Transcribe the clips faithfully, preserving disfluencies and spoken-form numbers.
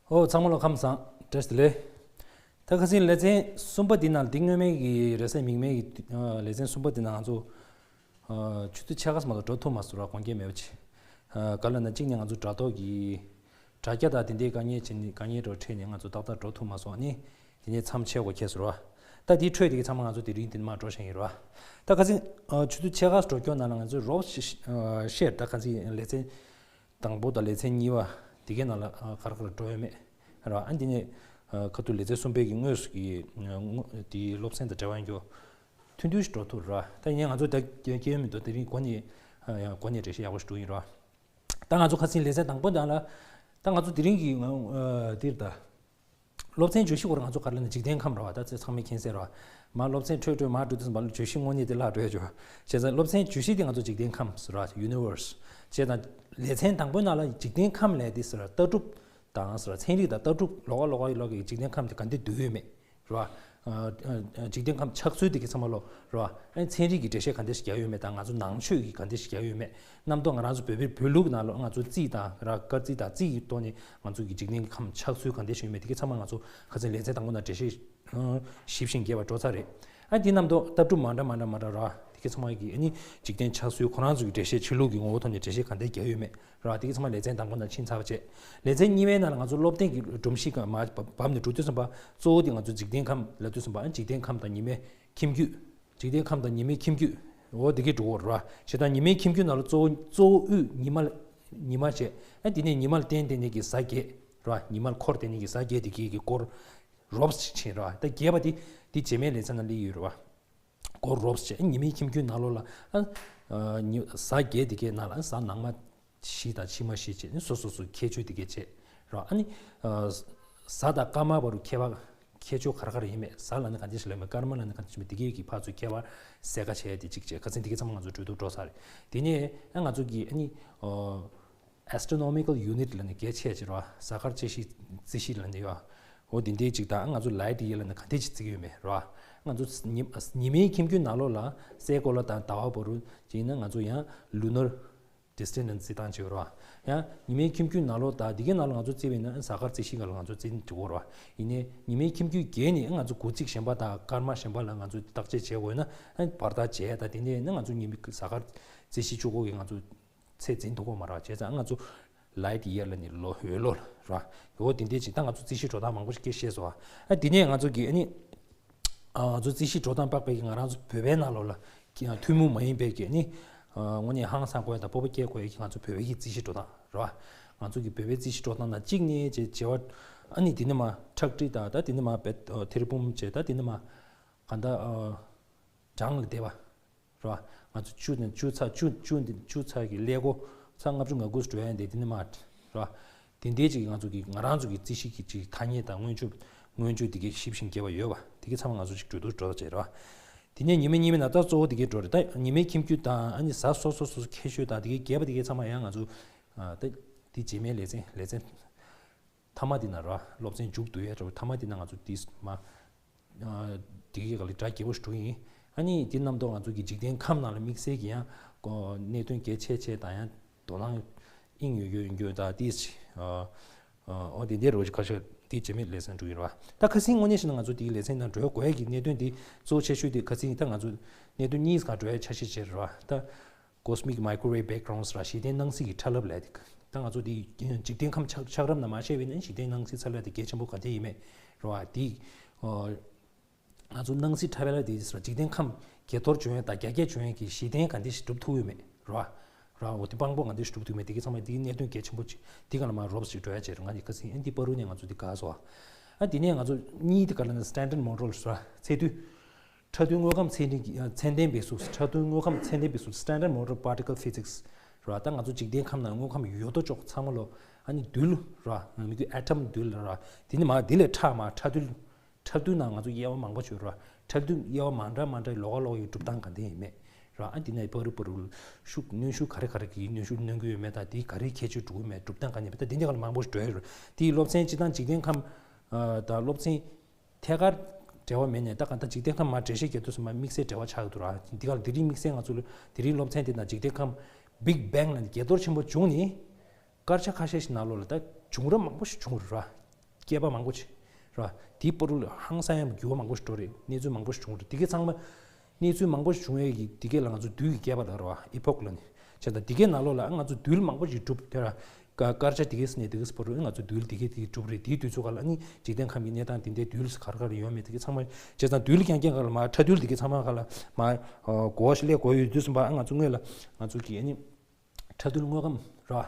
ཨོ་ཚང་མ་ལ་ཁམས་བཟང་། བཀྲ་ཤིས་བདེ་ལེགས། ད་ཁ་སང་ལེ་ཚན་གསུམ་པ་འདི་ནང་འདི་སྔོན་མའི་གི་རེས་གཟའ་མིག་དམར་གི་ལེ་ཚན་གསུམ་པ་འདི་ནང་ང་ཚོ་ཆུ་ཚོད་ཕྱེད་ཀ་ཙམ་ལ་འགྲོ་ཐུབ་མ་སོང་ར། དགོངས་འགལ་མེད་པ་བྱས། ག་ལ་ན་གཅིག་ནས་ང་ཚོ་དྲ་ཐོག་གི་དྲ་རྒྱ་དང་དེ་འདྲའི་དཀའ་ངལ་བྱས་ནས་དཀའ་ངལ་འགྲོ་འཕྲད་ནས་ང་ཚོ་ཏག་ཏག་འགྲོ་ཐུབ་མ་སོང་ནི། དེ་ནས་མཚམས་ཆད་དགོས་ཁེལ་སོང་ར། ད་དེའི་འཕྲོས་དེ་གི་ཚང་མ་ང་ཚོ་དེ་རིང་འདི་ནས་མར་འགྲོ་བཞིན་ཡིན་ར། ད་ཁ་སང་ཆུ་ཚོད་ཕྱེད་ཀ་འགྲོ་སྐྱོད་ནང་ལ་ང་ཚོ་རོབ་ཤེར་ད་ཁ་སང་ལེ་ཚན་དང་པོ་དང་ལེ་ཚན་གཉིས་པ་དེ་གའི་ནང་ལ་ག་རེ་ག་རེ་འགྲོ་ཡོད་མེད་ར། ཨ་འདི་ནས་ཁ་ཐུག་ལེ་ཚན་གསུམ་པའི་གི་དངོས་སུ་གི་དེའི་སློབ་ཚན་དང་འབྲེལ་བ་ཡིན་རྒྱུ་ཐུང་ཐུང་ཞིག་འགྲོ་ཐུབ་ར། ད་ཡིན་ནའི་ང་ཚོ་ད་སྐྱོན་མི་འདུག་དེ་རིང་འགོ་ནས་ཡང་འགོ་ནས་འགྲེལ་བཤད་ཡག་པོ་ཞིག་འགྲོ་ཡིན་ར། ད་ང་ཚོ་ཁ་སང་ལེ་ཚན་དང་པོ་དང་ལ་ད་ང་ཚོ་དེ་རིང་གི་འདིར་ད། སློབ་ཚན་བརྗོད་གཞི་སྐོར་ང་ཚོ་ག་རེ་ལབ་ན་འཇིག་རྟེན་ཁམས་རེད་བ། ད་ཚེ་ཚང་མས་མཁྱེན་གསལ་རེད་བ། མ་སློབ་ཚན་འཕྲོས་འཕྲོས་མ་འགྲོ་དུས་ཙམ་པ་ལ་བརྗོད་གཞི་དངོས་གནས་དེ་བརླག་འགྲོ་ཡ་བྱོས། བྱས་ཙང་སློབ་ཚན་བརྗོད་གཞི་དེ་ང་ཚོ་འཇིག་རྟེན་ཁམས་ཟེར་བ། Universe། བྱས་ཙང་ལེ་ཚན་དང་པོའི་ནང་ལ་འཇིག་རྟེན་ཁམས་ལབ་དེ་ཟེར་བ་ལྟ་གྲུབ་དང་ཟེར་བ་ཚན་རིག་དང་ལྟ་གྲུབ་ལོགས་ཀ་ལོགས་ཀ་ཡི་ལོགས་ཀྱི་འཇིག་རྟེན་ཁམས་དེ་ག་འདྲ་འདུས་ཡོད་མེད་རེད་བ། འཇིག་རྟེན་ཁམས་ཆགས་ཚུལ་དེ་གི་ཚང་མ་ལོ་རེད་བ། ཨ་ནི་ཚན་རིག་གི་འགྲེལ་བཤད་ག་འདྲ་ཞིག་རྒྱག་ཡོད་མེད་དང་ང་ཚོ་ནང་ཆོས་ཀྱི་ག་འདྲ་ཞིག་རྒྱག་ཡོད་མེད། རྣམ་རྟོག་ང་རང་ཚོ་བོད་པའི་བོད་ལུགས་ནང་ལོ་ང་ཚོ་རྩིས་དང་ར་སྐར་རྩིས་དང་རྩིས་ཀྱི་ཐོག་ནས་ང་ཚོ་གི་འཇིག་རྟེན་ཁམས་ཆགས་ཚུལ་ག་འདྲ་ཞིག་ཡོད་མེད་དེ་གི་ཚང་མ་ང་ཚོ་ཁ་སང་ལེ་ཚན་དང་པོ་ནང་འགྲེལ་བཤད་ཞིབ་ཞིང་རྒྱས་པ་འགྲོ་ཚར་རེད། ཨ་དེ་རྣམ་རྟོག་ལྟ་གྲུབ་མ་འདྲ་མ་འདྲ་མ་འདྲ་ར་དེ་གི་ཚང་མ་གི་ཨ་ནི་འཇིག་རྟེན་ཆགས་ཚུལ་ཁོ་རང་ཚོ་གི་འགྲེལ་བཤད་ཆོས་ལུགས་ཀྱི་ངོ་བོ་ཐོག་ནས་འགྲེལ་བཤད་ག་འདྲ་རྒྱག་ཡོད་མེད་ར་དེ་གི་ཚང་མ་ལེ་ཚན་དང་པོ་ནང་ཕྱིན་ཚར་བ་བྱས། ལེ་ཚན་གཉིས་པའི་ནང་ལ་ང་ཚོ་སློབ་སྟོན་གྱི་སྒྲོམ་གཞི་ག་མ་བབས་ནས་འགྲོ་དུས་ཙམ་པ་གཙོ་བོ་དེ་ང་ཚོ་འཇིག་རྟེན་ཁམས་ལབ་དུས་ཙམ་པ་ཨ་འཇིག་རྟེན་ཁམས་དང་ཉི་མའི་ཁྱིམ་རྒྱུད། འཇིག་རྟེན་ཁམས་དང་ཉི་མའི་ཁྱིམ་རྒྱུད། འོ་དེ་གས་འགྲོ་གི་རེད་བ། བྱས་ཙང་ཉི་མའི་ཁྱིམ་རྒྱུད་ནང་ལ་གཙོ་བོ་གཙོ་བོ་དབུས་ཉི་མ་ལ་ཉི་མ་བྱས། ཨ་དེ་ནས་ཉི་མ་ལ་བརྟེན་བརྟེན་ནས་ཀྱི་གཟའ་བརྒྱད་རེད་བ། ཉི་མ་ལ་འཁོར་བརྟེན་ནས་ཀྱི་གཟའ་བརྒྱད་དེ་གས་ཀྱི་སྐོར་རོབ་ཙམ་ཕྱིན་རེད་བ། ད་བརྒྱད་པ་དེ་དེ་རྗེས་མའི་ལེ་ཚན་ནང་སླེབས་ཡོད་རེད་བ། སྐོར་རོབ་ཙམ་བྱས། ཨ་ཉི་མའི་ཁྱིམ་རྒྱུད་ནང་ལོགས་ལ་ཨ་ཉི་གཟའ་བརྒྱད་དེ་གས་ནང་ལ་ཨ་གཟའ་ནང་མ་བཞི་དང་ཕྱི་མ་བཞི་བྱས་ནས་སོ་སོ་སོ་ཁྱད་ཆོས་དེ་གས་བྱས་རེད་བ། ཨ་ནི་གཟའ་དང་སྐར་མ་བར་དུ་ཁྱད་པར་ཁྱད་ཆོས་ག་རེ་ག་རེ་ཡིན་མེད། གཟའ་ལབ་ན་ག་འདྲ་ཞིག་ལབ་མེད། སྐར་མ་ལབ་ན་ག་འདྲ་ཞིག་མེད། དེ་གས་ཀྱི་ཕར་ཚུར་ཁྱད་པར་གསལ་ཁ་བྱས་ཏེ་གཅིག་བྱས། ཁ་སང་དེ་གས་ཚང་མ་ང་ཚོ་གྲོས་བསྡུར་འགྲོ་ཚར་རེད། དེ་ནས་ཨ་ང་ཚོ་གི་ཨ་ནི་ཨོ་Astronomical Unit ལབ་ནས་གལ་ཆེ་ཆེ་རེད་བ། གཟའ་སྐར་རྩིས་གཞི་རྩིས་གཞི་ལབ་ནས་ཡོད། འོ་དེ་འདྲའི་གཅིག་དང་ང་ཚོ་Light Year ལབ་ནས་ག་འདྲ་ཅིག་བརྩི་གི་ཡོད་མེད་རེད་བ། ང་ཚོ་ཉི་ཉི་མའི་ཁྱིམ་རྒྱུད་ནང་ལོགས་ལ་སའི་གོ་ལ་དང་ཟླ་བ་བར་དུ་ཅིག་ཡིན་ན་ང་ཚོ་ཡང་Lunar Distance ལབ་ནས་བརྩི་སྟངས་ཅིག་ཡོད་རེད་བ། ཡང་ཉི་མའི་ཁྱིམ་རྒྱུད་ནང་ལོགས་དང་དེ་གའི་ནང་ལ་ང་ཚོ་བརྩིས་པ་ཡིན་ན་གཟའ་སྐར་རྩིས་གཞི་སྒང་ལ་ང་ཚོ་བརྩི་འགྲོ་གི་རེད་བ། ཡིན་ནའི་ཉི་མའི་ཁྱིམ་རྒྱུད་བརྒྱད་ནས་ང་ཚོ་དགུ་བརྩིས་གཞན་པ་དང་སྐར་མ་གཞན་པ་ལ་ང་ཚོ་བརྟག་དཔྱད་བྱེད་དགོས་ན་བར་ཐག་བྱས་དང་དེ་འདྲ་ཡིན་ན་ང་ཚོ་ཉི་མའི་གཟའ་སྐར་རྩིས་གཞི་བཅུ་དགུ་གི་ང་ཚོ་ཚད་འཛིན་ཐུབ་ཀྱི་མ་རེད་བ། བྱས་ཙང་ང་ཚོ་Light Year ལབ་ནས་ལོ་འོད་ལོ་ར། འོ་དེ་འདྲའི་ཅིག་ད་ང་ཚོ་རྩིས་གཞི་འགྲོ་སྟངས་མང་པོ་ཞིག་སྐད་བཤད་སོང་བ། ཨ་དེ་ནས་ང་ཚོ་གི་ཨ་ནི་ཨ་ང་ཚོ་རྩིས་གཞི་འགྲོ་སྟངས་དཔག་པའི་གི་ང་རང་ཚོ་བོད་པའི་ནང་ལོགས་ལ་ཐུན་མོང་མ་ཡིན་པའི་གི་ཨ་ནི་དངོས་གནས་ཧང་སང་དགོས་དང་སྤོབས་པ་སྐྱེ་དགོས་ཡ་གི་ང་ཚོ་བོད་པའི་གི་རྩིས་གཞི་འགྲོ་སྟངས་རེད་བ། ང་ཚོ་གི་བོད་པའི་རྩིས་གཞི་འགྲོ་སྟངས་ནང་གཅིག་ནས་བྱས་བྱེ་བ་ཨ་ནི་དེ་ནས་མ་ཁྲག་ཁྲིག་དང་ད་དེ་ནས་མ་བེ་ཐེར་འབུམ་བྱས་ད་དེ་ནས་མ་ག་འདྲ་གྲངས་ལ་བསྡད་པ། རེད་བ། ང་ཚོ་བཅུ་ནས་བཅུ་ཚར་བཅུ་བཅུ་འདི་བཅུ་ཚར་གྱི་ཀླད་ཀོར་ཚར་ལྔ་བཅུ་ང་དགུ་འགྲོ་ཡ་འདི་འདི་ནི་མ་རེད་བ། དེ་འདྲའི་ཅིག་ང་ཚོ་གི་ང་རང་ཚོ་གི་རྩིས་གཞི་གི་ཅིག་ཐ་སྙད་དང་སྔོན་འཇུག་སྔོན་འཇུག་འདི་གའི་ཞིབ་ཞིང་རྒྱས་པ་ཡོད་བ། དེ་གི་ཚང་མ་ང་ཚོ་ཅིག་གྲོས་བསྡུར་འགྲོ་བྱས་རེད་བ། དེ་ནས་ཉི་མ་གཉིས་མའི་ནང་ད་གཙོ་བོ་དེ་གའི་འགྲོ་རེད། ད་ཉི་མའི་ཁྱིམ་རྒྱུད་དང་ཨ་ནི་གཟའ་སོ་སོ་སོ་སོ་ཁྱད་ཆོས་དང་དེ་གའི་རྒྱས་པ་དེ་གའི་ཚང་མ་ཡང་ང་ཚོ་ད་དེ་རྗེས་མའི་ལེ་ཚན་ལེ་ཚན། མཐའ་མ་དེ་ན་ར་སློབ་ཚན་མཇུག་བསྡུ་ཡ་འདྲ་བོ་མཐའ་མ་དེ་ན་ང་ཚོ་དེ་མ་དེ་གི་ག་ལ་སྒྲ་རྒྱས་པོ་ཞིག་འགྲོ་གི་ཡིན། ཨ་ནི་དེ་རྣམ་རྟོག་ང་ཚོ་གི་འཇིག་རྟེན་ཁམས་ནང་ལ་དམིགས་བསལ་གྱི་ཡང་གོ་གནད་དོན་གལ་ཆེ་ཆེ་དང་ཡང་དོ་སྣང་དབྱིངས་ཡོད་ཡོད་ཡོད་དང་དེ་ཨོ་དེ་འདྲའི་རོ་ཁ་ཤས་དེ་རྗེས་མའི་ལེ་ཚན་འགྲོ་ཡིན་ར། ད་ཁ་སང་དངོས་གནས་བཤད་ན་ང་ཚོ་དེའི་ལེ་ཚན་ནང་འགྲོ་དགོས་ཀྱི་གནད་དོན་དེ་གཙོ་ཆེ་ཤོས་དེ་ཁ་སང་ད་ང་ཚོ་གནད་དོན་གཉིས་སྒང་འགྲོ་ཡ་འཆར་གཞི་བྱས་ར། ད་Cosmic Microwave Backgrounds ར་གཞི་རྟེན་སྣང་སྲིད་ཀྱི་ཕྲ་རླབས་ལས་དེ། ད་ང་ཚོ་དེ་འཇིག་རྟེན་ཁམས་ཆགས་ཆགས་རབས་ནང་མ་བཤད་པས་ན་གཞི་རྟེན་སྣང་སྲིད་ཕྲ་རླབས་དེ་གལ་ཆེན་པོ་ག་དེ་ཡིན་མེད་རེད་བ། དེ་ང་ཚོ་སྣང་སྲིད་ཕྲ་རླབས་དེ་འཇིག་རྟེན་ཁམས་བརྒྱད་གཏོར་བྱུང་ཡས་དང་རྒྱ་སྐྱེད་བྱུང་ཡས་ཀྱི་གཞི་རྟེན་ག་འདྲ་ཞིག་གྲུབ་ཐུབ་ཡོད་མེད་རེད་བ། རེད་བ། འོ་དེ་དཔང་པོ་ག་འདྲ་ཞིག་གྲུབ་ཐུབ་མེད་དེ་གི་ཚང་མ་དེའི་གནད་དོན་གལ་ཆེན་པོ་ཅིག་དེ་ག་ལ་མ་རོབ་ཞིག་འགྲོ་ཡ་བྱས་རེད། ང་གི་ཁ་སང་ཨན་ཏི་པ་རུ་ནས་ང་ཚོ་དེ་ག་སོ་ཨ། ཨ་དེ་ནས་ང་ཚོ་གཉིས་དེ་ག་ལ་ན་Standard Model རེད་བ། ཚད་རྡུལ། ཕྲ་རྡུལ་དངོས་ཁམས་ཚད་ལྡན་གྱི་ཚད་ལྡན་འབད་ཚུལ། ཕྲ་རྡུལ་དངོས་ཁམས་ཚད་ལྡན་འབད་ཚུལ། Standard Model Particle Physics རེད་བ། ད་ང་ཚོ་འཇིག་རྟེན་ཁམས་ནང་དངོས་ཁམས་ཡོད་དོ་ཅོག་ཚང་མ་ལོ་ཨ་ནི་རྡུལ་རེད་བ། ང་ཚོ་ཨ་ཊམ་རྡུལ་རེད་བ། དེ་ནི་མ་དེ་ལས་ཕྲ་མ་ཕྲ་རྡུལ། ཕྲ་རྡུལ་ནང་ང་ཚོ་དབྱེ་བ་མང་པོ་ཡོད་རེད་བ། ཕྲ་རྡུལ་དབྱེ་བ་མ་འདྲ་མ་འདྲ་ལོགས་ཀ་ལོགས་ཀ་ཡི་གྲུབ་སྟངས་ག་འདྲ་ཡིན་མེད་རེད་བ། ཨ་དེ་ནས་པ་རུ་པ་རུ་ཤུགས་གནོན་ཤུགས་ག་རེ་ག་རེ་གི་གནོན་ཤུགས་གནོན་གི་ཡོད་མེད་དང་དེ་ག་རེ་ཁྱད་ཆོས་འགྲོ་གི་མེད་གྲུབ་སྟངས་ག་འདྲ་ཡིན་མེད་ད་དེ་འདྲ་ག་ལ་མང་པོ་ཞིག་འགྲོ་ཡ་རེད། དེའི་སློབ་ཚན་སྤྱི་བཏང་འཇིག་རྟེན་ཁམས་དང་སློབ་ཚན་ཐད་ཀར་འབྲེལ་བ་མེད་ནས་ད་གང་ལྟར་འཇིག་རྟེན་ཁམས་མ་འགྲེལ་བཤད་རྒྱག་དུས་ཙམ་པ་དམིགས་བསལ་འབྲེལ་བ་ཆགས་ཀྱི་འདུག་ར། འདི་ག་ལ་དེ་རིང་དམིགས་བསལ་ང་ཚོ་ལ་དེ་རིང་སློབ་ཚན་དེ་དང་འཇིག་རྟེན་ཁམས་Big Bang ལ་བརྒྱད་གཏོར་ཆེན་པོ་བྱུང་ནས་སྐར་ཆ་ཁ་ཤས་ཤིག་ནང་ལོགས་ལ་ད་བྱུང་རབས་མང་པོ་ཞིག་བྱུང་རེད་ར། བསྐལ་པ་མང་པོ་ཅིག་རེད་བ། དེའི་བར་དུ་ལ་ཧང་སང་ཡང་འགྱུར་བ་མང་པོ་ཞིག་འགྲོ་རེད། གནས་ཚུལ་མང་པོ་ཞིག་བྱུང་རེད། དེ་གའི་ཚང་མ་གནས་ཚུལ་མང་པོ་ཞིག་བྱུང་བའི་གི་དེ་གའི་ལ་ང་ཚོ་དུས་ཀྱི་བསྐལ་པ་ལ་རེད་བ། ཨི་པོག་ལ་ནི་བྱས་ཙང་དེ་གའི་ནང་ལོགས་ལ་ང་ཚོ་རྡུལ་མང་པོ་ཞིག་གྲུབ་དེ་ར། སྐར་ཆ་དེ་གའི་ནས་དེ་གའི་བར་དུ་ང་ཚོ་རྡུལ་དེ་གའི་དེ་གའི་གྲུབ་རེད། དེའི་དུས་ཚོད་ག་ལ་ནི་འཇིག་རྟེན་ཁམས་ཀྱི་གནས་སྟངས་དེ་འདྲའི་རྡུལ་ག་རེ་ག་རེ་ཡོད་མེད་དེ་གའི་ཚང་མ་བྱས་ཙང་རྡུལ་རྐྱང་རྐྱང་ག་ལ་མ་ཕྲ་རྡུལ་དེ་གའི་ཚང་མ་ག་ལ་མ་གོ་བ་ཞིག་སླེབས་དགོས་ཡོད་དུས་ཙམ་པ་ང་ཚོ་སྔོན་ལ་ང་ཚོ་གི་ཨ་ནི། ཕྲ་རྡུལ་དངོས་ཁམས་ར། ཨ་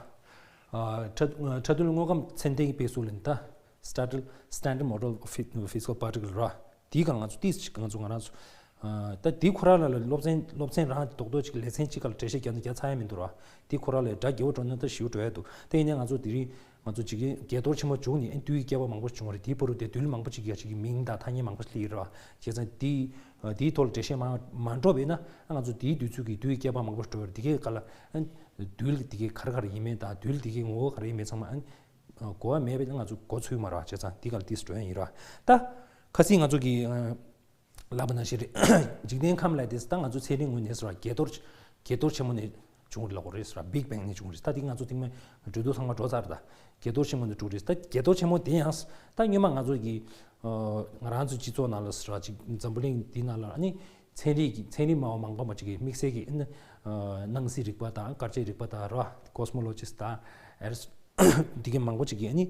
ཕྲ་ཕྲ་རྡུལ་དངོས་ཁམས་ཚན་ལྡན་གྱི་དཔེ་སུ་ལེན་ད། Standard Standard Model of Phy- Physical Particle ར། དེའི་སྒང་ང་ཚོ་ཏིས་ཅིག་ང་ཚོ་ང་རང་ཚོ། ཨ་ད་དེ་ཁོ་རང་ལ་ལ་སློབ་ཚན་སློབ་ཚན་རང་རྡོག་རྡོག་ཅིག་ལེ་ཚན་གཅིག་ག་ལ་འགྲེལ་བཤད་རྒྱག་ན་རྒྱག་ཚར་ཡ་མི་འདུག་ར། དེ་ཁོ་རང་ལ་སྒྲ་རྒྱས་པོ་འགྲོ་ན་ད་ཞིའུ་འགྲོ་ཡ་འདུག་དེ་ཡིན་ན་ང་ཚོ་དེ་རིང་ང་ཚོ་འཇིག་རྟེན་བརྒྱད་གཏོར་ཆེན་མོ་བྱུང་ནས་ཨ་དུས་ཀྱི་བསྐལ་པ་མང་པོ་བྱུང་བ་རེད། དེའི་བར་དུ་དེ་རྡུལ་མང་པོ་ཅིག་ཡ་ཅིག་གི་མིང་དང་ཐ་སྙད་མང་པོ་ཞིག་སླེབས་ཡོད་ར། བྱས་ཙང་དེ་ཨ་དེའི་ཐོག་ལ་འགྲེལ་བཤད་མ་མ་འགྲོ་བས་ན་ཨ་ང་ཚོ་དེའི་དུས་ཚོད་ཀྱི་དུས་ཀྱི་བསྐལ་པ་མང་པོ་འགྲོ་བ་རེད། དེ་གའི་སྐབས་ལ་ཨ་རྡུལ་དེ་གའི་ག་རེ་ག་རེ་ཡིན་མིན་དང་རྡུལ་དེ་གའི་ངོ་བོ་ག་རེ་ཡིན་མིན་ཚང་མ་ཨ་གོ་བ་མེད་པས་ན་ང་ཚོ་མགོ་ཚོས་མ་རེད་བ། བྱས་ཙང་དེ་ག་ལ་ཏིས་འགྲོ་ཡ་ཡིན་ར། ད་ཁ་སང་ང་ཚོ་གི་ཨ་ལབ་པ་ནང་བཞིན་རེད། འཇིག་རྟེན་ཁམས་ལ་དེ་ད་ང་ཚོ་ཚན་རིག་ངོས་ནས་ཟེར་བ་བརྒྱད་གཏོར་བརྒྱད་གཏོར་ཆེན་མོ་ནས་བྱུང་རེད་ལབ་དགོས་རེད་ཟེར་བ། Big Bang ནས་བྱུང་རེད། ད་དེ་ང་ཚོ་དེང་མ་འགྲོ་འདུག་ཚང་མ་འགྲོ་ཚར། ད་བརྒྱད་གཏོར་ཆེན་མོ་ནས་བྱུང་རེད། ད་བརྒྱད་གཏོར་ཆེན་མོ་དེ་ཡང་ད་སྔོན་མ་ང་ཚོ་གི་ཨ་ང་རང་ཚོའི་སྤྱི་ཚོགས་ནང་ལ་ཟེར་བ་ཅིག་འཛམ་བུ་གླིང་འདི་ནང་ལ་ཨ་ནི་ཚན་རིག་གི་ཚན་རིག་སྨྲ་བ་མང་པོ་མ་ཅིག་གིས་དམིགས་བསལ་གྱི་ཨ་ནི་ཨ་སྣང་སྲིད་རིག་པ་དང་སྐར་ཆའི་རིག་པ་དང་ར། Cosmologist དང་ཨེ་རི་འདི་གི་མང་པོ་ཅིག་གིས་ཨ་ནི།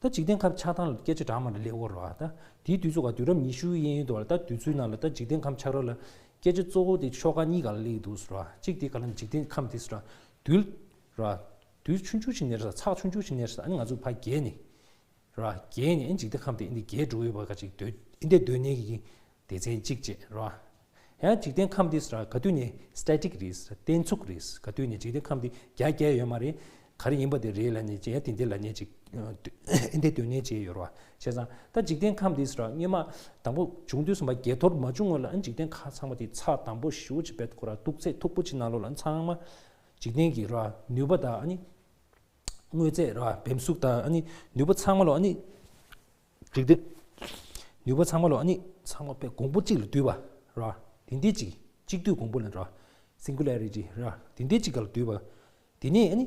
ད་འཇིག་རྟེན་ཁམས་ཆགས་སྟངས་ལ་སྐད་ཆ་གྲངས་མང་ལ་སླེབས་ཡོད་རེད་བ། ད་དེའི་དུས་ཚོད་ཀ་དུས་རབས་ཉི་ཤུ་ཡན་ཡོད་འདུག་བ། ད་དུས་ཚོད་ནང་ལ་ད་འཇིག་རྟེན་ཁམས་ཆགས་རབས་ལ་སྐད་ཆ་གཙོ་བོ་དེ་ཕྱོགས་ཁག་གཉིས་སྒང་ལ་སླེབས་ཀྱི་འདུག་ཟེར་བ། གཅིག་དེ་ག་ལ་འཇིག་རྟེན་ཁམས་དེ་ཟེར་བ་རྡུལ་ར། རྡུལ་ཆུང་ཆུང་ཞིག་ནས་རེད། ཚགས་ཆུང་ཆུང་ཞིག་ནས་རེད། ཨ་ནི་ང་ཚོ་ཕར་བརྒལ་ནས་ར། བརྒལ་ནས་ཨ་ནི་འཇིག་རྟེན་ཁམས་དེ་ཨ་ནི་བརྒལ་འགྲོ་གི་ཡོད་པ་ག་ཅིག་སྡོད་ཨ་ནི་སྡོད་ནས་ཀྱི་སྡེ་ཚན་གཅིག་བྱས་ར། ཡང་འཇིག་རྟེན་ཁམས་འདི་ཟེར་ག་དུས་ནས་static རེད། བརྟན་ཚུགས་རེད། ག་དུས་ནས་འཇིག་རྟེན་ཁམས་འདི་རྒྱ་བསྐྱེད་ཡོད་མ་རེད། ག་རེ་ཡིན་པ་དེ་རེད་ལབ་ནས་ཅི་ཡང་དེ་འདྲ་ལབ་ནས་ཅིག་ཨེ་འདྲ་སྡོད་ནས་བྱས་ཡོད་རེད་བ། བྱས་ཙང་ད་འཇིག་རྟེན་ཁམས་འདི་ཟེར་སྔོན་མ་དང་པོ་བྱུང་དུས་ཙམ་པ་བརྒྱད་གཏོར་མ་བྱུང་བ་ལ་ཨ་འཇིག་རྟེན་ཁམས་ཚང་མ་དེ་ཚགས་དམ་པོ་ཞེ་པོ་ཅིག་བེད་ཁོ་ར་སྡུག་ཚད་མཐུག་པོ་ཅིག་ནང་ལོགས་ལ་ཚང་མ་འཇིག་རྟེན་གྱི་ར་ནུས་པ་དང་ཨ་ནི། དངོས་རྫས་ར་བེམ་ཟུག་དང་ཨ་ནི་ནུས་པ་ཚང་མ་ལོ་ཨ་ནི། འཇིག་རྟེན་ནུས་པ་ཚང་མ་ལོ་ཨ་ནི་ཚང་མ་དཔེ་གོང་བུ་གཅིག་ལ་བསྡུས་པ་ར། དེ་འདྲའི་གཅིག་གཅིག་བསྡུས་གོང་བུ་ལ་ར། Singularity ར། དེ་འདྲའི་གཅིག་ག་ལ་བསྡུས་པ། དེ་ནས་ཨ་ནི།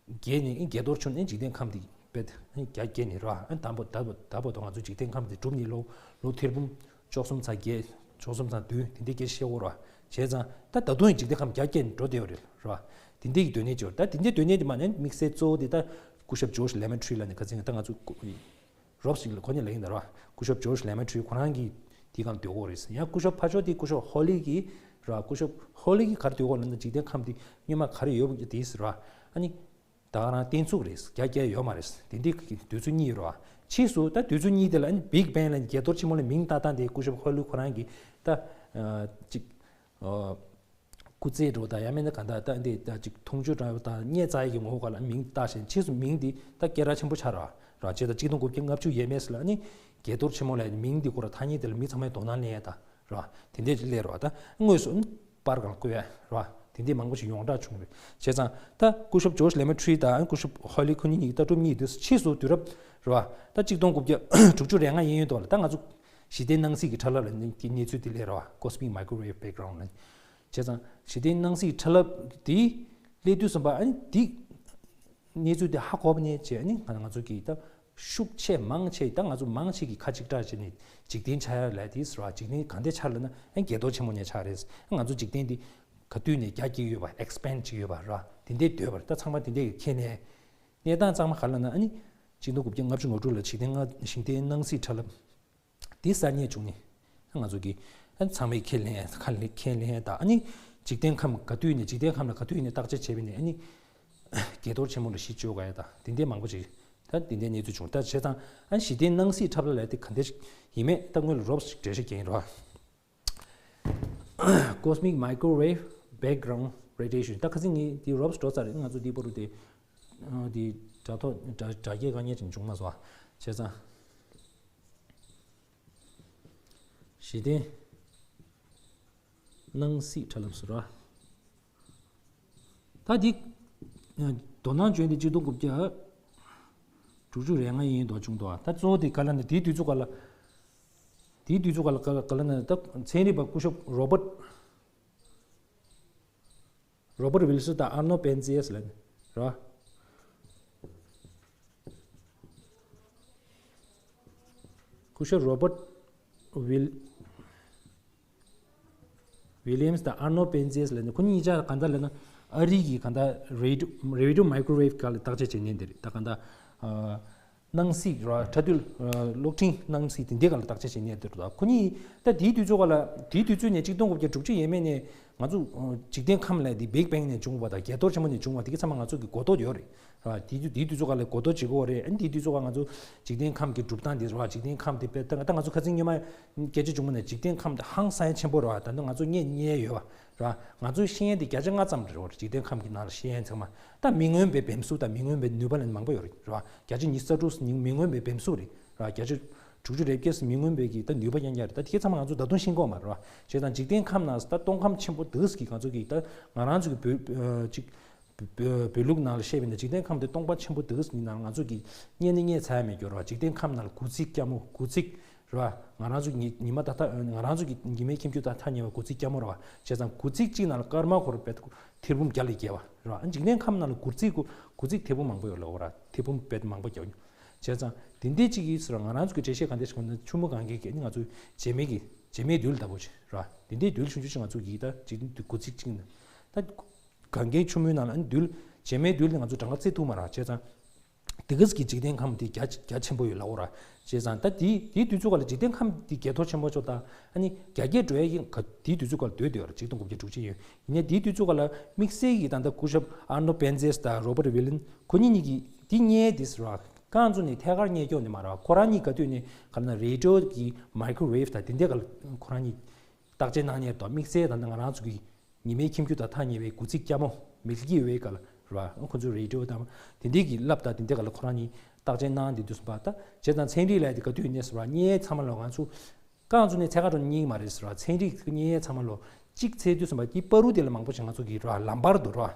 བརྒྱད་ནས་ཨ་ནི་བརྒྱད་གཏོར་བྱུང་ནས་འཇིག་རྟེན་ཁམས་དེ་དཔེ་ཨ་ནི་རྒྱ་བསྐྱེད་ནས་ར། ཨ་ནི་དང་པོ་ད་བར་ད་བར་དུ་ང་ཚོ་འཇིག་རྟེན་ཁམས་དེ་གྲུབ་ནས་ལོ་ལོ་ཐེར་འབུམ་བཅུ་གསུམ་ཚེག་བརྒྱད་བཅུ་གསུམ་ཚེག་བདུན་དེ་འདྲའི་སྐད་ཆ་བཤད་ཡོད་ར། བྱས་ཙང་ད་ད་དུང་ཡང་འཇིག་རྟེན་ཁམས་རྒྱ་བསྐྱེད་ནས་འགྲོ་བསྡད་ཡོད་རེད་ར། དེ་འདྲའི་གི་སྡོད་གནས་ཅིག་ཡོད་རེད། ད་དེ་འདྲའི་སྡོད་གནས་དེ་མ་ནས་དམིགས་བསལ་གཙོ་བོ་དེ་ད་སྐུ་ཞབས་George Lamettrie ལབ་ནས་ཁ་སང་ད་ང་ཚོ་རོབ་ཞིག་ལ་གོ་ནས་ལ་ཡིན་ད་ར། སྐུ་ཞབས་George Lamettrie ཁོ་རང་གིས་དེའི་སྒང་སྡོད་ཡོད་རེད། ཡང་སྐུ་ཞབས་ཕར་ཕྱོགས་དེ་སྐུ་ཞབས་Hawley གིས་ར། སྐུ་ཞབས་Hawley གིས་ག་རེ་སྡོད་ཡོད་ལབ་ན་འཇིག་རྟེན་ཁམས་དེ་སྔོན་མ་ག་རེ་ཡོད་པ་དེ་ཟེར་ར། ཨ་ནི། ད་ག་རང་བརྟན་ཚུགས་རེད། རྒྱ་བསྐྱེད་ཡོད་མ་རེད། དེ་འདྲའི་གི་འདོད་ཚུལ་གཉིས་ཡོད་རེད་བ། ཕྱིས་སུ་ད་འདོད་ཚུལ་གཉིས་དེ་ལ་ཨ་ནི་Big Bang ལབ་ནས་བརྒྱད་གཏོར་ཆེན་མོ་ལ་མིང་བཏགས་སྟངས་དེ་སྐུ་ཞབས་Hawley ཁོ་རང་གིས་ད་ཨ་ཅིག་ཨ་སྐུ་རྩེད་འགྲོ་དང་ཡང་མིན་ན་གང་ལྟར་ད་འདི་ད་ཅིག་མཐོང་ཆོས་འདྲ་བོ་དང་བརྙས་བཅག་ཡས་ཀྱི་ངོ་བོ་སྒང་ལ་མིང་བཏགས་ཤིང་ཕྱིས་སུ་མིང་འདི་ད་སྐད་གྲགས་ཆེན་པོ་ཆགས་རེད་བ། ར་བྱས་ད་གཅིག་སྟོང་དགུ་བརྒྱ་ལྔ་བཅུ་ཡས་མས་ལ་ཨ་ནི་བརྒྱད་གཏོར་ཆེན་མོ་ལབ་ནས་མིང་འདི་ཁོ་ར་ཐ་སྙད་དེ་ལ་མི་ཚང་མས་དོ་སྣང་ལེན་ཡས་ད་ར་དེ་འདྲས་ཅིག་སླེབས་རེད་བ། ད་དངོས་སུ་ཨ་ནི། པར་སྒང་བཀོད་ཡ་རེད་བ། དེ་འདྲའི་མང་པོ་ཞིག་ཡོངས་གྲགས་བྱུང་རེད། བྱས་ཙང་ད་སྐུ་ཞབས་George Lamettrie དང་སྐུ་ཞབས་Hawley ཁོ་གཉིས་གཉིས་ཀྱི་ལྟ་གྲུབ་གཉིས་དེ་ཕྱིས་སུ་དུས་རབས་རེད་བ། ད་གཅིག་སྟོང་དགུ་བརྒྱ་དྲུག་ཅུ་རེ་ལྔ་ཡན་ཡོད་དོ་ལ་ད་ང་ཚོ་ཞི་བདེའི་སྣང་སྲིད་ཀྱི་ཁྲ་ལབ་ལ་ནི་དེ་གནས་ཚུལ་དེ་སླེབས་རེད་བ། Cosmic Microwave Background ལ། བྱས་ཙང་ཞི་བདེའི་སྣང་སྲིད་ཁྲ་ལབ་དེ་སླེབས་དུས་ཙམ་པ་ཨ་ནི་དེ། གནས་ཚུལ་དེ་ཧ་གོ་བ་ནས་བྱས་ནས་ང་ང་ཚོ་གིས་ད་ཤུགས་ཆེ་མང་ཆེ་ད་ང་ཚོ་མང་ཆེ་གིས་ཁ་གཅིག་གྲགས་བྱས་ནས་འཇིག་རྟེན་ཆགས་ཡ་ལབ་དེ་ཟེར་བ། འཇིག་རྟེན་གང་འདྲ་ཆགས་ལབ་ན་ཨ་བརྒྱད་གཏོར་ཆེན་མོ་ནས་ཆགས་རེད། ང་ཚོ་འཇིག་རྟེན་འདི་ག་དུས་ནས་རྒྱ་སྐྱེད་ཡོད་པ་expand བྱེད་ཡོད་པ་ར་དེ་འདྲས་འདོད་པར་ད་ཚང་མ་དེ་འདྲས་ཀྱི་ཁས་ལེན་གནས་སྟངས་གཙང་མ་ག་ལབ་ན་ཨ་ནི་གཅིག་སྟོང་དགུ་བརྒྱ་ལྔ་བཅུ་ང་དྲུག་ལ་འཇིག་རྟེན་ལྔ་ཞི་བདེའི་སྣང་སྲིད་ཁྲ་ལམ། དེ་གསར་རྙེད་བྱུང་ནས་ང་ཚོ་གིས་ཨ་ཚང་མས་ཁས་ལེན་ཁས་ལེན་ཁས་ལེན་དང་ཨ་ནི་འཇིག་རྟེན་ཁམས་ག་དུས་ནས་འཇིག་རྟེན་ཁམས་ལ་ག་དུས་ནས་བརྟག་དཔྱད་བྱས་པ་ནས་ཨ་ནི་བརྒྱད་གཏོར་ཆེན་མོ་ལ་གཞི་བཅོལ་ག་ཡ་དང་དེ་འདྲའི་མང་པོ་ཞིག་ད་དེ་འདྲའི་གནས་ཚུལ་བྱུང་། ད་བྱས་ཙང་ཨ་ཞི་བདེའི་སྣང་སྲིད་ཁྲ་ལམ་ལབ་དེ་ག་འདྲ་ཞིག་ཡིན་མེད་ད་སྔོན་ལ་རོབ་ཞིག་འགྲེལ་བཤད་རྒྱག་ཡིན་རོགས། Cosmic Microwave Background Radiation ད་ཁ་སང་ངས་དེ་རོབ་ཞིག་འགྲོ་ཚར་རེད། ང་ཚོ་དེའི་བར་དུ་དེ་དེ་དྲ་ཐོག་དྲ་དྲ་རྒྱའི་དཀའ་ངལ་ཅིག་བྱུང་མ་སོང་བ། བྱས་ཙང་། ཞི་བདེའི་སྣང་སྲིད་ཁྲ་ལམ་ཟེར་བ། ད་འདི། དོ་སྣང་བྱུང་འདི་གཅིག་སྟོང་དགུ་བརྒྱ་དྲུག་ཅུ་རེ་ལྔ་ཡན་ཡོད་མདོག་བྱུང་འདུག་ད་གཙོ་བོ་དེ་ག་ལ་ན་དེའི་དུས་ཚོད་ག་ལ། དེའི་དུས་ཚོད་ག་ལ་ག་ལ་ག་ལ་ན་ད་ཚན་རིག་པ་སྐུ་ཞབས་Robert Robert Wilson དང་Arno Penzias ལ་ར། སྐུ་ཞབས་Robert Will Williams དང་Arno Penzias ལབ་ནས་ཁོ་གཉིས་ཆ་གང་ལྟར་ལབ་ན་ཨ་རི་གི་གང་ལྟར་radio radio microwave སྒང་ལ་བརྟག་དཔྱད་བྱེད་མཁན་དེ་རེད། ད་གང་ལྟར་ཨ་སྣང་སྲིད་ར་ཕྲ་རྡུལ་ཨ་གློག་འཕྲིན་སྣང་སྲིད་དེ་འདྲའི་སྒང་ལ་བརྟག་དཔྱད་བྱེད་མཁན་དེ་རེད། ད་ཁོ་གཉིས་ད་དེའི་དུས་ཚོད་སྒང་ལ་དེའི་དུས་ཚོད་ནས་གཅིག་སྟོང་དགུ་བརྒྱ་དྲུག་ཅུ་ཡས་མས་ནས་ང་ཚོ་ཨ་འཇིག་རྟེན་ཁམས་ལ་དེ་Big Bang ནས་བྱུང་བ་དང་བརྒྱད་གཏོར་ཆེན་པོ་ནས་བྱུང་བ་དེ་གི་ཚང་མ་ང་ཚོ་གི་གོ་རྟོགས་ཡོད་རེད། ར་དེ་དུས་དེའི་དུས་ཚོད་སྒང་ལ་གོ་རྟོགས་བྱེད་དགོས་རེད། ཨ་ནི་དེའི་དུས་ཚོད་སྒང་ང་ཚོ་འཇིག་རྟེན་ཁམས་ཀྱི་གྲུབ་སྟངས་དེ་ར་འཇིག་རྟེན་ཁམས་དེ་དཔེ་ད་ད་ང་ཚོ་ཁ་སང་སྔོན་མ་སྐད་ཆ་བྱུང་བ་ནས་འཇིག་རྟེན་ཁམས་དེ་ཧང་སང་ཆེན་པོ་རེད་བ། ད་ནི་ང་ཚོ་རྙེད་རྙེད་ཡོད་བ་ར། ང་ཚོའི་ཤེས་ཡོན་དེ་བརྒྱ་ཆ་ལྔ་ཙམ་རེད་བ། འཇིག་རྟེན་ཁམས་ཀྱི་ནང་ལ་ཤེས་ཡོན་ཚང་མ་ད་མི་མངོན་པའི་བེམ་གཟུགས་དང་མི་མངོན་པའི་ནུས་པ་ལ་མང་པོ་ཡོད་རེད་ར། བརྒྱ་ཆ་ཉི་ཤུ་རྩ་དྲུག་མི་མངོན་པའི་བེམ་གཟུགས་རེད་ར། བརྒྱ་ཆ་དྲུག་ཅུ་རེ་བརྒྱད་མི་མངོན་པའི་གི་ད་ནུས་པ་རྐྱང་རྐྱང་རེད། ད་དེ་ཚང་མ་ང་ཚོ་ད་དུང་ཤེས་ཀྱི་ཡོད་མ་རེད་བ། བྱས་ཙང་འཇིག་རྟེན་ཁམས་ནང་ད་སྟོང་ཁམས་ཆེན་པོ་འདུག་གི་ང་ཚོ་གི་ད་ང་རང་ཚོ་གི་བོད་ཅིག་བོད་ལུགས་ནང་ལ་བཤད་པ་ཡིན་ན་འཇིག་རྟེན་ཁམས་དེ་སྟོང་པ་ཆེན་པོ་འདུག་ཟེར་ནང་ང་ཚོ་གིས་རྙེད་ནི་རྙེད་ཚར་ཡ་མེད་རྒྱུ་རེད་བ། འཇིག་རྟེན་ཁམས་ནང་ལ་དགུ་ཚིགས་སྐྱ་མོ་དགུ་ཚིགས་རེད་བ། ང་རང་ཚོ་གི་ཉི་མ་ད་ལྟ་ང་རང་ཚོ་གི་ཉི་མའི་ཁྱིམ་རྒྱུད་ད་ཐག་ཉེ་བ་དགུ་ཚིགས་སྐྱ་མོ་རེད་བ། བྱས་ཙང་དགུ་ཚིགས་གཅིག་ནང་ལ་སྐར་མ་འཁོར་བས་ཐེར་འབུམ་བརྒྱ་ལས་བརྒལ་བ་རེད་བ། འཇིག་རྟེན་ཁམས་ནང་ལ་དགུ་ཚིགས་དགུ་དགུ་ཚིགས་ཐེར་འབུམ་མང་པོ་ཡོད་ལབ་རེད་བ། ཐེར་འབུམ་བས་མང་པོ་རྒྱག་བྱས་ཙང་དེ་འདྲས་གཅིག་གིས་ཟེར་བ་ང་རང་ཚོ་གི་འགྲེལ་བཤད་གང་འདྲས་ཤིག་ན་ཆུ་མོ་གངྒཱའི་གི་ང་ཚོ་བྱེ་མའི་གི་བྱེ་མའི་རྡུལ་ལྟ་བུ་ཞིག་རེད་བ། དེ་འདྲས་རྡུལ་ཆུང་ཆུང་ཞིག་ང་ཚོ་གི་ད་འཇིག་རྟེན་དགུ་ཚིགས་གཅིག་ནང་ད། གངྒཱའི་ཆུ་མོའི་ནང་ལ་རྡུལ་བྱེ་མའི་རྡུལ་དེ་ང་ཚོ་གྲངས་ཀ་བརྩི་ཐུབ་མ་རེད། བྱས་ཙང་དེ་ག་ཙམ་གྱི་འཇིག་རྟེན་ཁམས་དེ་རྒྱ་རྒྱ་ཆེན་པོ་ཡོད་ལབ་རེད། བྱས་ཙང་ད་དེ་དེའི་དུས་ཚོད་སྐབས་ལ་འཇིག་རྟེན་ཁམས་དེ་བརྒྱད་གཏོར་ཆེན་པོ་ཆགས་ད་ཨ་ནི་རྒྱ་སྐྱེད་འགྲོ་ཡ་ཡིན་ག་དེའི་དུས་ཚོད་སྐབས་ལ་སྡོད་བསྡད་ཡོད་རེད། ཆིག་སྟོང་དགུ་བརྒྱ་དྲུག་ཅུ་ཡོད་ཡིན་ནའི་དེའི་དུས་ཚོད་སྐབས་ལ་དམིགས་བསལ་གྱི་ད་ལྟ་སྐུ་ཞབས་Arno Penzias དང་Robert Wilhelm ཁོ་གཉིས་གཉིས་ཀྱིས་དེ་རྙེད་དེ་ཟེར་བ་རྐང་བཙུགས་ནས་ཐད་ཀར་རྙེད་སྐྱོང་དེ་མ་རེད་བ། ཁོ་རང་གཉིས་ག་དུས་ནས་ག་ལ་ན་རེ་ཌི་ཡོ་གི་microwave དང་དེ་འདྲས་ག་ལ་ཁོ་རང་གཉིས་བརྟག་དཔྱད་གནང་མཁན་དང་དམིགས་བསལ་ད་ལྟ་ང་རང་ཚོ་གི་ཉི་མའི་ཁྱིམ་རྒྱུད་དང་ཐག་ཉེ་བའི་དགུ་ཚིགས་སྐྱ་མོ་Milky Way ག་ལ་རེད་བ། ཁོ་ཚོའི་རེ་ཌི་ཡོ་དང་དེ་འདྲས་ཀྱི་ལབ་དང་དེ་འདྲས་ག་ལ་ཁོ་རང་གཉིས་བརྟག་དཔྱད་གནང་དེ་དུས་ཙམ་པ་ད་བྱས་ཙང་ཚན་རིག་ལས་དེ་ག་དུས་ནས་ཟེར་བ་རྙེད་ཚང་མ་ལོ་ང་ཚོ་རྐང་བཙུགས་ནས་ཚད་ག་འགྲོ་རྙེད་མ་རེད་ཟེར་བ། ཚན་རིག་རྙེད་ཚང་མ་ལོ་གཅིག་ཚེས་དུས་ཙམ་པ་དེ་བར་དུ་དེ་ལ་མང་པོ་ཞིག་ང་ཚོ་གི་རེད་བ་ལམ་བར་དུ་རེད་བ།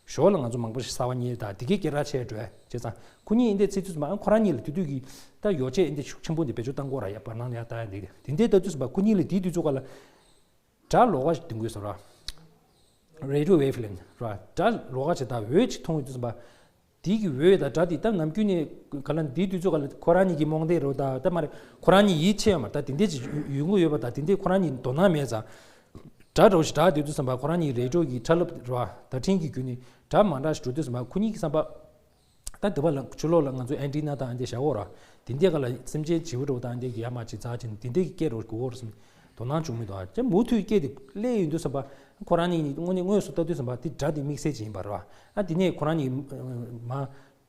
ཞོར་ལ་ང་ཚོ་མང་པོ་ཞིག་གསར་པ་རྙེད་དང་དེ་གའི་སྐད་གྲགས་ཆེ་འགྲོ་བྱས་ཙང་ཁོ་གཉིས་ཨིན་དེ་ཚེ་དུས་ཙམ་པ་ཁོ་རང་གཉིས་ལ་དེ་དུས་ཀྱི་ད་ཡོ་ཆས་ཨིན་དེ་ཤུགས་ཆེན་པོ་འདི་བེད་སྤྱོད་བཏང་དགོས་ར་ཡ་བར་སྣང་ཡ་ད་ཡ་འདི་དེ་འདྲའི་ལྟ་དུས་ཙམ་པ་ཁོ་གཉིས་ལ་དེའི་དུས་ཚོད་སྐབས་ལ་སྒྲ་ལོགས་ཀ་ཞིག་འདོན་དགོས་སོ་ར། Radio wavelength ར་སྒྲ་ལོགས་ཀ་ཞིག་དང་འོད་ཅིག་མཐོང་བའི་དུས་ཙམ་པ་དེའི་གི་འོད་དང་སྒྲ་དེ་ད་ནམ་རྒྱུན་ནས་ག་ལ་དེའི་དུས་ཚོད་སྐབས་ལ་ཁོ་རང་གཉིས་ཀྱི་རྨོངས་དད་རོ་ད་ད་མ་རེད། ཁོ་རང་གཉིས་ཡིད་ཆེས་ཡོད་མ་རེད། ད་དེ་འདྲས་ཅིག་ཡོང་གི་ཡོད་པ་དང་དེ་འདྲས་ཁོ་རང་གཉིས་དོ་སྣང་མེད་ཙང་སྒྲ་འདྲ་བོ་ཞིག་གྲགས་དུས་ཙམ་པ་ཁོ་རང་གཉིས་རེ་ཌི་ཡོ་གི་ཁྲ་ལབ་ར་བརྡ་འཕྲིན་གྱི་བརྒྱུད་ནས་སྒྲ་མ་འདྲ་ཞིག་འགྲོ་དུས་ཙམ་པ་ཁོ་གཉིས་ཀྱི་བསམ་པ། ད་འདི་པ་ལ་ཕྱི་ལོགས་ལ་ང་ཚོ་ཨན་ཊི་ན་དང་ཨ་འདི་བཞག་འོ་ར། དེ་འདི་ག་ལ་སེམས་ཅན་བྱིའུ་འདྲ་བོ་དང་ཨ་འདི་གི་ཡ་མ་ཅིག་རྩ་ཅིག་དེ་འདི་གི་སྐད་རོ་གོ་འོ་ར་སེམས་དོ་སྣང་བྱུང་མི་འདུག་ཨ་ཅེ་མུ་མཐུད་སྐད་དེ་སླེབས་ཡོང་དུས་ཙམ་པ་ཁོ་རང་གཉིས་དངོས་གནས་དངོས་སུ་ལྟ་དུས་ཙམ་པ་དེ་སྒྲ་དེ་དམིགས་བསལ་ཅིག་ཡིན་པ་ར། ཨ་དེ་ནས་ཁོ་རང་གཉིས་མ་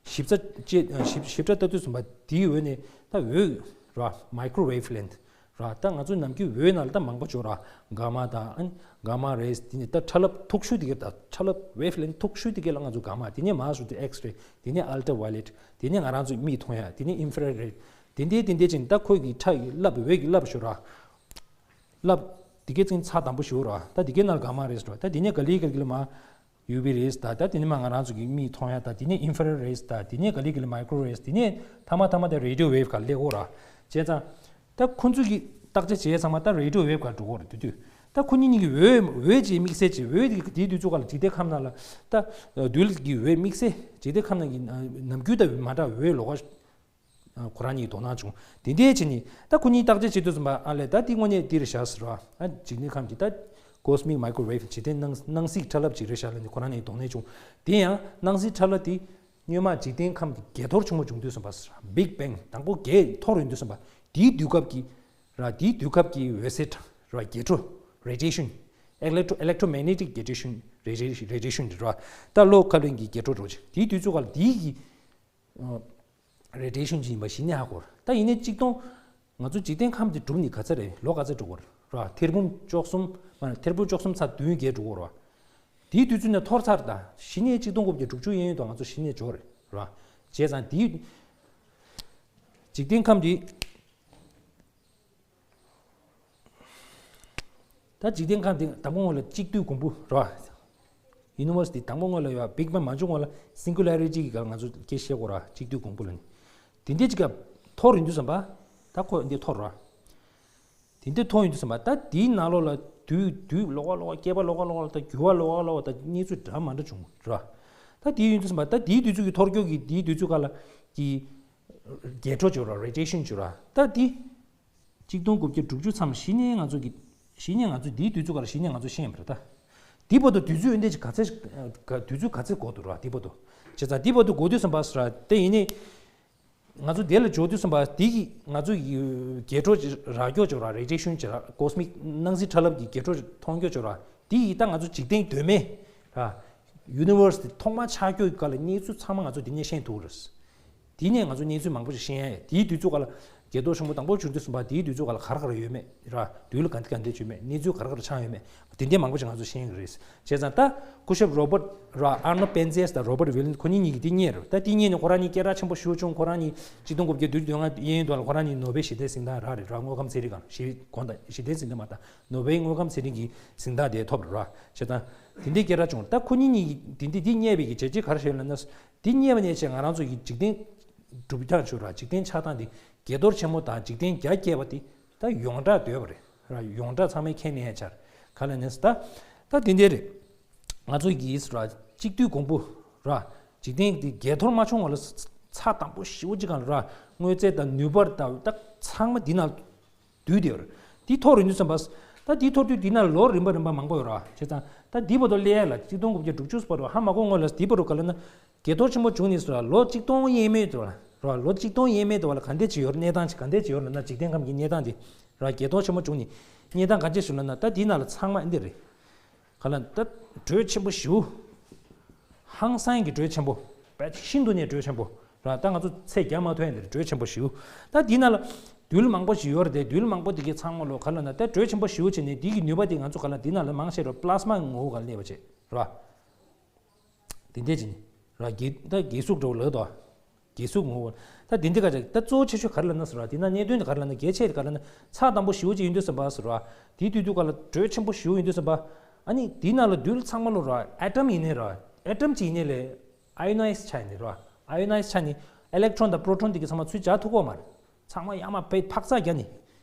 ཞིབ་ཚ་ཅེ་ཞིབ་ཞིབ་ཕྲ་ལྟ་དུས་ཙམ་པ་དེའི་འོད་ནས་ད་འོད་ར་microwave length ར། ད་ང་ཚོ་ནམ་རྒྱུན་འོད་ནང་ལ་ད་མང་པོ་ཅིག་ཡོད་ར། གྷ་མ་དང་ཨ་གྷ་མ་རེས་དེ་ནས་ད་ཁྲ་ལབ་མཐུག་ཤོས་དེ་ག་ད་ཁྲ་ལབ་wavelength མཐུག་ཤོས་དེ་ག་ལ་ང་ཚོ་གྷ་མ། དེ་ནས་མར་སོང་དུས་X-ray དེ་ནས་ultraviolet དེ་ནས་ང་རང་ཚོ་མིག་མཐོང་ཡ་དེ་ནས་infrared དེ་འདྲའི་དེ་འདྲའི་ཅིག་ད་ཁོས་གི་ཁྲ་ཡི་རླབས་འོད་ཀྱི་རླབས་ཤོར་ར། རླབས་དེ་གའི་ཚིག་ཚ་དམ་པོ་ཞིག་ཡོད་ར། ད་དེ་གའི་ནང་གྷ་མ་རེས་ར། ད་དེ་ནས་ག་ལེ་ག་ལེ་མར་ཡུ་བི་རེས་ད་ད་དེ་ནས་མར་ང་རང་ཚོ་གི་མིག་མཐོང་ཡ་ད་དེ་ནས་infrared rays ད་དེ་ནས་ག་ལེ་ག་ལེ་micro rays དེ་ནས་ཐ་མ་ཐ་མ་ད་radio wave ག་ལེ་འོ་ར། བྱས་ཙང་ད་ཁོ་ཚོ་གི་བརྟག་དཔྱད་བྱས་ཚང་མ་ད་radio wave ག་འགྲོ་གོ་ར། དེ་དུས་ད་ཁོ་གཉིས་གཉིས་ཀྱི་འོད་འོད་ཀྱི་དམིགས་བསལ་གྱི་འོད་དེ་དེའི་དུས་ཚོད་ག་ལ་འཇིག་རྟེན་ཁམས་ནང་ལ་ད་རྡུལ་གྱི་འོད་དམིགས་བསལ་འཇིག་རྟེན་ཁམས་ནང་གི་ནམ་རྒྱུན་ད་མ་འདྲ་འོད་ལོགས་ཀ་ཁོ་རང་གཉིས་དོ་སྣང་བྱུང་། དེ་འདྲའི་བྱས་ནས་ད་ཁོ་གཉིས་བརྟག་དཔྱད་བྱེད་དུས་ཙམ་པ་ཨ་ལས་ད་དེ་དངོས་གནས་འདིར་བཞག་ཟེར་བ་ཨ་འཇིག་རྟེན་ཁམས་ཀྱི་ད་cosmic microwave འཇིག་རྟེན་སྣང་སྣང་སྲིད་ཁྲ་ལབ་ཅིག་རེད་བཞག་ལབ་ནས་ཁོ་རང་གཉིས་དོ་སྣང་བྱུང་། དེ་ཡང་སྣང་སྲིད་ཁྲ་ལབ་དེ་སྔོན་མ་འཇིག་རྟེན་ཁམས་ཀྱི་བརྒྱད་གཏོར་ཆུང་མོ་བྱུང་དུས་ཙམ་པ་ཟེར་བ་Big Bang དང་པོ་བརྒྱད་གཏོར་ཡོང་དུས་ཙམ་པ་དེའི་དུས་སྐབས་ཀྱི་ར་དེའི་དུས་སྐབས་ཀྱི་འོད་ཟེར་ར་བརྒྱད་འཕྲོ་radiation electro electromagnetic radiation radiation རེད་ར། ད་གློག་ཁ་ལོན་གྱི་བརྒྱད་འཕྲོ་རོ་ཅིག་དེའི་དུས་ཚོད་སྐབས་ལ་དེའི་གི radiation ཅིག་ཡིན་པ་གཞི་ནས་ཧ་གོ་ར། ད་ཡིན་ནའི་གཅིག་སྟོང་ང་ཚོ་འཇིག་རྟེན་ཁམས་དེ་གྲུབ་ནས་ག་ཚོད་རེད། ལོ་ག་ཚོད་འགྲོ་གི་རེད་ར། ཐེར་འབུམ་བཅུ་གསུམ་མ་ཐེར་འབུམ་བཅུ་གསུམ་ཚེག་བདུན་བརྒྱད་འགྲོ་གི་རེད་བ། དེའི་དུས་ཚོད་ནས་འཐོར་ཚར། ད་གཞི་ནས་གཅིག་སྟོང་དགུ་བརྒྱ་དྲུག་ཅུ་ཡན་ཡོད་དང་ང་ཚོ་གཞི་ནས་འབྱོར་རེད་ར། བྱས་ཙང་དེའི་འཇིག་རྟེན་ཁམས་དེ་ད་འཇིག་རྟེན་ཁམས་དེ་དང་པོ་སྔོན་ལ་གཅིག་བསྡུས་གོང་བུ་རེད་བ། Universe དེ་དང་པོ་སྔོན་ལ་ཡོད་Big Bang མ་བྱུང་སྔོན་ལ་Singularity གི་སྐབས་ང་ཚོ་སྐད་བཤད་དགོས་ར། གཅིག་བསྡུས་གོང་བུ་ལ་ནི། དེ་འདྲའི་གཅིག་སྐབས་འཐོར་ཡོང་དུས་ཙམ་པ་ད་ཁོ་འདི་འཐོར་ར། དེ་འདྲའི་འཐོར་ཡོང་དུས་ཙམ་པ་ད་དེའི་ནང་ལོགས་ལ་དུས་དུས་ལོགས་ཀ་ལོགས་ཀ་སྐྱེས་པ་ལོགས་ཀ་ལོགས་ད་འགྱུར་བ་ལོགས་ཀ་ལོགས་ད་གནས་ཚུལ་འདྲ་མ་འདྲ་བྱུང་ར། ད་དེའི་ཡོང་དུས་ཙམ་པ་ད་དེའི་དུས་ཚོད་ཀྱི་འཐོར་སྐྱོད་ཀྱི་དེའི་དུས་ཚོད་ཀ་ལ་གི་བརྒྱད་འཕྲོ་བྱུང་ར། Radiation བྱུང་ར། ད་དེ། གཅིག་སྟོང་དགུ་བརྒྱ་དྲུག་ཅུ་མཚམས་གཞི་ནས་ང་ཚོ་གི་གཞི་ནས་ང་ཚོ་འདིའི་དུས་ཚོད་ག་ལ་གཞི་ནས་ང་ཚོ་ཤེས་ཡིན་པ་རེད་ད། འདི་བར་དུ་དུས་ཚོད་ཨེ་འདྲ་ཅིག་ག་ཚད་ག་དུས་ཚོད་ག་ཚད་འགོར་འདུག་ར་འདི་བར་དུ། བྱས་ཙང་འདི་བར་དུ་འགོར་དུས་ཙམ་པ་ར་དེ་ཡིན་ནི། ང་ཚོ་དེ་ལ་འཇོག་དུས་ཙམ་པ་འདི་གི་ང་ཚོ་ཡི་འགྱེད་འཕྲོ་ཅིག་རག་སྐྱོ་ཅིག་ར་radiation་ཅིག་ར་cosmic་སྣང་སྲིད་ཕྲ་རླབས་ཀྱི་འགྱེད་འཕྲོ་ཅིག་མཐོང་སྐྱོ་ཅིག་ར་འདི་ཡི་ད་ང་ཚོ་འཇིག་རྟེན་གདོད་མའི་ར་universe་དེ་ཐོག་མ་ཆགས་སྐྱོ་གི་སྐབས་ལ་གནས་ཚུལ་ཚང་མ་ང་ཚོ་འདི་ནས་ཤེས་ཐུབ་རེད། དེ་ནས་ང་ཚོ་གནས་ཚུལ་མང་པོ་ཞིག་ཤེས་ཡ་ཡོད། དེའི་དུས་ཚོད་སྐབས་ལ་རྒྱལ་ཐོ་ཆེན་པོ་དང་པོ་བྱུང་དུས་ཙམ་པ་དེའི་དུས་ཚོད་སྐབས་ལ་ག་རེ་ག་རེ་ཡོད་མེད་ར་དུས་ལ་ག་འདི་ག་འདི་བྱུང་མེད་གནས་ཚུལ་ག་རེ་ག་རེ་ཆགས་ཡོད་མེད་དེ་འདྲའི་མང་པོ་ཞིག་ང་ཚོ་ཤེས་ཀྱི་རེད། བྱས་ཙང་ད་སྐུ་ཞབས་Robert་ར་Arnold Penzias་དང་Robert Williams་ཁོ་གཉིས་གཉིས་ཀྱིས་དེ་རྙེད་རེད། ད་དེ་རྙེད་ནས་ཁོ་རང་གཉིས་སྐད་གྲགས་ཆེན་པོ་ཞེ་པོ་བྱུང་། ཁོ་རང་གཉིས་གཅིག་སྟོང་དགུ་བརྒྱ་བདུན་ཅུ་དོན་ལྔ་གཡས་གཡོན་དུ་ལ་ཁོ་རང་གཉིས་ནོ་བེལ་ཞི་བདེའི་གཟེངས་རྟགས་རག་རེད་ར། དངོས་ཁམས་ཚན་རིག་སྒང་ཞི་དངོས་ཁམས་ཚན་རིག་གི་གཟེངས་རྟགས་དེ་ཐོབ་རེད་ར། བྱས་ཙང་དེ་འདྲའི་སྐད་གྲགས་བྱུང་། ད་ཁོ་གཉིས་གཉིས་ཀྱིས་དེ་འདྲའི་དེ་རྙེད་པའི་གི་བྱས་རྗེས་ག་རེ་བྱས་ཡོད་ལབ་ན། དེ་རྙེད་པ་ནས་བྱས་ང་རང་ཚོ་གི་འཇིག་རྟེན་གྲུབ་ཀྱང་ཆོག་ར། འཇིག་རྟེན་ཆགས་སྟངས་དེ་རྒྱལ་ཐོར་ཆེན་མོ་དང་འཇིག་རྟེན་རྒྱ་བསྐྱེད་པ་དེ་ད་ཡོངས་གྲགས་བསྡད་པ་རེད་ར། ཡོངས་གྲགས་ཚང་མས་མཁྱེན་ནས་ཆར་ག་ལ་ནས་ད་ད་དེ་འདྲ་རེད། ང་ཚོ་གིས་ར་གཅིག་དུས་གོང་བུ་ར་འཇིག་རྟེན་དེ་རྒྱལ་ཐོར་མ་བྱུང་བ་ལ་ཚ་དང་པོ་ཞེ་པོ་ཅིག་གང་ལ་ར་དངོས་རྫས་དང་ནུས་པར་དང་ད་ཚང་མ་འདི་ན་དུས་དེ་ར། དེ་ཐོར་ཡོང་དུས་ཙམ་པ། ད་དེ་ཐོར་དུས་དེ་ན་ལོ་རིམ་པ་རིམ་པ་མང་པོ་ཡོད་ར། བྱས་ཙང་ད་འདི་བར་དུ་སླེབས་ཡ་ལ་གཅིག་སྟོང་དགུ་བརྒྱ་དྲུག་ཅུ་བར་དུ་ཧ་མ་གོ་སྔོན་ལ་འདི་བར་དུ་ག་ལ་ན་རྒྱལ་ཐོར་ཆེན་པོ་བྱུང་ནས་སུ་ལ་ལོ་གཅིག་སྟོང་ཡས་མས་དུ་ལ་ར། ལོ་གཅིག་སྟོང་ཡས་མས་དུ་བ་ལ་ག་འདྲས་ཅིག་ཡོད་རེད། གནས་སྟངས་ཅིག་ག་འདྲས་ཅིག་ཡོད་རེད་ལབ་ན། འཇིག་རྟེན་ཁམས་ཀྱི་གནས་སྟངས་དེ་ར་རྒྱལ་ཐོར་ཆེན་པོ་བྱུང་ནས་གནས་སྟངས་ག་འདྲས་ཞིག་ལབ་ན། ད་འདི་ན་ལ་ཚང་མ་འདི་རེད། ག་ལ་ད་དྲོད་ཆེན་པོ་ཞེ་པོ། ཧང་སང་གི་དྲོད་ཆེན་པོ། དཔེ་ཤིན་ཏུ་ནས་དྲོད་ཆེན་པོ་ར། ད་ང་ཚོ་ཚད་རྒྱག་མ་ཐུབ་ཡ་འདི་རེད། དྲོད་ཆེན་པོ་ཞེ་པོ། ད་འདི་ན་ལ་རྡུལ་མང་པོ་ཞིག་ཡོད་རེད་དེ། རྡུལ་མང་པོ་དེ་གའི་ཚང་མ་ལོ་ག་ལ་ན་ད་དྲོད་ཆེན་པོ་ཞེ་པོ་བྱས་ནས་འདི་གི་ནུས་པ་དེ་ང་ཚོ་ག་ལ་འདི་ན་ལ་མང་ཆེ་རོ་plasma་གི་ངོ་བོ་ག་ལ་གནས་པ་བྱས་ར། དེ་འདྲས་ཅིག་ནི་ར་གི་ད་གི་གཟུགས་འདྲ་བོ་ལབ་དོ། གི་གཟུགས་ངོ་བོ། ད་དེ་འདྲས་ག་ཅིག་ད་གཙོ་བོ་ཆེ་ཤོས་ག་རེ་ལབ་ན་ཟེར་བ་དེ་ན་གནད་དོན་དེ་ག་རེ་ལབ་ན་གལ་ཆེ་དེ་ག་རེ་ལབ་ན་ཚ་དང་པོ་ཞེ་པོ་ཅིག་ཡིན་དུས་ཙམ་པ་ཟེར་བ། དེའི་དུས་དུས་ག་ལ་དྲོད་ཆེན་པོ་ཞེ་པོ་ཡིན་དུས་ཙམ་པ། ཨ་ནི་དེའི་ནང་ལ་རྡུལ་ཚང་མ་ལོ་ར་atom་ཡིན་ནའི་ར་atom་ཅིག་ཡིན་ནའི་ལས་ionize་ཆགས་ཡིན་ནའི་ར། ionize་ཆགས་ནས་electron་དང་proton་དེ་གི་ཚང་མ་ཚུར་བྱ་ཐུབ་ཀྱི་ཡོད་མ་རེད། ཚང་མ་ཡར་མར་བས་འཕག་འཚག་རྒྱག་ནས།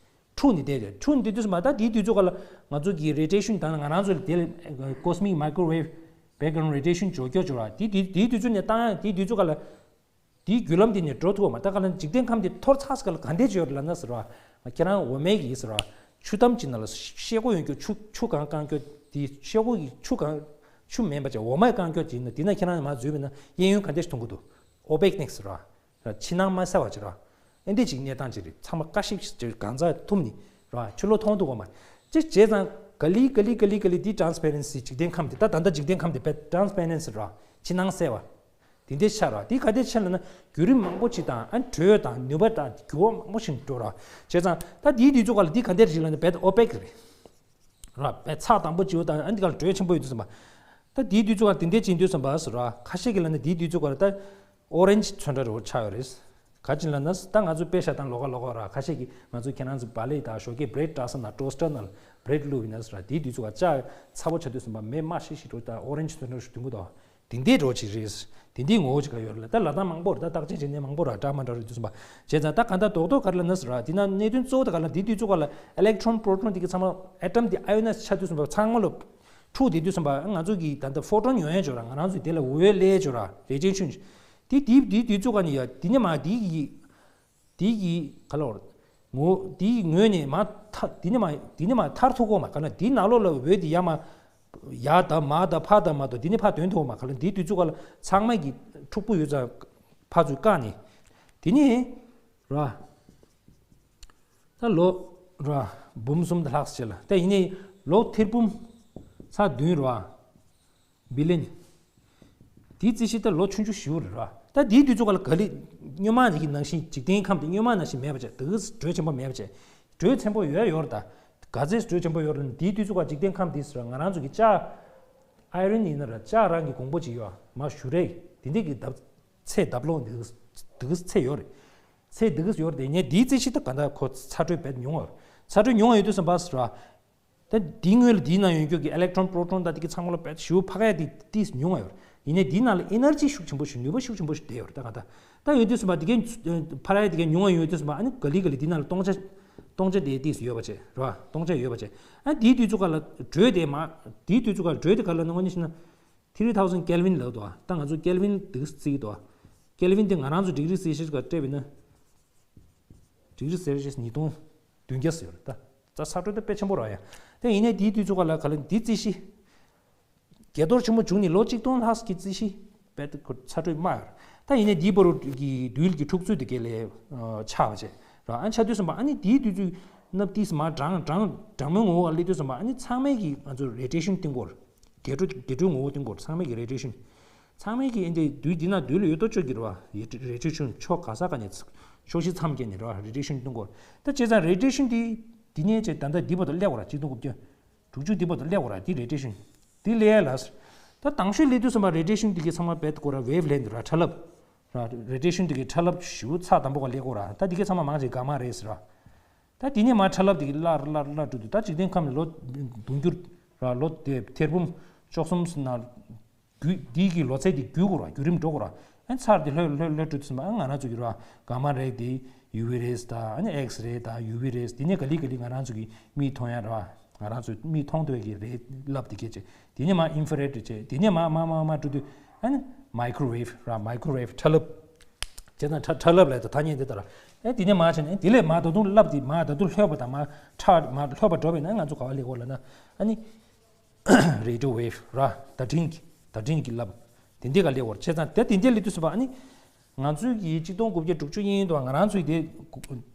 འཁྲུགས་ནས་བསྡད་རེད། འཁྲུགས་ནས་བསྡད་དུས་ཙམ་པ་ད་དེའི་དུས་ཚོད་ག་ལ་ང་ཚོ་གི་radiation་དང་ང་རང་ཚོ་ལ་དེ་ལ་cosmic microwave background radiation་འཇོག་སྐྱོ་འཇོག་ར། དེ་དེ་དེའི་དུས་ཚོད་ནས་བཏང་ཡ་དེའི་དུས་ཚོད་ག་ལ་དེའི་བརྒྱུད་ལམ་དེ་ནས་འགྲོ་ཐུབ་པ་མ། ད་ག་ལ་འཇིག་རྟེན་ཁམས་དེ་འཐོར་ཚར་ས་ག་ལ་ག་འདྲས་ཅིག་ཡོད་རེད་ལབ་ན་ཟེར་བ། ཁྱེད་རང་འོ་མའི་གི་ཟེར་བ། ཆུ་ཐམ་ཅིག་ནང་ལ་ཤེལ་སྒོ་ཡོད་རྒྱུ། ཆུ་ཆུ་གང་བཀང་རྒྱུ་དེ་ཤེལ་སྒོ་གི་ཆུ་གང་ཆུ་མེད་པ་ཅིག་འོ་མ་བཀང་རྒྱུ་ཅིག་ན་དེ་ན་ཁྱེད་རང་མར་འཛུལ་བ་ན་གཡས་གཡོན་ག་འདྲས་ཤིག་མཐོང་གི་འདུག opaqueness་ཟེར་བ། ཕྱི་ནང་མ་གསལ་བ་ཅིག་ར། ཨེ་འདི་ཅིག་གནས་སྟངས་ཅིག་རེད། ཚང་མ་ཀ་ཤིག་ཅིག་གང་ཟག་ཐུམ་ནི་ར་ཕྱི་ལོགས་མཐོང་ཐུབ་ཀྱི་མ་རེད། ཅིག་བྱས་ཙང་ག་ལི་ག་ལི་ག་ལི་ག་ལི་འདི་transparency་འཇིག་རྟེན་ཁམས་འདི་ད་ད་ལྟ་འཇིག་རྟེན་ཁམས་འདི་དཔེ་transparency་ར་ཕྱི་ནང་གསལ་བ། དེ་འདྲའི་ཆ་ར་འདི་ག་འདྲའི་ཆ་ལ་ན་བརྒྱུད་རིམ་མང་པོ་ཅིག་དང་ཨ་དྲོད་དང་ནུས་པ་དང་འགྱུར་བ་མང་པོ་ཞིག་འགྲོ་ར། བྱས་ཙང་ད་འདིའི་དུས་ཚོད་ག་ལ་འདི་ག་འདྲའི་རིགས་ལ་ན་དཔེ་opaque་རེད། ར་བས་ཚགས་དམ་པོ་བྱེད་དང་ཨ་འདི་ག་ལ་དྲོད་ཆེན་པོ་ཡོད་དུས་ཙམ་པ། ད་དེའི་དུས་ཚོད་ག་དེ་འདྲའི་ཅིག་དུས་ཙམ་པ་ཟེར་ར། ཁ་ཤས་ཀྱི་ལ་ནི་དེའི་དུས་ཚོད་ག་ལ་ད་orange་ཚོན་ཁྲ་རེ་བོ་ཆགས་ཡོད་རེད། ག་ཅིག་ལ་ན་ད་ང་ཚོ་དཔེ་ཤ་དང་ལོ་ག་ལོ་ག་ར་ཁ་ཤས་ཀྱི་ང་ཚོ་ཁྱེད་རང་ཚོ་བག་ལེབ་དང་ཞོགས་ཀས་bread་བཀྲ་ས་ན་toaster་ནང་bread་བླུགས་ཡིན་ན་ཟེར་ར། དེའི་དུས་ཚོད་ག་ལྕགས་ཚ་པོ་ཆགས་དུས་ཙམ་པ་མེ་དམར་ཤིག་ཤིག་འགྲོ། ད་orange་ཚོན་ཁྲ་ཞིག་འདོན་གི་འདུག་དེ་འདྲའི་རོ་ཅིག་རེད། དེ་འདྲའི་ངོ་བོ་ཅིག་ག་ཡོད་རེད་ལ། ད་ལ་དྭགས་མང་པོ་རེད། ད་རྟགས་ཅན་བྱེད་གནས་མང་པོ་ར་འདྲ་མ་འདྲ་རེད་དུས་ཙམ་པ། བྱས་ཙང་ད་ག་འདྲ་རྡོག་རྡོག་ག་རེ་ལབ་ན་ཟེར་ར། དེ་ན་གནད་དོན་གཙོ་བོ་ད་ག་ལ་འདི་དུས་ཚོད་ག་ལ་electron proton་དེ་གི་ཚང་མ་atom་དེ་ionize་ཆགས་དུས་ཙམ་པ་ཚང་མ་ལོ་འཁྲུགས་དེ་དུས་ཙམ་པ་ང་ཚོ་གི་ད་ལྟ་photon་ཡོང་ཡ་འཇོག་ར། ང་རང་ཚོ་དེ་ལ་འོད་ལས་འཇོག་ར་radiation་དེ་དེ་དེ་དུས་ཚོད་ག་ནས་ཡ་དེ་ནས་མ་དེ་གི་དེ་གི་ག་ལ་བར་ངོ་དེ་གི་ངོས་ནས་མ་ཐ་དེ་ནས་མ་དེ་ནས་མ་ཐར་ཐུབ་གོ་མ་ག་ན་དེ་ནང་ལོགས་ལ་འོད་དེ་ཡ་མ་ཡ་ད་མ་ད་ཕ་ད་མ་ད་དེ་ནས་ཕ་དོན་ཐུབ་མ་ག་ལ་འདི་དུས་ཚོད་ག་ལ་ཚང་མ་གི་འཁྲུག་པོ་ཡོད་ཙང་ཕ་ཚོས་བཀག་ནས་དེ་ནས་ར། ད་ལོ་ར་འབུམ་གསུམ་དང་ལྷག་ཙམ་ལ་ད་ཡིན་ནའི་ལོ་ཐེར་འབུམ་ཚེག་བདུན་ར་བི་ལིན། དེའི་རྩིས་གཞི་ད་ལོ་ཆུང་ཆུང་ཞིག་རེད་ར། ད་དེའི་དུས་ཚོད་ག་ལ་ག་ལི་སྔོན་མ་ནས་ཀྱི་ནང་བཞིན་འཇིག་རྟེན་ཁམས་དེ་སྔོན་མ་ནང་བཞིན་མེད་པ་བྱས། དེ་གི་དྲོད་ཆེན་པོ་མེད་པ་བྱས། དྲོད་ཆེན་པོ་ཡོད་ཡོད་རེད། ད་ག་ཚད་དྲོད་ཆེན་པོ་ཡོད་རེད་ན་དེའི་དུས་ཚོད་ག་འཇིག་རྟེན་ཁམས་དེ་ཟེར་ང་རང་ཚོ་གི་ལྕགས་iron་ཡིན་ན་ར་ལྕགས་རང་གི་གོང་བུ་ཅིག་ཡོད་མ་ཞུ་རེད། དེ་འདྲས་ཀྱི་ལྡབ་ཚད་ལྡབ་ལོང་དེ་གི་དེ་གི་ཚད་ཡོད་རེད། ཚད་འདི་གིས་ཡོད་རེད་དེ། ངས་འདིའི་རྩིས་གཞི་ད་ག་འདྲ་ཁོ་ཚ་དྲོད་བེད་ཉུང་བ་རེད། ཚ་དྲོད་ཉུང་བ་ཡོད་དུས་ཙམ་པ་ཟེར་བ། ད་འདིའི་སྔོན་ལ་འདིའི་ནང་ཡོད་རྒྱུ་གི་electron proton་ད་འདི་གི་ཚང་མ་ལ་བེད་ཞུ་ཕ་ག་ཡ་འདི་ཏིས་ཉུང་བ་ཡོད་རེད། ཡིན་ནའི་འདིའི་ནང་ལ་energy་ཤུགས་ཆེན་པོ་ཞིག་ནུས་པ་ཤུགས་ཆེན་པོ་ཞིག་བསྡད་ཡོད་རེད། ད་ག་ད་ད་ཡོད་དུས་ཙམ་པ་འདི་གའི་ཕ་ག་ཡ་འདི་གའི་ཉུང་བ་ཡོད་དུས་ཙམ་པ་ཨ་ནི་ག་ལི་ག་ལི་འདིའི་ནང་ལ་སྟོང་ཆ་སྟོང་ཆ་དེ་ཏིས་ཡོད་པ་བྱས་རེད་བ། སྟོང་ཆ་ཡོད་པ་བྱས། ཨ་འདིའི་དུས་ཚོད་ག་ལ་དྲོད་དེ་མ་འདིའི་དུས་ཚོད་ག་ལ་དྲོད་དེ་ག་ལ་ནང་ནས་ཤི་ན། three thousand Kelvin་ལབ་འདུག་ད་ང་ཚོ་Kelvin་འདི་ག་རྩིས་འདུག Kelvin་དེ་ང་རང་ཚོ་degree Celsius་ག་སྤྲད་པ་ཡིན་ན། degree Celsius་ཉིས་སྟོང་ བདུན་བརྒྱ་ཟེར་ཡོད་རེད་ད། ད་ཚ་དྲོད་ད་དཔེ་ཆེན་པོ་རེད་ཡ། ད་ཡིན་ནའི་དེའི་དུས་ཚོད་ཁ་ལ་ག་ལ་འདི་རྩིས་གཞི། བརྒྱད་གཏོར་ཆེན་མོ་བྱུང་ནས་ལོ་གཅིག་སྟོང་ལྷག་གི་རྩིས་གཞི་དཔེ་ད་ཁོ་ཚ་དྲོད་དམའ་ཡོད་རེད། ད་ཡིན་ནའི་དེའི་བར་གྱི་རྡུལ་གྱི་འཁྲུག་རྩོད་དེ་ག་ལས་ཆགས་པ་བྱས་ར། ཨ་ཆགས་དུས་ཙམ་པ་ཨ་ནི་དེའི་དུས་ཚོད་ནབ་ཏིས་མ་གྲང་གྲང་གྲང་མོའི་ངོ་བོ་ལ་སླེབས་དུས་ཙམ་པ་ཨ་ནི་ཚང་མས་ཀྱི་ང་ཚོ་radiation་སྟོན་གོ་ར། རྒྱས་སྤྲོས་རྒྱས་སྤྲོས་ངོ་བོ་སྟོན་གོ་ར། ཚང་མས་ཀྱི་radiation། ཚང་མས་ཀྱི་ཨེ་འདྲའི་རྡུལ་འདི་ན་རྡུལ་ཡོད་དོ་ཅོག་གི་ར་བ། radiation་ཕྱོགས་ག་ས་ག་ནས་ཕྱོགས་བཞི་མཚམས་བརྒྱད་ནས་ར་བ་radiation་སྟོན་གོ་ར། ད་བྱས་ཙང་radiation་འདི་འདི་ནས་བྱས་ད་ལྟ་འདི་བར་དུ་སླེབས་གོ་ར། གཅིག་སྟོང་དགུ་བརྒྱ་དྲུག་ཅུ་འདི་བར་དུ་སླེབས་གོ་ར། འདི་radiation་འདི་སླེབས་ཡ་ལ། ད་དང་ཤོས་སླེབས་དུས་ཙམ་པ་radiation་འདི་གི་ཚང་མ་བེད་གོ་ར། wavelength་ར་ཕྲ་རླབས་ར། radiation་འདི་གི་ཕྲ་རླབས་ཞེ་པོ་ཚ་དམ་པོ་ག་སླེབས་གོ་ར། ད་འདི་གི་ཚང་མ་མང་ཆེ་gamma rays་ར། ད་དེ་ནས་མར་ཕྲ་རླབས་དེ་གི་སླར་སླར་སླར་འགྲོ་དུས་ད་འཇིག་རྟེན་ཁམས་ལ་ལོ་དུང་ཕྱུར་ར་ལོ་དེ་ཐེར་འབུམ་བཅུ་གསུམ་ནང་རྒྱུད་འདི་གི་ལོ་ཚད་དེ་རྒྱུད་གོ་ར། བརྒྱུད་རིམ་འགྲོ་གོ་ར། ཨ་ཚར་དེ་ལྷོད་ལྷོད་ལྷོད་འགྲོ་དུས་ཙམ་པ་ཨ་ང་རང་ཚོ་གི་ར་gamma ray་དེ་UV rays་དང་ཨ་ནི་X ray་དང་UV rays་དེ་ནས་ག་ལེ་ག་ལེ་ང་རང་ཚོ་གི་མིག་མཐོང་ཡ་ར། ང་རང་ཚོ་མིག་མཐོང་ཐུབ་ཀྱི་རེད་ལབ་དེ་སྐད་ཅེས། དེ་ནས་མར་infrared་བྱས། དེ་ནས་མར་མར་མར་མར་འགྲོ་དུས་ཨ་ནི་microwave་ར། microwave་ཕྲ་རླབས་བྱས་ཙང་ཕྲ་ཕྲ་རླབས་ལ་ད་ཐ་སྙད་འདི་ལྟར་ཨ་དེ་ནས་མར་བྱས་ནས་དེ་ལས་མར་ད་དུང་རླབས་དེ་མར་ད་དུང་ལྷོད་པ་དང་མར་ཕྲ་མར་ལྷོད་པ་འགྲོ་བས་ན་ང་ཚོ་ག་བ་སླེབས་གོ་ལབ་ན་ཨ་ནི་radio wave་ར། བརྡ་འཕྲིན་གྱི་བརྡ་འཕྲིན་གྱི་རླབས་དེ་འདི་ག་སླེབས་གོ་ར། བྱས་ཙང་ད་དེ་འདི་སླེབས་དུས་ཙམ་པ་ཨ་ནི་ང་ཚོའི་གི་གཅིག་སྟོང་དགུ་བརྒྱ་དྲུག་ཅུ་ཡིན་དུས་ང་རང་ཚོའི་དེ་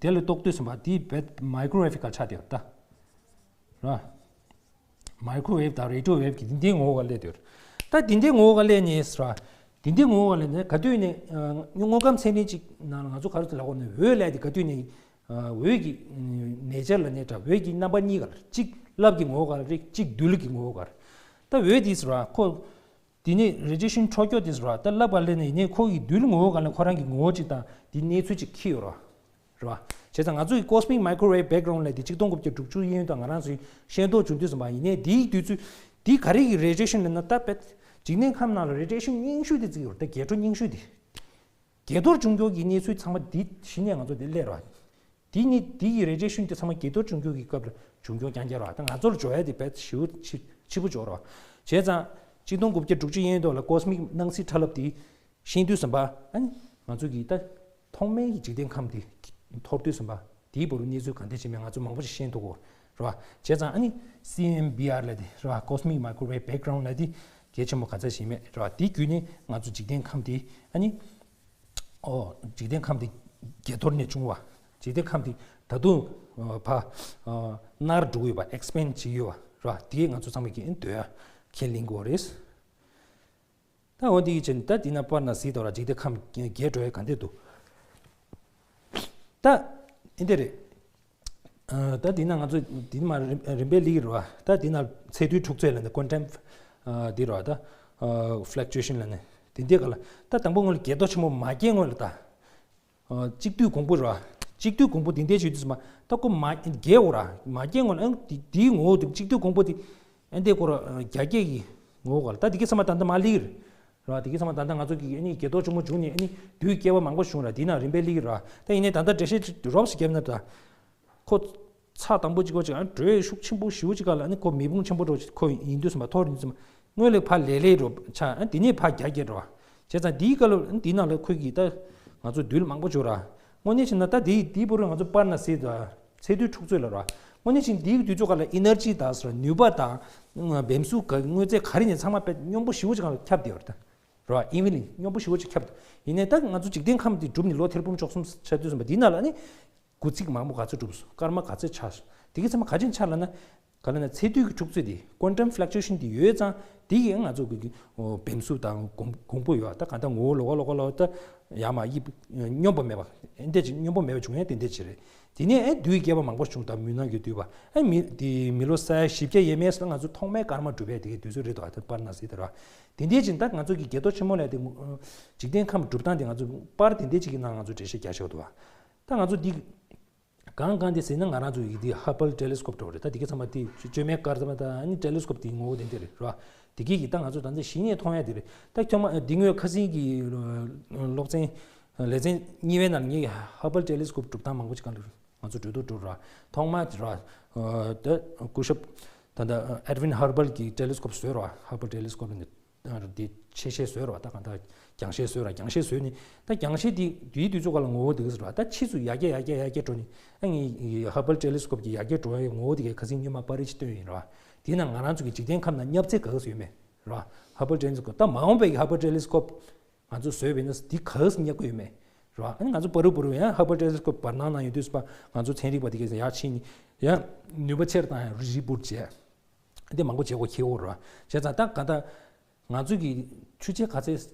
དེ་ལ་གཏོགས་དུས་ཙམ་པ་དེ་བེད་microwave་ག་ཆགས་བསྡད་ཡོད་ད། ར། microwave་དང་radio wave་གི་འདི་འདྲའི་ངོ་བོ་ག་སླེབས་དེ་ཡོད། ད་འདི་འདྲའི་ངོ་བོ་ག་སླེབས་ནས་ར། འདི་འདྲའི་ངོ་བོ་ག་སླེབས་ནས་ག་དུས་ནས་ཨ་དངོས་ཁམས་ཚད་ལྡན་གཅིག་ནང་ལ་ང་ཚོ་ག་རེ་ལབ་དགོས་ནས་འོད་ལབ་དེ་ག་དུས་ནས་ཨ་འོད་ཀྱི་ཨ་nature་ལབ་ནས་འདྲ། འོད་ཀྱི་རྣམ་པ་གཉིས་ག་རེ། གཅིག་རླབས་ཀྱི་ངོ་བོ་ག་རེ་རེད། གཅིག་རྡུལ་གྱི་ངོ་བོ་ག་རེ། ད་འོད་དེ་ར་ཁོ། དེ་ནས་radiation་འཕྲོ་སྐྱོད་དེ་ར་ད་རླབས་ག་སླེབས་ནས་ཡིན་ནའི་ཁོ་གི་རྡུལ་ངོ་བོ་ག་ལ་ཁོ་རང་གི་ངོ་བོ་གཅིག་དང་དེ་གནས་ཚུལ་གཅིག་འཁྱེར་ཡོད་ར། ར། བྱས་ཙང་ང་ཚོ་གི་cosmic microwave background་ལབ་དེ་གཅིག་སྟོང་དགུ་བརྒྱ་དྲུག་ཅུ་ཡིན་དང་ང་རང་ཚོས་ཤེས་རྟོགས་བྱུང་དུས་ཙམ་པ་ཡིན་ནའི་དེའི་དུས་ཚོད་དེ་ག་རེ་གི་radiation་ལབ་ན་ད་དཔེ་འཇིག་རྟེན་ཁམས་ནང་ལ་radiation་རྙིང་ཤོས་དེ་བརྩི་ཡོད་ར། ད་རྒྱས་སྤྲོས་རྙིང་ཤོས་དེ། རྒྱས་གཏོར་བྱུང་ཁྱོ་གི་གནས་ཚུལ་ཚང་མ་འདི་གཞི་ནས་ང་ཚོ་འདི་སླེབས་ར། འདི་ནི་འདི་ཡི་radiation་དེ་ཚང་མ་རྒྱས་གཏོར་བྱུང་ཁྱོ་གི་སྐབས་ལ་བྱུང་ཁྱོ་རྐྱང་རྐྱང་ར། ད་ང་ཚོར་འཇོག་ཡ་དེ་དཔེ་ཞེ་པོ་ཆེ་ཆེ་པོ་འཇོག་ར། བྱས་ཙང་གཅིག་སྟོང་དགུ་བརྒྱ་དྲུག་ཅུ་ཡན་དུ་ལ་cosmic་སྣང་སྲིད་ཕྲ་རླབས་དེ་ཤེས་དུས་ཙམ་པ་ཨ་ནི་ང་ཚོ་གི་ད་ཐོག་མའི་གི་འཇིག་རྟེན་ཁམས་དེ་འཐོར་དུས་ཙམ་པ་དེའི་བར་དུ་གནས་ཚུལ་ག་འདྲ་ཅིག་མེད་ང་ཚོ་མང་པོ་ཞིག་ཤེས་ཐུབ་གོ་ར། བྱས་ཙང་ཨ་ནི་C M B R་ལབ་དེ་ར། cosmic microwave background་ལབ་དེ་གལ་ཆེན་པོ་ག་ཚད་ཞིག་མེད་ར། དེ་བརྒྱུད་ནས་ང་ཚོ་འཇིག་རྟེན་ཁམས་དེ་ཨ་ནི། ཨོ། འཇིག་རྟེན་ཁམས་འདི་རྒྱས་གཏོར་ནས་བྱུང་བ། འཇིག་རྟེན་ཁམས་འདི་ད་དུང་ཨ་ཕ་ཨ་ནར་འགྲོ་གི་ཡོད་པ། expand་བྱེད་ཀྱི་ཡོད་པ་ར། དེ་ང་ཚོ་ཚང་མས་ཀྱི་འདོད་ཡ་ཁས་ལེན་དགོས་རེད། ད་འོ་འདི་ཡི་ཕྱིར་ད་འདི་ན་པར་ན་སི་དོ་ར་འཇིག་རྟེན་ཁམས་རྒྱས་འགྲོ་ཡ་ག་འདྲ་འདུག་ད་འདི་འདྲ་རེད། ཨ་ད་འདི་ན་ང་ཚོ་འདི་ནི་མ་རིམ་རིམ་པས་ལེགས་རེད་བ། ད་འདི་ན་ཚད་རྡུལ་འཁྲུག་རྩོད་ལབ་ནས་quantum་ཨ་འདི་རེད་བ། ད་ཨ་fluctuation་ལབ་ནས་འདི་འདྲའི་སྒང་ལ་ད་དང་པོ་སྔོན་ལ་རྒྱས་གཏོར་ཆེན་པོ་མ་རྒྱས་སྔོན་ལ་ད་ཨ་གཅིག་བསྡུས་གོང་བུ་རེད་བ། གཅིག་བསྡུས་གོང་བུ་འདི་འདྲའི་བྱེད་དུས་ཙམ་པ་ད་ཁོ་མ་རྒྱས་འོ་ར་མ་རྒྱས་སྔོན་ལ་ཨང་འདི་འདིའི་ངོ་བོ་དེ་གཅིག་བསྡུས་གོང་བུ་དེ་ཨ་འདི་ཁོ་ར་ཨ་རྒྱ་སྐྱེད་ཀྱི་ངོ་བོ་ག་ལ་ད་འདི་གི་ཚང་མ་ད་ལྟ་མ་ལེགས་རེད་བ། འདི་གི་ཚང་མ་ད་ལྟ་ང་ཚོ་གི་ཨ་ནི་རྒྱས་གཏོར་ཆེན་པོ་བྱུང་ནས་ཨ་ནི་རྡུལ་སྐྱེ་བ་མང་པོ་བྱུང་ར། འདི་ན་རིམ་པས་ལེགས་རེད་བ། ད་ཡིན་ནའི་ད་ལྟ་འགྲེལ་བཤད་རོབ་ཙམ་བརྒྱབ་ན་ད། ཁོ་ཚ་དམ་པོ་གཅིག་པོ་གཅིག་ཨ་དྲོད་ཤུགས་ཆེན་པོ་ཞེ་པོ་གཅིག་ག་ལ་ཨ་ནི་ཁོ་མེ་དཔུང་ཆེན་པོ་འདྲ་བོ་ཅིག་ཁོ་ཡིན་དུས་ཙམ་པ་ཐོག་རིང་ཙམ་པ་སྔོན་ལས་ཕར་ལས་ལས་འགྲོ་ཆ་ཨ་དེ་ནས་ཕར་རྒྱ་སྐྱེད་འགྲོ་བ། བྱས་ཙང་འདིའི་སྐབས་ལ་ཨ་འདི་ནང་ལ་ཁོ་གི་ད་ང་ཚོ་རྡུལ་མང་པོ་བྱུང་ར། དངོས་གནས་བྱས་ན་ད་དེའི་དེའི་བར་ང་ཚོ་པར་ན་སི་ད་ཚད་རྡུལ་འཁྲུག་རྩོད་ལ་ར། དངོས་གནས་བྱས་ན་དེའི་དུས་ཚོད་ག་ལ་ཨེ་ནར་ཇི་དང་ཟེར་ནུས་པ་དང་འབེམ་སུ་ག་དངོས་རྫས་ག་རེ་ནས་ཚང་མ་དཔེ་སྙོམས་པོ་ཞེ་པོ་ཅིག་ག་ལ་ཁྱབ་བསྡད་ཡོད་རེད་ད། ར་ཨི་ཝེན་ལི་སྙོམས་པོ་ཞེ་པོ་ཅིག་ཁྱབ་བསྡད། ཡིན་ནའི་ད་ང་ཚོ་འཇིག་རྟེན་ཁམས་འདི་གྲུབ་ནས་ལོ་ཐེར་འབུམ་བཅུ་གསུམ་ཆགས་དུས་ཙམ་པ་འདི་ནང་ལ་ནི། དགུ་ཚིགས་མང་པོ་ག་ཚོད་གྲུབ་སོང་། སྐར་མ་ག་ཚོད་ཆགས་སོང་། དེ་གི་ཚང་མ་ག་ཅིག་ཆགས་ལབ་ན། ག་ལབ་ན་ཚད་རྡུལ་གྱི་འཁྲུག་རྩོད་དེ་quantum fluctuation་དེ་ཡོད་ཙང་དེ་གིས་ང་ཚོ་གི་གི་འོ་འབེམ་སུ་དང་གོང་གོང་བུ་ཡོད་ད་ག་ད་ངོ་བོ་ལོགས་ཀ་ལོགས་ཀ་ལོགས་ད་ཡར་མར་དབྱིབས་སྙོམས་པ་མེད་པ་ཨེ་འདྲ་ཅིག་སྙོམས་པ་མེད་པ་བྱུང་ཡ་དེ་འདྲ་ཅིག་རེད། དེ་ནས་ཨེ་རྡུལ་རྒྱས་པ་མང་པོ་བྱུང་ད་མུན་ནག་གི་རྡུལ་བ་ཨེ་མི་དེ་མི་ལོ་ས་ཡ་བཞི་བརྒྱ་ཡས་མས་ལ་ང་ཚོ་ཐོག་མའི་སྐར་མ་གྲུབ་པའི་དེ་གི་དུས་ཚོད་རེད་དོ་ད་པར་ན་སི་དེ་ར། དེ་འདྲ་ཅིག་ད་ང་ཚོ་གི་རྒྱས་གཏོར་ཆེན་མོ་ལས་དེ་འཇིག་རྟེན་ཁམས་གྲུབ་སྟངས་དེ་ང་ཚོ་པར་དེ་འདྲ་ཅིག་གི་ནང་ང་ཚོ་འགྲེལ་བཤད་རྒྱག་ཆོག་འདུག་བ། ད་ང་ཚོ་འདི། གང་གང་དེ་ཟེར་ན་ང་རང་ཚོ་ཡི་དེ་Hubble telescope་འགྲོ་རེད་ད་དེ་གི་ཚང་མ་དེ་བཅོས་མའི་སྐར་ཚང་མ་ད་ཨ་ནི་telescope་དེའི་ངོ་བོ་དེ་འདྲ་རེད་ར། དེ་གི་གི་ད་ང་ཚོ་ད་ལྟ་གཞི་ནས་མཐོང་ཡ་དེ་རེད་ད་ཁྱོད་མ་འདི་ངོས་ཁ་སང་གི་སློབ་ཚན་ལེ་ཚན་གཉིས་པའི་ནང་ངས་Hubble telescope་གྲུབ་སྟངས་མང་པོ་ཅིག་གང་ལ་ང་ཚོ་གྲོས་བསྡུར་འགྲོ་ར་ཐོག་མ་དེ་ར་ད་སྐུ་ཞབས་ད་ད་Edwin Hubble་གི་telescope་བཟོས་ར་Hubble telescope་ནི། དེ་ཆེ་ཤེལ་བཟོས་ར་བ། ད་གང་ལྟར་རྒྱང་ཤེལ་བཟོས་ར། རྒྱང་ཤེལ་བཟོས་ནི་ད་རྒྱང་ཤེལ་དེ་དེའི་དུས་ཚོད་ག་ལ་ངོ་བོ་དེ་ག་ཟེར་བ། ད་ཕྱིས་སུ་ཡར་རྒྱས་ཡར་རྒྱས་ཡར་རྒྱས་འགྲོ་ནི། ཨ་ངའི་Hubble telescope གི་ཡར་རྒྱས་འགྲོ་བའི་ངོ་བོ་དེ་གའི་ཁ་སང་སྔོན་མ་པར་རིས་ཅིག་བཏོན་ཡིན་ར་བ། དེས་ན་ང་རང་ཚོ་གི་འཇིག་རྟེན་ཁམས་ན་བསྙབ་ཚད་ག་ག་ཟེར་ཡོད་མེད་ར་བ། Hubble telescope ད་མ་འོངས་པའི་གི་Hubble telescope ང་ཚོ་བཟོས་པས་ན་འདི་ག་ག་སེ་བསྙབ་གི་ཡོད་མེད་ར་བ། ཨ་ནི་ང་ཚོ་བར་དུ་བར་དུ་ཡང་Hubble telescope བར་སྣང་ན་ཡོད་དུས་པ་ང་ཚོ་ཚན་རིག་པ་དེ་གས་ཡར་ཕྱིན་ནི་ཡང་ནུས་པ་ཆེར་བཏང་ཡང་རི་རི་འབུར་བྱས། འདི་མང་པོ་བྱེད་དགོས་ཁེལ་འོ་ར། བྱས་ཙང་ད་ག་ད་ང་ཚོ་གི་ཆུ་ཚད་ག་ཚད་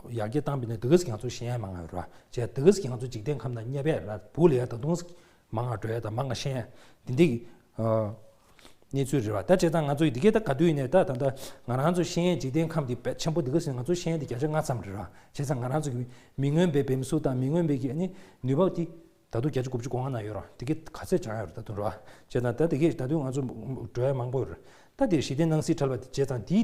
ཡར་རྒྱས་བཏང་པ་ཡིན་ན་དེ་ག་ཟིག་ང་ཚོ་ཤེས་ཡ་མང་ང་ཡོད་ར། བྱས་དེ་ག་ཟིག་ང་ཚོ་འཇིག་རྟེན་ཁམས་ན་བསྙབ་ཡ་ར་བུ་ལ་ཡ་ད་དུང་མང་ང་འགྲོ་ཡ་ད་མང་ང་ཤེས་ཡ་འདི་འདི་གི་གནས་ཚུལ་རེད་བ། ད་བྱས་ཙང་ང་ཚོ་ཡི་འདི་གས་ད་ག་དུས་ཡིན་ནའི་ད་ད་ད་ང་རང་ཚོ་ཤེས་ཡ་འཇིག་རྟེན་ཁམས་འདི་བས་ཆེན་པོ་འདི་ག་ཟིག་ང་ཚོ་ཤེས་ཡ་འདི་བརྒྱ་ཆ་ལྔ་ཙམ་རེད་ར། བྱས་ཙང་ང་རང་ཚོ་གི་མི་མངོན་པའི་བེམ་སུ་དང་མི་མངོན་པའི་གི་ཨ་ནི་ནུས་པ་འདི། ད་དུང་བརྒྱ་ཆ་དགུ་བཅུ་གོ་ལྔ་ན་ཡོད་ར། དེ་གའི་ག་ཚད་སྦྱང་ཡོད་ར་ད་དུང་ར། བྱས་ཙང་ད་དེ་གའི་ད་དུང་ང་ཚོ་འགྲོ་ཡ་མང་པོ་ཡོད་ར། ད་དེ་ཞི་བདེ་སྣང་སྲིད་འཕྲལ་བ་དེ་བྱས་ཙང་དེའི་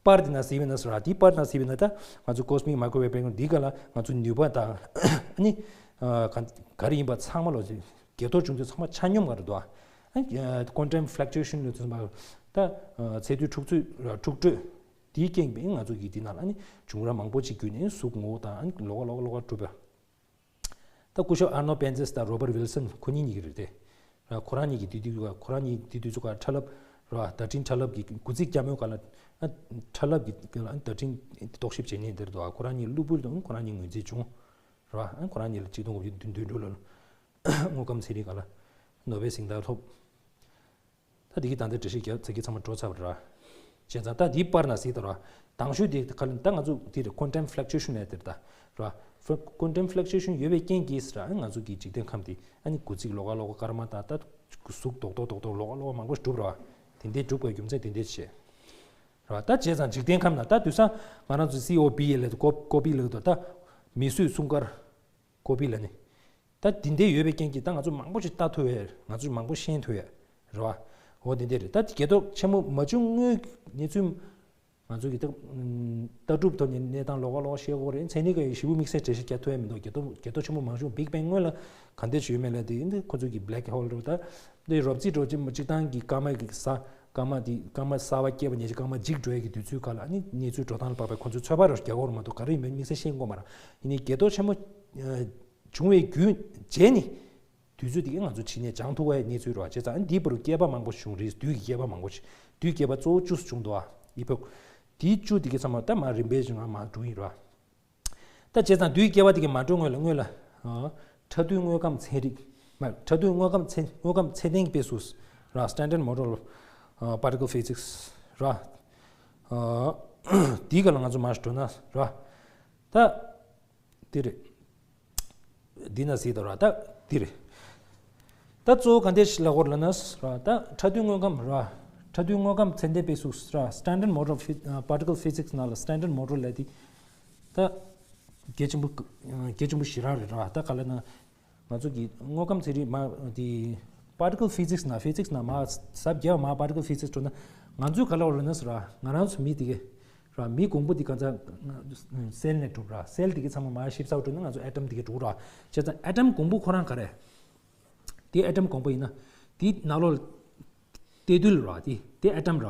པར་དེ་ན་གཟིགས་པ་ན་ར། དེའི་པར་ན་གཟིགས་པ་ན་ད་ང་ཚོ་cosmic microwave background འདི་ག་ལ་ང་ཚོ་ནུས་པ་དང་ཨ་ནི་ག་ག་རེ་ཡིན་པ་ཚང་མ་ལོ་འགྱུར་ལྡོག་བྱུང་ཚུལ་ཚང་མ་ཆ་སྙོམས་ག་རེ་འདུག་ཨ། quantum fluctuation ལ་ཚུད་པ་ད་ཚད་རྡུལ་འཁྲུག་རྩོད་འཁྲུག་སྤྲོད་དེའི་རྐྱེན་པས་ང་ཚོ་གི་དེ་ནང་ལ་ཨ་ནི་བྱུང་ར་མང་པོ་ཅིག་བརྒྱུད་ནས་གཟུགས་ངོ་བོ་དང་ཨ་ནི་ལོགས་ཀ་ལོགས་ཀ་ལོགས་ཀ་གྲུབ་པ། ད་སྐུ་ཞབས་ཨར་ནོ་པེན་ཛེས་དང་རོ་བར་ཝིལ་སན་ཁོ་གཉིས་གཉིས་ཀྱི་རེད་དེ། ར་ཁོ་རང་གཉིས་ཀྱི་དུས་དུས་ཁོ་རང་གཉིས་དུས་དུས་ཚོད་ཁ་ཁྲ་ལབ་ར་བརྡ་འཕྲིན་ཁྲ་ལབ་ཀྱི་དགུ་ཚིགས་སྐྱ་མོའི་སྒང་ལ་ཨ་ཁྲ་ལབ་ཀྱི་སྒང་ལ་བརྡ་འཕྲིན་རྟོག་ཞིབ་བྱེད་མཁན་དེར་དུ་ཁོ་རང་གཉིས་གློ་བུར་དུ་ཁོ་རང་གཉིས་ངོས་འཛིན་བྱུང་ར། ཁོ་རང་གཉིས་ལ་གཅིག་སྟོང་དགུ་བརྒྱ་བདུན་ཅུ་དོན་དྲུག་ལོ་ལ་དངོས་ཁམས་ཚན་རིག་སྒང་ལ་ནོ་བེལ་གཟེངས་རྟགས་ཐོབ། ད་འདི་གི་ད་ལྟ་འགྲེལ་བཤད་རྒྱབ་ཚར་གྱི་ཚང་མ་འགྲོ་ཚར་བ་རེད་ར། བྱས་ཙང་ད་འདིའི་པར་ན་གཟིགས་དང་ར། དང་ཤོས་དེ་ག་ལ་ད་ང་ཚོ་འདི་རེད། quantum fluctuation ལབ་དེ་རེད་ད་ར། quantum fluctuation ཡོད་པའི་རྐྱེན་གྱིས་ར་ང་ཚོ་གི་འཇིག་རྟེན་ཁམས་དེ་ཨ་ནི་དགུ་ཚིགས་ལོགས་ཀ་ལོགས་ཀ་སྐར་མ་དང་ད་གཟུགས་རྡོག་རྡོག་རྡོག་རྡོག་ལོགས་ཀ་ལོགས་ཀ་མང་པོ་ཞིག་གྲུབ་ར། དེ་འདྲའི་གྲུབ་པའི་རྒྱུ་མཚན་དེ་འདྲའི་བྱས་ར། ད་བྱས་ཙང་འཇིག་རྟེན་ཁམས་ན་ད་དུས་སང་ང་རང་ཚོ་C O P ལབ་དེ་ཀོ་ཀོ་པི་ལབ་དེ་ད་མིས་བཟོས་སྲུང་སྐར། ཀོ་པི་ལ་ནི། ད་དེ་འདྲ་ཡོད་པའི་རྐྱེན་གྱིས་ད་ང་ཚོ་མང་པོ་ཞིག་ལྟ་ཐུབ་ཡ། ང་ཚོ་མང་པོ་ཤེས་ཐུབ་ཡ། རེད་བ། འོ་དེ་འདྲ་རེད། ད་རྒྱལ་སྟོབས་ཆེན་མོ་མ་བྱུང་སྔོན་གྱི་གནས་ཚུལ། ང་ཚོ་གི་ད་ལྟ་གྲུབ་ཐོག་ནས་གནས་སྟངས་ལོགས་ཀ་ལོགས་ཀ་ཤེས་དགོས་རེད། མཚན་ཉིད་ཀྱི་ཞིབ་པོ་དམིགས་བསལ་འགྲེལ་བཤད་རྒྱག་ཐུབ་ཡ་མི་འདུག་རྒྱལ་སྟོབས་རྒྱལ་སྟོབས་ཆེན་མོ་མ་བྱུང་། Big Bang སྔོན་ལ་ག་འདྲ་ཞིག་ཡོད་མེད་ལ་དེ་འདི་ཁོ་ཚོ་གི་black hole རེད། ད་འདི་རོབ་རྩིས་འགྲོ་ཅིག་སྤྱིར་བཏང་གི་སྐར་མ་གི་ས་སྐར་མ་དེ་སྐར་མ་གསར་བ་སྐྱེས་པ་ཉེ་ཆར་སྐར་མ་འཇིག་འགྲོ་ཡ་གི་དུས་ཚོད་ག་ལ་ཨ་ནི་གནས་ཚུལ་འགྲོ་སྟངས་ལ་དཔག་པའི་ཁོ་ཚོའི་ཚོད་དཔག་རོ་རྒྱག་དགོས་རེད་མ་གཏོགས་ག་རེ་ཡིན་མིན་དམིགས་བསལ་ཤེས་དགོས་མ་རེད། ཡིན་ནའི་རྒྱལ་སྟོབས་ཆེན་མོ་བྱུང་བའི་རྒྱུ་རྗེས་ནི། དུས་ཚོད་དེ་གས་ང་ཚོ་ཕྱི་ནས་སྦྱང་ཐུབ་པའི་གནས་ཚུལ་རེད་བ། བྱས་ཙང་འདིའི་བར་དུ་བསྐལ་པ་མང་པོ་ཞིག་བྱུང་རེད། དུས་ཀྱི་བསྐལ་པ་མང་པོ་ཞིག་དུས་བསྐལ་པ་གཙོ་བོ་བཅུ་ཙམ་བྱུང་འདུག་བ། epoch དེའི་བཅུ་དེ་གས་ཚང་མ་ད་མར་རིམ་པས་བྱུང་བ་མར་འགྲོ་ཡིན་རེད་བ། ད་བྱས་ཙང་དུས་ཀྱི་བསྐལ་པ་དེ་གས་མ་འགྲོ་སྔོན་ལ་སྔོན་ལ་ཨ་འཕྲལ་སྡུད་དངོས་ཁམས་ཚན་རིག་མ་འཕྲལ་སྡུད་དངོས་ཁམས་ཚན་དངོས་ཁམས་ཚད་ལྡན་གྱི་དཔེ་གཟུགས་རེད་བ། standard model of particle physics རེད་བ། ཨ་དེའི་སྒང་ལ་ང་ཚོ་མར་འགྲོ་ན་རེད་བ། ད། དེ་རེད། འདི་ན་གཟིགས་དང་ར་ད་འདི་རེད། ད་གཙོ་བོ་ག་འདྲ་ཞིག་ལབ་དགོས་རེད་ལབ་ན་ར་ད་འཕྲལ་སྡུད་དངོས་ཁམས་ར། འཕྲལ་སྡུད་དངོས་ཁམས་ཚད་ལྡན་དཔེ་གཟུགས་ར། standard model of phy- particle physics ནང་ལ་standard model ལབ་དེ། ད་གལ་ཆེན་པོ་གལ་ཆེན་པོ་ཞེ་དྲག་རེད་ར། ད་ག་ལབ་ན། ང་ཚོ་གི་དངོས་ཁམས་ཚན་རིག་མ་དེ་particle physics ནང་physics ནང་མ་ཟབ་རྒྱས་པ་མ་particle physics འགྲོ་ན་ང་ཚོས་ག་ལབ་དགོས་རེད་ལབ་ན་ར། ང་རང་ཚོ་མི་དེ་གས། ར། མི་གོང་པོ་འདི་ག་ཚ་སེལ་ནས་གྲུབ་ར། སེལ་འདི་གི་ཚང་མ་མ་ཞིབ་ཚགས་གྲུབ་ན་ང་ཚོ་ཨེ་ཊམ་འདི་གི་གྲུབ་ར། བྱས་ཙང་ཨེ་ཊམ་གོང་པོ་ཁོ་རང་ག་རེ། དེ་ཨེ་ཊམ་གོང་པོ་ཡིན་ན། དེའི་ནང་ལོགས་གཏེར་རྡུལ་ར། དེ་དེ་ཨེ་ཊམ་ར།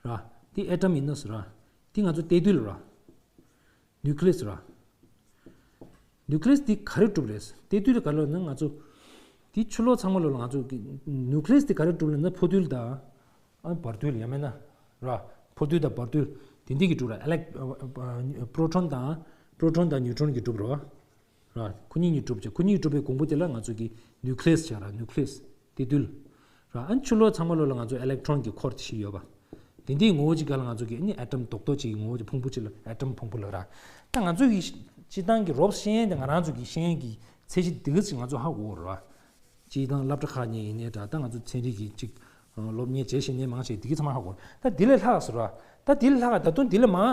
ར། དེ་ཨེ་ཊམ་ཡིན་ན་ཟེར་ར། དེ་ང་ཚོ་གཏེར་རྡུལ་ར། ནིའུ་ཀི་ལི་ཡས་ར། ནིའུ་ཀི་ལི་ཡས་དེ་ག་རེ་གྲུབ་རེད། གཏེར་རྡུལ་ག་ལོ་ན་ང་ཚོ། དེ་ཕྱི་ལོགས་ཚང་མ་ལོ་ལ་ང་ཚོ་གི་ནིའུ་ཀི་ལི་ཡས་དེ་ག་རེ་གྲུབ་ལབ་ན་འཕུར་རྡུལ་དང་། ཨ་འབར་རྡུལ་ཡང་མིན་ན། ར། འཕུར་རྡུལ་དང་འབར་རྡུལ། དེ་འདི་གི་གྲུབ་ར། ཨེ་ལེག་པྲོ་ཊོན་དང་། པྲོ་ཊོན་དང་ནིའུ་ཊོན་གྱི་གྲུབ་ར། ར། ཁོ་གཉིས་གཉིས་གྲུབ་ཅེ། ཁོ་གཉིས་གྲུབ་པའི་གོང་བུ་དེ་ལ་ང་ཚོ་གི་ནིའུ་ཀི་ལི་ཡས་བྱ་ར། ནིའུ་ཀི་ལི་ཡས། གཏེར་རྡུལ། ར། ཨ་ནི་ཕྱི་ལོགས་ཚང་མ་ལོ་ལ་ང་ཚོ་ཨེ་ལེག་ཊོན་གྱི་འཁོར་དེ་ཞིག་ཡོད་པ། དེ་འདིའི་ངོ་བོ་གཅིག་ག་ལ་ང་ཚོ་གི་ཨ་ནི་ཨེ་ཊམ་རྡོག་རྡོག་གཅིག་གི་ངོ་བོ་གཅིག་ཕུང་པོ་གཅིག་ལ་ཨེ་ཊམ་ཕུང་པོ་ལབ་ར། ད་ང་ཚོ་གི་སྤྱིར་བཏང་གི་རོབ་ཤེས་ཡོན་དེ་ང་རང་ཚོ་གི་ཤེས་ཡོན་གྱི་ཚད་གཞི་འདི་ག་ཅིག་ང་ཚོ་ཧ་གོ་ར། སྤྱིར་བཏང་སློབ་གྲྭ་ཁག་ནས་ཡིན་ནའི་འདྲ། ད་ང་ཚོ་ཚན་རིག་གི་ཅིག་སློབ་གཉེར་བྱས་ཤེས་ནའི་མང་ཆེ་འདི་ག་ཚང་མ་ཧ་གོ་ར། ད་འདི་ལས་ལྷག་ཟེར་ར། ད་འདི་ལས་ལྷག་ད་དུང་འདི་ལས་མང་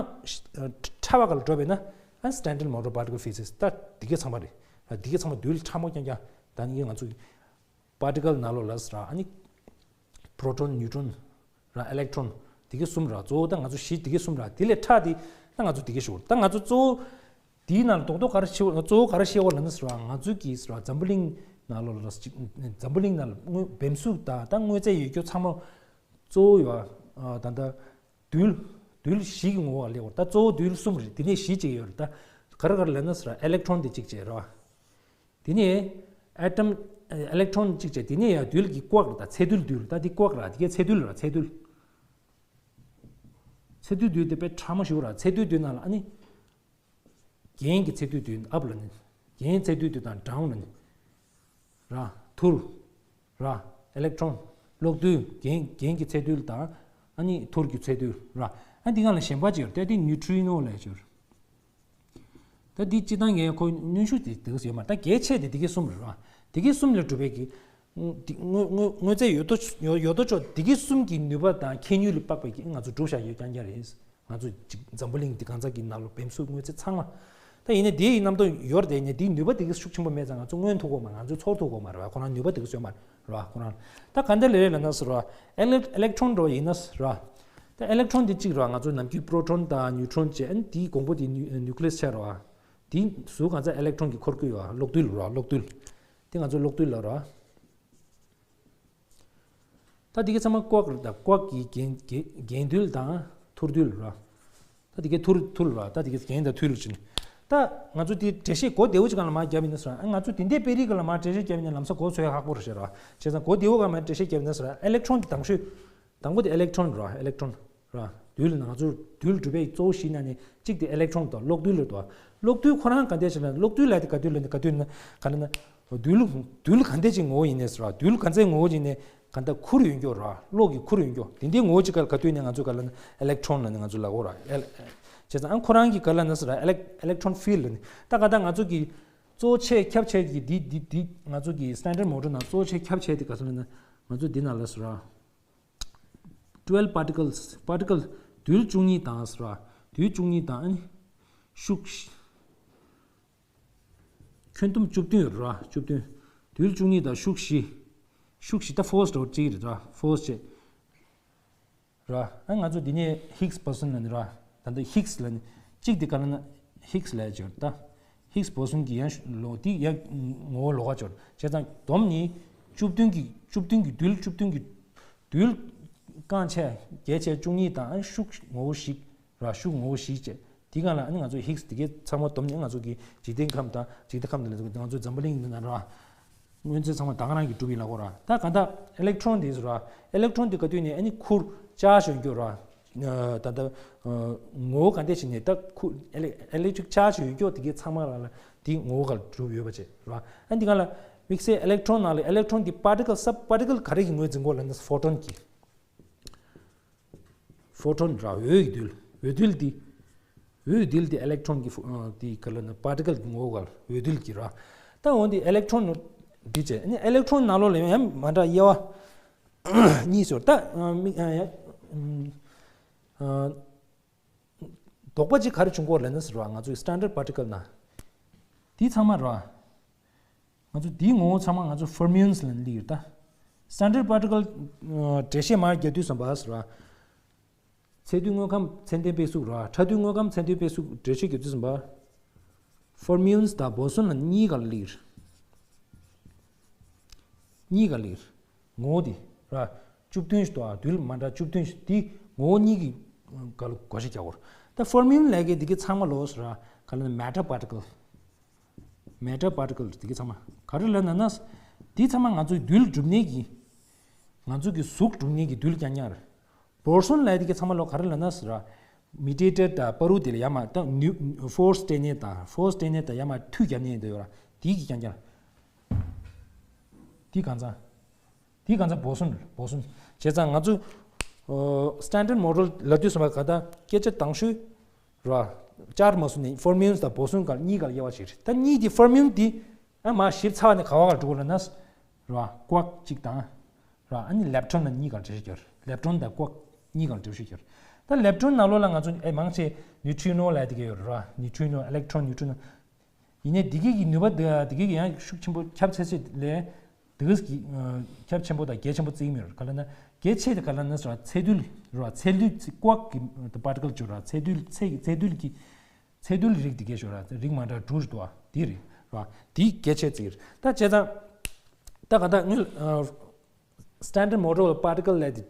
ཕྲ་བ་ག་ལ་འགྲོ་བས་ན། ཨ་standard model particle physics ད་འདི་ག་ཚང་མ་རེད། ད་འདི་ག་ཚང་མ་འདི་ལས་ཕྲ་མོ་རྐྱང་རྐྱང་། ད་ནི་ང་ཚོ་པར་ཊི་ཀལ་ནང་ལོགས་ལ་ཟེར་ར། ཨ་ནི་པྲོ་ཊོན། ནིའུ་ཊོན། ར། ཨེ་ལེག་ཊོན། དེ་ག་གསུམ་ར། གཙོ་བོ་ད་ང་ཚོ་བཞི་དེ་ག་གསུམ་ར། དེ་ལས་ཕྲ་དེ་ད་ང་ཚོ་དེ་ག་ཞུ། ད་ང་ཚོ་གཙོ་བོ་དེའི་ནང་ལ་རྡོག་རྡོག་ག་རེ་ཤེས་པ། གཙོ་བོ་ག་རེ་ཤེས་པ་ལབ་ན་ཟེར་ར། ང་ཚོ་གི་ཟེར་ར་འཛམ་བུ་གླིང་ནང་ལོགས་ལ་ཅིག་འཛམ་བུ་གླིང་ནང་ལ་དངོས་བེམ་ཟུག་དང་ད་དངོས་རྫས་ཡོད་རྒྱུ་ཚང་མ་གཙོ་བོ་ཡོད། ཨ་ད་ད་རྡུལ། རྡུལ་བཞི་གི་ངོ་བོ་ལ་སླེབས་པ་རེད། ད་གཙོ་བོ་རྡུལ་གསུམ་རེད། དེ་ནས་བཞི་གཅིག་ཡོད་རེད། ད་ག་རེ་ག་རེ་ལབ་ན་ཟེར་བ། ཨི་ལེག་ཊོན་དེ་གཅིག་བྱས་རེད་བ། དེ་ནས་ཨེ་ཊམ་ཨི་ལེག་ཊོན་གཅིག་བྱས། དེ་ནས་ཡང་རྡུལ་གྱི་ཀོ་ཝརཀ་རེད། ད་ཚད་རྡུལ་རྡུལ། ད་འདི་ཀོ་ཝརཀ་རེད། དེ་གའི་ཚད་རྡུལ་རེད་བ། ཚད་རྡུལ། ཚད་རྡུལ་རྡུལ་དེ་དཔེ་ཕྲ་མོ་ཞིག་རེད་བ། ཚད་རྡུལ་རྡུལ་ནང་ལ་ཨ་ནི་གྱེན་གྱི་ཚད་རྡུལ་རྡུལ། ཨབ་ལ་ནི་གྱེན་ཚད་རྡུལ་རྡུལ་དང་ཌའོན་ལ་ནི་ར་ཐུར་ར་ཨི་ལེག་ཊོན། གློག་རྡུལ་གྱེན་གྱེན་གྱི་ཚད་རྡུལ་དང་ཨ་ནི་ཐུར་གྱི་ཚད་རྡུལ་ར། ཨ་འདི་སྒང་ལ་གཞན་པ་ཅིག་ཡོད་རེད། ད་འདི་ནིའུ་ཊི་རི་ནོ་ལབ་ཡག་ཅིག་ཡོད་རེད། ད་འདི་སྤྱིར་བཏང་གི་ཁོ་གནོན་ཤུགས་དེ་དེ་ག་ཡོད་མ་རེད། ད་གལ་ཆེ་དེ་དེ་གའི་གསུམ་རེད་ར། དེ་གའི་གསུམ་ལས་གྲུབ་པའི་གི་འདི་དངོས་དངོས་དངོས་རྫས་ཡོད་དོ་ཡོད་ཡོད་དོ་ཅོག་དེ་གའི་གསུམ་གྱི་ནུས་པ་དང་ཁྱད་ནུས་ལ་དཔག་པའི་གི་ང་ཚོ་གྲུབ་བཞག་ཡོད་རྐྱང་རྐྱང་རེད། ང་ཚོ་ཅིག་འཛམ་བུ་གླིང་འདི་གང་ཚང་གི་ནང་ལོ་བེམ་སུ་དངོས་རྫས་ཚང་མ། ད་ཡིན་ནའི་དེའི་རྣམ་རྟོག་ཡོད་རེད། ཡིན་ནའི་དེའི་ནུས་པ་དེ་ག་ཤུགས་ཆེན་པོ་མེད་ཙང་ང་ཚོ་མངོན་ཐུབ་ཀྱི་ཡོད་མ་རེད། ང་ཚོ་ཚོར་ཐུབ་ཀྱི་ཡོད་མ་རེད་བ། ཁོ་རང་ནུས་པ་དེ་ག་ཡོད་མ་རེད་བ། ཁོ་རང་ད་ག་འདྲ་ལས་རེད་ལབ་ན་ཟེར་བ། ཨི་ལེག་ཨི་ལེག་ཊོན་འདྲ་བ་ཡིན་ན་ཟེར་བ། ད་ཨི་ལེག་ཊོན་དེ་གཅིག་རེད་བ། ང་ཚོ་ནམ་རྒྱུན་པོ་རོ་ཊོན་དང་ནིའུ་ཊོན་བྱས། ཨ་ནི་དེའི་གོང་བུ་དེ་ནིའུ་ནིའུ་ཀི་ལི་ཡས་ཆགས་རེད་བ། དེ་ཟུར་གང་ཚང་ཨི་ལེག་ཊོན་གྱིས་འཁོར་གྱི་ཡོད་བ། གློག་རྡུལ་རེད་བ། གློག་རྡུལ། དེ་ང་ཚོ་གློག་རྡུལ་ལབ་རེད་བ། ད་དེ་གའི་ཚང་མ་ཀོ་ཝརཀ་རེད། ད་ཀོ་ཝརཀ་གི་གྱེན་གྱེན་གྱེན་རྡུལ་དང་ཐུར་རྡུལ་རེད་བ། ད་དེ་གའི་ཐུར་ཐུར་རེད་བ། ད་དེ་གའི་གྱེན་དང་ཐུར་ཕྱིན། ད་ང་ཚོ་དེ་འགྲེལ་བཤད་གོ་བདེ་བོ་ཅིག་སྒང་ལ་མར་བརྒྱབ་ཡིན་ན་ཟེར་བ། ཨ་ང་ཚོ་དེ་འདྲའི་དཔེ་རིས་སྒང་ལ་མར་འགྲེལ་བཤད་བརྒྱབ་ཡིན་ན་ལམ་སང་གོ་ཚོད་ཡག་པོ་རེད་ཟེར་བ། བྱས་ཙང་གོ་བདེ་བོ་སྒང་ལ་མར་འགྲེལ་བཤད་བརྒྱབ་ཡིན་ན་ཟེར་བ། ཨི་ལེག་ཊོན་དེ་དང་ཤོས། དང་པོ་དེ་ཨི་ལེག་ཊོན་རེད་བ། ཨི་ལེག་ཊོན་རེད་བ། རྡུལ་ང་ཚོ་རྡུལ་གྲུབ་པའི་གཙོ་བོ་བཞི་ནང་ནས་གཅིག་དེ་ཨི་ལེག་ཊོན་དང་གློག་རྡུལ་རེད་བ། གློག་རྡུལ་ཁོ་རང་ག་འདྲ་ཞིག་ལབ་ན། གློག་རྡུལ་ལབ་དེ་ག་དུས་ལབ་ན། ག་དུས་ན་ག་ལབ་ན། རྡུལ་རྡུལ་ག་འདྲ་ཅིག་ངོ་བོ་ཡིན་ནའི་ཟེར་བ། རྡུལ་ག་ཚད་ངོ་བོ་ཡིན་ནའི་ག་འདྲ་ཁུར་ཡོད་རྒྱུ་རེད་བ། གློག་གིས་ཁུར་ཡོད་རྒྱུ། དེ་འདྲའི་ངོ་བོ་ཅིག་ག་ལ་ག་དུས་ནས་ང་ཚོ་ག་ལབ་ན་ཨི་ལེག་ཊོན་ལབ་ནས་ང་ཚོ་ལབ་ཀྱི་ཡོད་རེད་བ། ཨེ་བྱས་ཙང་ཨ་ཁོ་རང་གིས་ག་ལབ་ན་ཟེར་བ། ཨི་ལེག་ཨི་ལེག་ཊོན་ཕིལ་ལབ་ནས། ད་ག་ད་ང་ཚོ་གི་གཙོ་ཆེ་ཁྱབ་ཆེ་གི་འདི་འདི་འདི་ང་ཚོ་གི་སི་ཊན་ཌར་མོ་ཌལ་ནང་གཙོ་ཆེ་ཁྱབ་ཆེ་དེ་ག་ཚོད་ལབ་ན། ང་ཚོ་འདི་ནང་ལ་ཟེར་བ། twelve particles། པར་ཊི་ཀལ་རྡུལ་བཅུ་གཉིས་དང་ཟེར་བ། རྡུལ་བཅུ་གཉིས་དང་ཨ་ནི་ཤུགས་བཞི། ཁྱོན་བསྡོམས་བཅུ་བདུན་ཡོད་རེད་བ། བཅུ་བདུན། རྡུལ་བཅུ་གཉིས་དང་ཤུགས་བཞི། ཤུགས་བཞི་ད་ཕོར་སི་འདྲ་བོ་གཅིག་རེད་བ། ཕོར་སི་བྱས། ར། ཨ་ང་ཚོ་འདི་ནས་ཧིག་སི་བོ་སོན་ལབ་ནི་ར། ད་ལྟ་ཧིག་སི་ལབ་ནི། གཅིག་འདི་ག་ལབ་ན་ཧིག་སི་ལབ་ཡག་ཅིག་ཡོད་རེད་ད། ཧིག་སི་བོ་སོན་གྱི་ཡང་ལོ་འདི་ཡང་ངོ་བོ་ལོགས་ཀ་ཅིག་ཡོད་རེད། བྱས་ཙང་བསྡོམས་ནི་བཅུ་བདུན་གྱི་བཅུ་བདུན་གྱི་རྡུལ། བཅུ་བདུན་གྱི་རྡུལ་རྐང་ཆེ་བརྒྱད་ཆེ་བཅུ་གཉིས་དང་ཤུགས་ངོ་བོ་བཞི་ར། ཤུགས་ངོ་བོ་བཞི་བྱས། དེ་ག་ལ་ཨ་ནི་ང་ཚོ་ཧིག་སི་དེ་གའི་ཚང་མ་བསྡོམས་ནས་ང་ཚོ་གི་འཇིག་རྟེན་ཁམས་དང་། འཇིག་རྟེན་ཁམས་དེ་ལ་ང་ཚོ་འཛམ་བུ་གླིང་འདི་ན་ར། མངོན་ཚད་ཚང་མ་ད་ག་རང་གིས་གྲུབ་ཡིན་ལབ་ཀྱི་ཡོད་ར། ད་ག་ད་ཨི་ལེག་ཊོན་དེ་ཟེར་ར། ཨི་ལེག་ཊོན་དེ་ག་དུས་ནས་ཨ་ནི་ཁུར་ཅར་ཇི་ཡོད་རྒྱུ་ར། ད་ལྟ་ངོ་བོ་ག་འདྲ་ཞིག་ནས་ད་ཁུར་ཨི་ལེག་ཨི་ལེག་ཊི་རིག་ཅར་ཇི་ཡོད་རྒྱུ་དེ་གའི་ཚང་མ་ར་ལ་དེ་ངོ་བོ་ག་ལ་གྲུབ་ཡོད་པ་བྱས་ར། ཨ་འདི་ག་ལ་དམིགས་བསལ་ཨི་ལེག་ཊོན་ནང་ལ་ཨི་ལེག་ཊོན་དེ་པར་ཊི་ཀལ་སབ་པར་ཊི་ཀལ་ག་རེ་གིས་ངོས་འཛིན་གོ་ལབ་ན་ཕོ་ཊོན་གྱིས། ཕོ་ཊོན་ར། འོད་ཀྱི་རྡུལ། འོད་རྡུལ་འདི། འོད་རྡུལ་འདི་ཨི་ལེག་ཊོན་གྱི་ཕོ་འདི་ག་ལབ་ན་པར་ཊི་ཀལ་གྱི་ངོ་བོ་ག་ལ་འོད་རྡུལ་གྱི་ར། ད་འོ་འདི་ཨི་ལེག་ཊོན་འདི་བྱས་ནི་ཨི་ལེག་ཊོན་ནང་ལོགས་ལ་ཡང་མ་འདྲ་དབྱེ་བ་གཉིས་ཡོད་ད། མི་ཡ་ཡ་དོགས་པ་ཅིག་ག་རེ་བྱུང་གོ་ལབ་ན་ཟེར་བ། ང་ཚོའི་སི་ཊན་ཌར་པར་ཊི་ཀལ་ནང་འདི་ཚང་མ་ར། ང་ཚོ་འདིའི་ངོ་བོ་ཚང་མ་ང་ཚོ་ཕོར་མིའུན་ལབ་ནས་སླེབས་ཡོད་ད། སི་ཊན་ཌར་པར་ཊི་ཀལ་འགྲེལ་བཤད་མར་རྒྱག་དུས་ཙམ་པ་ཟེར་བ། ཚད་རྡུལ་དངོས་ཁམས་ཚད་ལྡན་དཔེ་གཟུགས་ར། ཕྲ་རྡུལ་དངོས་ཁམས་ཚད་ལྡན་དཔེ་གཟུགས་འགྲེལ་བཤད་རྒྱག་དུས་ཙམ་པ། ཕོར་མིའུན་དང་བོ་སོན་ལབ་གཉིས་ཀ་ལ་སླེབས་ཡོད། གཉིས་ཀ་ལ་སླེབས་ཡོད། ངོ་བོ་དེ་ར། བཅུ་བདུན་ཞིག་འདུག་ཨ། རྡུལ་མ་འདྲ་བཅུ་བདུན་ཞིག་དེ་ངོ་བོ་གཉིས་ཀྱི་སྒང་ལ་བགོ་བཤའ་རྒྱག་དགོས་རེད། ད་ཕོར་མིའུན་ལབ་མཁན་དེ་གའི་ཚང་མ་ལོ་ཟེར་བ་ག་ལབ་ན་མེ་ཊར་པར་ཊི་ཀལ། མེ་ཊར་པར་ཊི་ཀལ་དེ་གའི་ཚང་མ་ག་རེ་ལབ་ན་ན། དེ་ཚང་མ་ང་ཚོའི་རྡུལ་གྲུབ་གནས་ཀྱི། ང་ཚོ་གི་གཟུགས་གྲུབ་གནས་ཀྱི་རྡུལ་རྐྱང་རྐྱང་རེད། བོ་སོན་ལབ་དེ་གའི་ཚང་མ་ལོ་ག་རེ་ལབ་ན་ཟེར་བ། མི་ཌི་ཡེ་ཊར་དང་བར་དུ་དེ་ལ་ཡར་མར་ད་ནིའུ་ཕོར་སི་སྤྲད་མཁན་དང་། ཕོར་སི་སྤྲད་མཁན་དང་ཡར་མར་མཐུད་རྒྱབ་མཁན་དེ་ཡོད་ར། དེ་གི་རྐྱང་རྐྱང་། དེ་གང་ཚང་། དེ་གང་ཚང་བོ་སོན་རེད། བོ་སོན། བྱས་ཙང་ང་ཚོ་ཨོ་སི་ཊན་ཌར་མོ་ཌལ་ལབ་དུས་ཙམ་པ་ག་ད་སྐད་ཆ་དང་ཤོས་ར། ཅར་མ་སོན་ནས་ཕོར་མིའུན་དང་བོ་སོན་གཉིས་ཀ་ལ་དབྱེ་བ་ཞིག་རེད། ད་གཉིས་དེ་ཕོར་མིའུན་དེ་ཨ་མར་གཞིར་ཚར་ནས་ག་བ་ག་འགྲོ་གི་ལབ་ན་ར། ཀོ་ཝརཀ་གཅིག་དང་། ར། ཨ་ནི་ལེབ་ཊོན་ལ་གཉིས་ཀ་ལ་འགྲེལ་བཤད་རྒྱག་རེད། ལེབ་ཊོན་དང་ཀོ་ཝརཀ་གཉིས་ཀ་ལ་འགྲེལ་བཤད་རྒྱག་རེད། ད་ལེབ་ཊོན་ནང་ལོགས་ལ་ང་ཚོ་ཨེ་མང་ཆེ་ནིའུ་ཊི་རི་ནོ་ལབ་དེ་ག་ཡོད་རེད་ར། ནིའུ་ཊི་རི་ནོ། ཨི་ལེག་ཊོན། ནིའུ་ཊི་རི་ནོ། ཡིན་ནའི་འདི་གི་གི་ནུས་པ་འདི་འདི་གི་གི་ཡང་ཤུགས་ཆེན་པོ་ཁྱབ་ཚད་ཚད་ལས་འདི་གི་གི་ཁྱབ་ཆེན་པོ་དང་གལ་ཆེན་པོ་བརྩི་གི་མེད་རེད། ག་ལབ་ན་གལ་ཆེ་དེ་ག་ལབ་ན་ཟེར་བ་ཚད་རྡུལ་རེད་བ། ཚད་རྡུལ་ཚད་ཀོ་ཝརཀ་གི་པར་ཊི་ཀལ་ཅིག་རེད་བ། ཚད་རྡུལ་ཚད་ཀྱི་ཚད་རྡུལ་གྱི་ཚད་རྡུལ་རིགས་འདི་གས་ཤོད་ར། རིགས་མ་འདྲ་དྲུག་ཞིག་འདུག་བ། འདི་རེད་བ། འདི་གལ་ཆེ་བརྩི་གི་རེད། ད་བྱས་ཙང་ད་ག་ད་དངོས་སི་ཊན་ཌར་མོ་ཌལ་པར་ཊི་ཀལ་ལབ་དེ་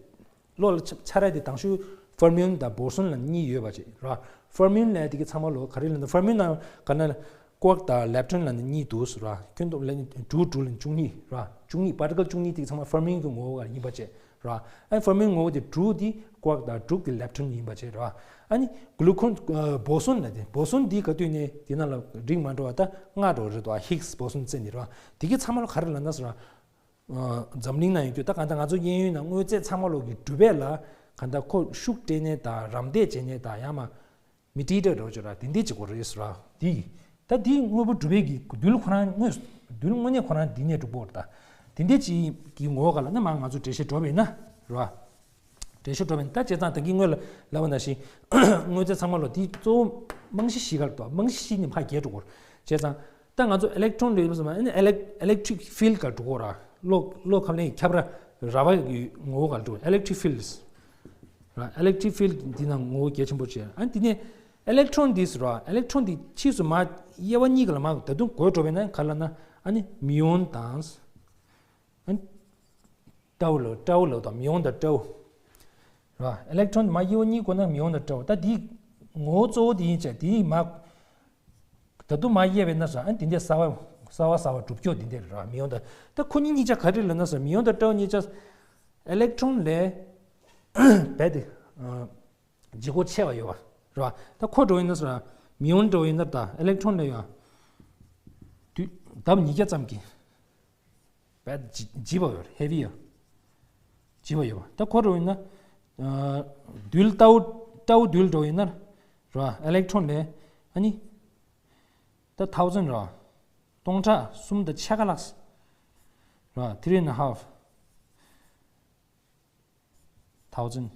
བློ་ལ་འཆར་ཡ་དེ་དང་ཤོས་ ཕར་མིའུན་དང་བོ་སོན་ལབ་གཉིས་ཡོད་པ་བྱས་ར། ཕར་མིའུན་ལབ་དེ་གི་ཚང་མ་ལོ་ག་རེ་ལབ་ན། ཕར་མིའུན་ནང་ག་ན་ཀོག་དང་ལེབ་ཊོན་ལབ་ནས་གཉིས་འདུག་ཟེར་ར། ཁྱོན་བསྡོམས་ལབ་ནས་དྲུག་དྲུག་ལབ་ནས་བཅུ་གཉིས་ར། བཅུ་གཉིས། པར་ཊི་ཀལ་བཅུ་གཉིས་དེ་ཚང་མ་ཕར་མིའུན་གྱི་ངོ་བོ་ཡིན་པ་བྱས་ར། ཨ་ནི་ཕར་མིའུན་ངོ་བོ་དེ་དྲུག་དེ་ཀོག་དང་དྲུག་དེ་ལེབ་ཊོན་ཡིན་པ་བྱས་ར། ཨ་ནི་གླུ་ཁོན་བོ་སོན་ལབ་དེ། བོ་སོན་དེ་ག་དུས་ནས་དེ་ནང་ལ་རིགས་མ་འདྲ་བ་ད་ལྔ་འདྲ་བ་རེད་དོ། ཧིག་སི་བོ་སོན་ཟེར་ནི་ར། དེ་གི་ཚང་མ་ལ་ག་རེ་ལབ་ན་ཟེར་ར། འཛམ་གླིང་ནང་ཡོད་དུས་ད་གང་ལྟར་ང་ཚོ་གཡས་གཡོན་ནང་དངོས་རྫས་ཚང་མ་ལོག་གི་གྲུབ་པ་ལ་གང་ལྟར་ཁོ་ཤུགས་སྤྲད་ནས་དང་རམ་འདེགས་བྱས་ནས་དང་ཡང་མ་མི་ཏི་ཏར་འདྲ་བོ་ཅིག་ར། དེ་འདྲས་ཅིག་དགོས་རེད་ཟེར་ར། དེ་ད་དེ་དངོས་པོ་གྲུབ་པའི་གི་རྡུལ་ཁོ་རང་དངོས་རྡུལ་དངོས་གནས་ཁོ་རང་འདི་ནས་གྲུབ་པ་རེད། ད་དེ་འདྲས་ཅིག་གི་ངོ་བོ་ག་ལ་ན་མ་ང་ཚོ་འགྲེལ་བཤད་འགྲོ་བས་ན་ར། འགྲེལ་བཤད་འགྲོ་བས་ན་ད་བྱས་ཙང་ད་གིན་སྔོན་ལ་ལབ་པ་ནང་བཞིན་དངོས་རྫས་ཚང་མ་ལོ་དེ་གཙོ་བོ་རྨང་གཞི་བཞི་ག་ལ་འདུག་རྨང་གཞི་བཞི་ནི་ཕར་རྒྱས་འགྲོ་དགོས་རེད། བྱས་ཙང་ད་ང་ཚོ་ཨི་ལེག་ཊོན་ལབ་ཡོད་པ་སོང་ན་ཨི་ལེག་ཨི་ལེག་ཊི་རིག་ཕིལ་ག་འགྲོ་གོ་ར། གློག་གློག་ཁབ་ལེན་ཁྱབ་ར་ར་བ་ཡི་ངོ་བོ་ག་འགྲོ། ཨི་ལེག་ཊི་རིག་ཕིལ་ར། ཨི་ལེག་ཊི་རིག་ཕིལ་འདི་ནང་ངོ་བོ་གལ་ཆེན་པོ་བྱས། ཨ་ནི་དེ་ནས་ཨི་ལེག་ཊོན་འདི་ཟེར་ར། ཨི་ལེག་ཊོན་འདི་ཕྱིས་སུ་མ་དབྱེ་བ་གཉིས་ཀ་ལ་མ་ད་དུང་བགོས་འགྲོ་བས་ན་ག་ལ་ན་ཨ་ནི་མིའུན་དང་ཨ་ནི་ཊའུ་ལ་ཊའུ་ལ་དང་མིའུན་དང་ཊའུ་ར། ཨི་ལེག་ཊོན་མ་དབྱེ་བ་གཉིས་བགོས་ན་མིའུན་དང་ཊའུ། ད་འདི་ངོ་བོ་གཙོ་བོ་འདི་ཡིན་ཅེ་འདི་མ་ད་དུང་མ་དབྱེ་བས་ན་ཟེར། ཨ་ནི་དེ་འདྲའི་གསར་བ་གསར་བ་གསར་བ་གྲུབ་ཀྱོག་དེ་འདྲ་རེད་ར། མིའུན་དང་ད་ཁོ་གཉིས་གཉིས་ཆ་ག་རེ་ལབ་ན་ཟེར། མིའུན་དང་ཊའུ་གཉིས་ཆ་ཨི་ལེག་ཊོན་ལས་རྦད་དེ་ལྗིད་ཁོག་ཆེ་བ་ཡོད་པ་རེད་བ། ད་ཁོ་འགྲོ་ཡིན་ན་ཟེར། མིའུན་འགྲོ་ཡིན་ན་ད་ཨི་ལེག་ཊོན་ལས་ཡང་དུས་ལྡབ་ཉིས་བརྒྱ་ཙམ་གྱིས་རྦད་ལྗིད་ལྗིད་པ་ཡོད་རེད། ཧེ་བི་ཡོད། ལྗིད་པ་ཡོད་པ། ད་ཁོ་འགྲོ་ཡིན་ན་རྡུལ་ཊའུ་ཊའུ་རྡུལ་འགྲོ་ཡིན་ན་རེད་བ། ཨི་ལེག་ཊོན་ལས་ཨ་ནི་ད་ཐའུ་ཟན་ར། སྟོང་ཕྲག་གསུམ་དང་ཕྱེད་ཀ་ལྷག་ར། ཐི་རི་ཨེན་ཧ་ཧྥ་ཐའུ་ཟན།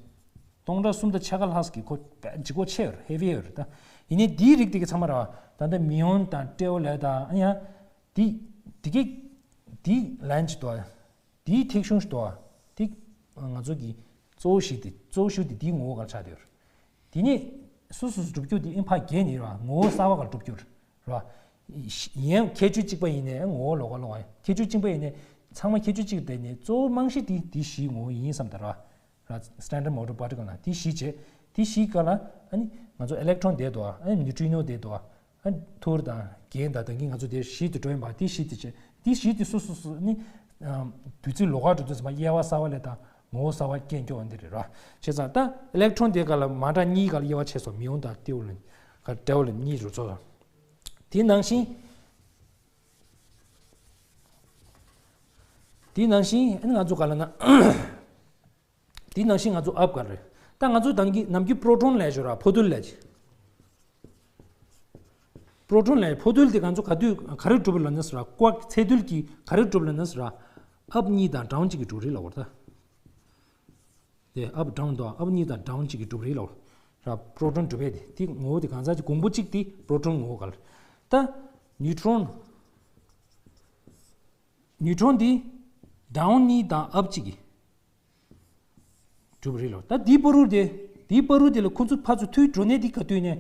སྟོང་ཕྲག་གསུམ་དང་ཕྱེད་ཀ་ལྷག་གི་ཁོ་ལྗིད་ཁོག་ཆེ་ཡོད་རེད། ཧེ་བི་ཡོད་རེད་ད། ཡིན་ནའི་འདིའི་རིགས་དེ་གི་ཚང་མ་ར། ད་ལྟ་མིའུན་དང་ཊའུ་ལས་དང་ཨ་ཡ། འདི་འདི་གི་འདི་ལན་ཅིག་འདུག་ཨ། འདིའི་ཐིག་གཞུང་ཞིག་འདུག་ཨ། འདི་ང་ཚོ་གི་གཙོ་བོ་བཞི་དེ་གཙོ་བོ་བཞི་དེ་འདིའི་ངོ་བོ་ག་ལ་ཆགས་བསྡད་ཡོད་རེད། དེ་ནས་སོ་སོ་སོ་གྲུབ་རྒྱུ་དེ་ཨིན་ཕ་རྒྱས་ནི་ར། ངོ་བོ་གསར་བ་ག་ལ་གྲུབ་རྒྱུ་ར། ཡིན་ཡང་ཁྱད་ཆོས་གཅིག་པ་ཡིན་ནའི་ངོ་བོ་ལོགས་ཀ་ལོགས་ཀ་ཡིན། ཁྱད་ཆོས་གཅིག་པ་ཡིན་ནའི་ཚང་མ་ཁྱད་ཆོས་གཅིག་དེ་ནི་གཙོ་བོ་རྨང་གཞི་དེ་དེ་བཞི་ངོ་བོ་ཡིན་བསམ་ད་ར། ར་standard model particle ན་དེ་བཞི་བྱས། དེ་བཞི་ག་ལ་ཨ་ནི་ང་ཚོ་ཨི་ལེག་ཊོན་དེ་འདུག་ཨ། ཨ་ནི་ནིའུ་ཊི་རི་ནོ་དེ་འདུག་ཨ། ཨ་ནི་ཐུར་དང་རྒྱན་དང་ད་གིན་ང་ཚོ་དེ་བཞི་དེ་འགྲོ་ཡིན་པ། དེ་བཞི་དེ་བྱས། དེ་བཞི་དེ་སོ་སོ་སོ་ནི་བདུད་རྩི་ལོགས་ཀ་འགྲོ་དུས་ཙམ་པ་དབྱེ་བ་གསར་བ་ལས་དང་ངོ་བོ་གསར་བ་སྐྱེ་འགྱོ་འདི་རེད་ར། བྱས་ཙང་ད་ཨི་ལེག་ཊོན་དེ་ག་ལ་མ་འདྲ་གཉིས་ག་ལ་དབྱེ་བ་ཕྱེ་སོང་། མིའུན་དང་ཊའུ་ལ་ག་ཊའུ་ལ་གཉིས་རུ་ཚོ། དེ་ནང་བཞིན་དེ་ནང་བཞིན་ཨ་ནི་ང་ཚོ་ག་ལ་ན། དེ་ནང་བཞིན་ང་ཚོ་ཨབ་ག་རེད། ད་ང་ཚོ་ད་གིན་ནམ་རྒྱུན་པོ་རོ་ཊོན་ལབ་ཡོད་ར། ཕོ་རྡུལ་ལབ་ཀྱི། པོ་རོ་ཊོན་ལབ་ཡོད། ཕོ་རྡུལ་དེ་ང་ཚོ་ག་དུས་ག་རེ་གྲུབ་ལབ་ན་ཟེར་ར། ཀོག་ཚ་རྡུལ་གྱི་ག་རེ་གྲུབ་ལབ་ན་ཟེར་ར། ཨབ་གཉིས་དང་ཌའུན་གཅིག་གིས་གྲུབ་རེད་ལབ་པ་རེད་ད། དེ་ཨབ་ཌའུན་དང་ཨབ་གཉིས་དང་ཌའུན་གཅིག་གིས་གྲུབ་རེད་ལབ་པ་ར། པོ་རོ་ཊོན་གྲུབ་པས་དེ། དེ་ངོ་བོ་དེ་གང་ཟག་གི་གོང་བུ་གཅིག་དེ་པོ་རོ་ཊོན་ངོ་བོ་ག་ལ། ད་ནིའུ་ཊོན། ནིའུ་ཊོན་དེ་ཌའུན་གཉིས་དང་ཨབ་གཅིག་གིས་གྲུབ་རེད་ལོ། ད་འདིའི་བར་དེ། འདིའི་བར་དེ་ལ་ཁོ་ཚོ་ཕར་ཚུར་མཐུད་འགྲོ་ནས་འདི་ག་དུས་ནས་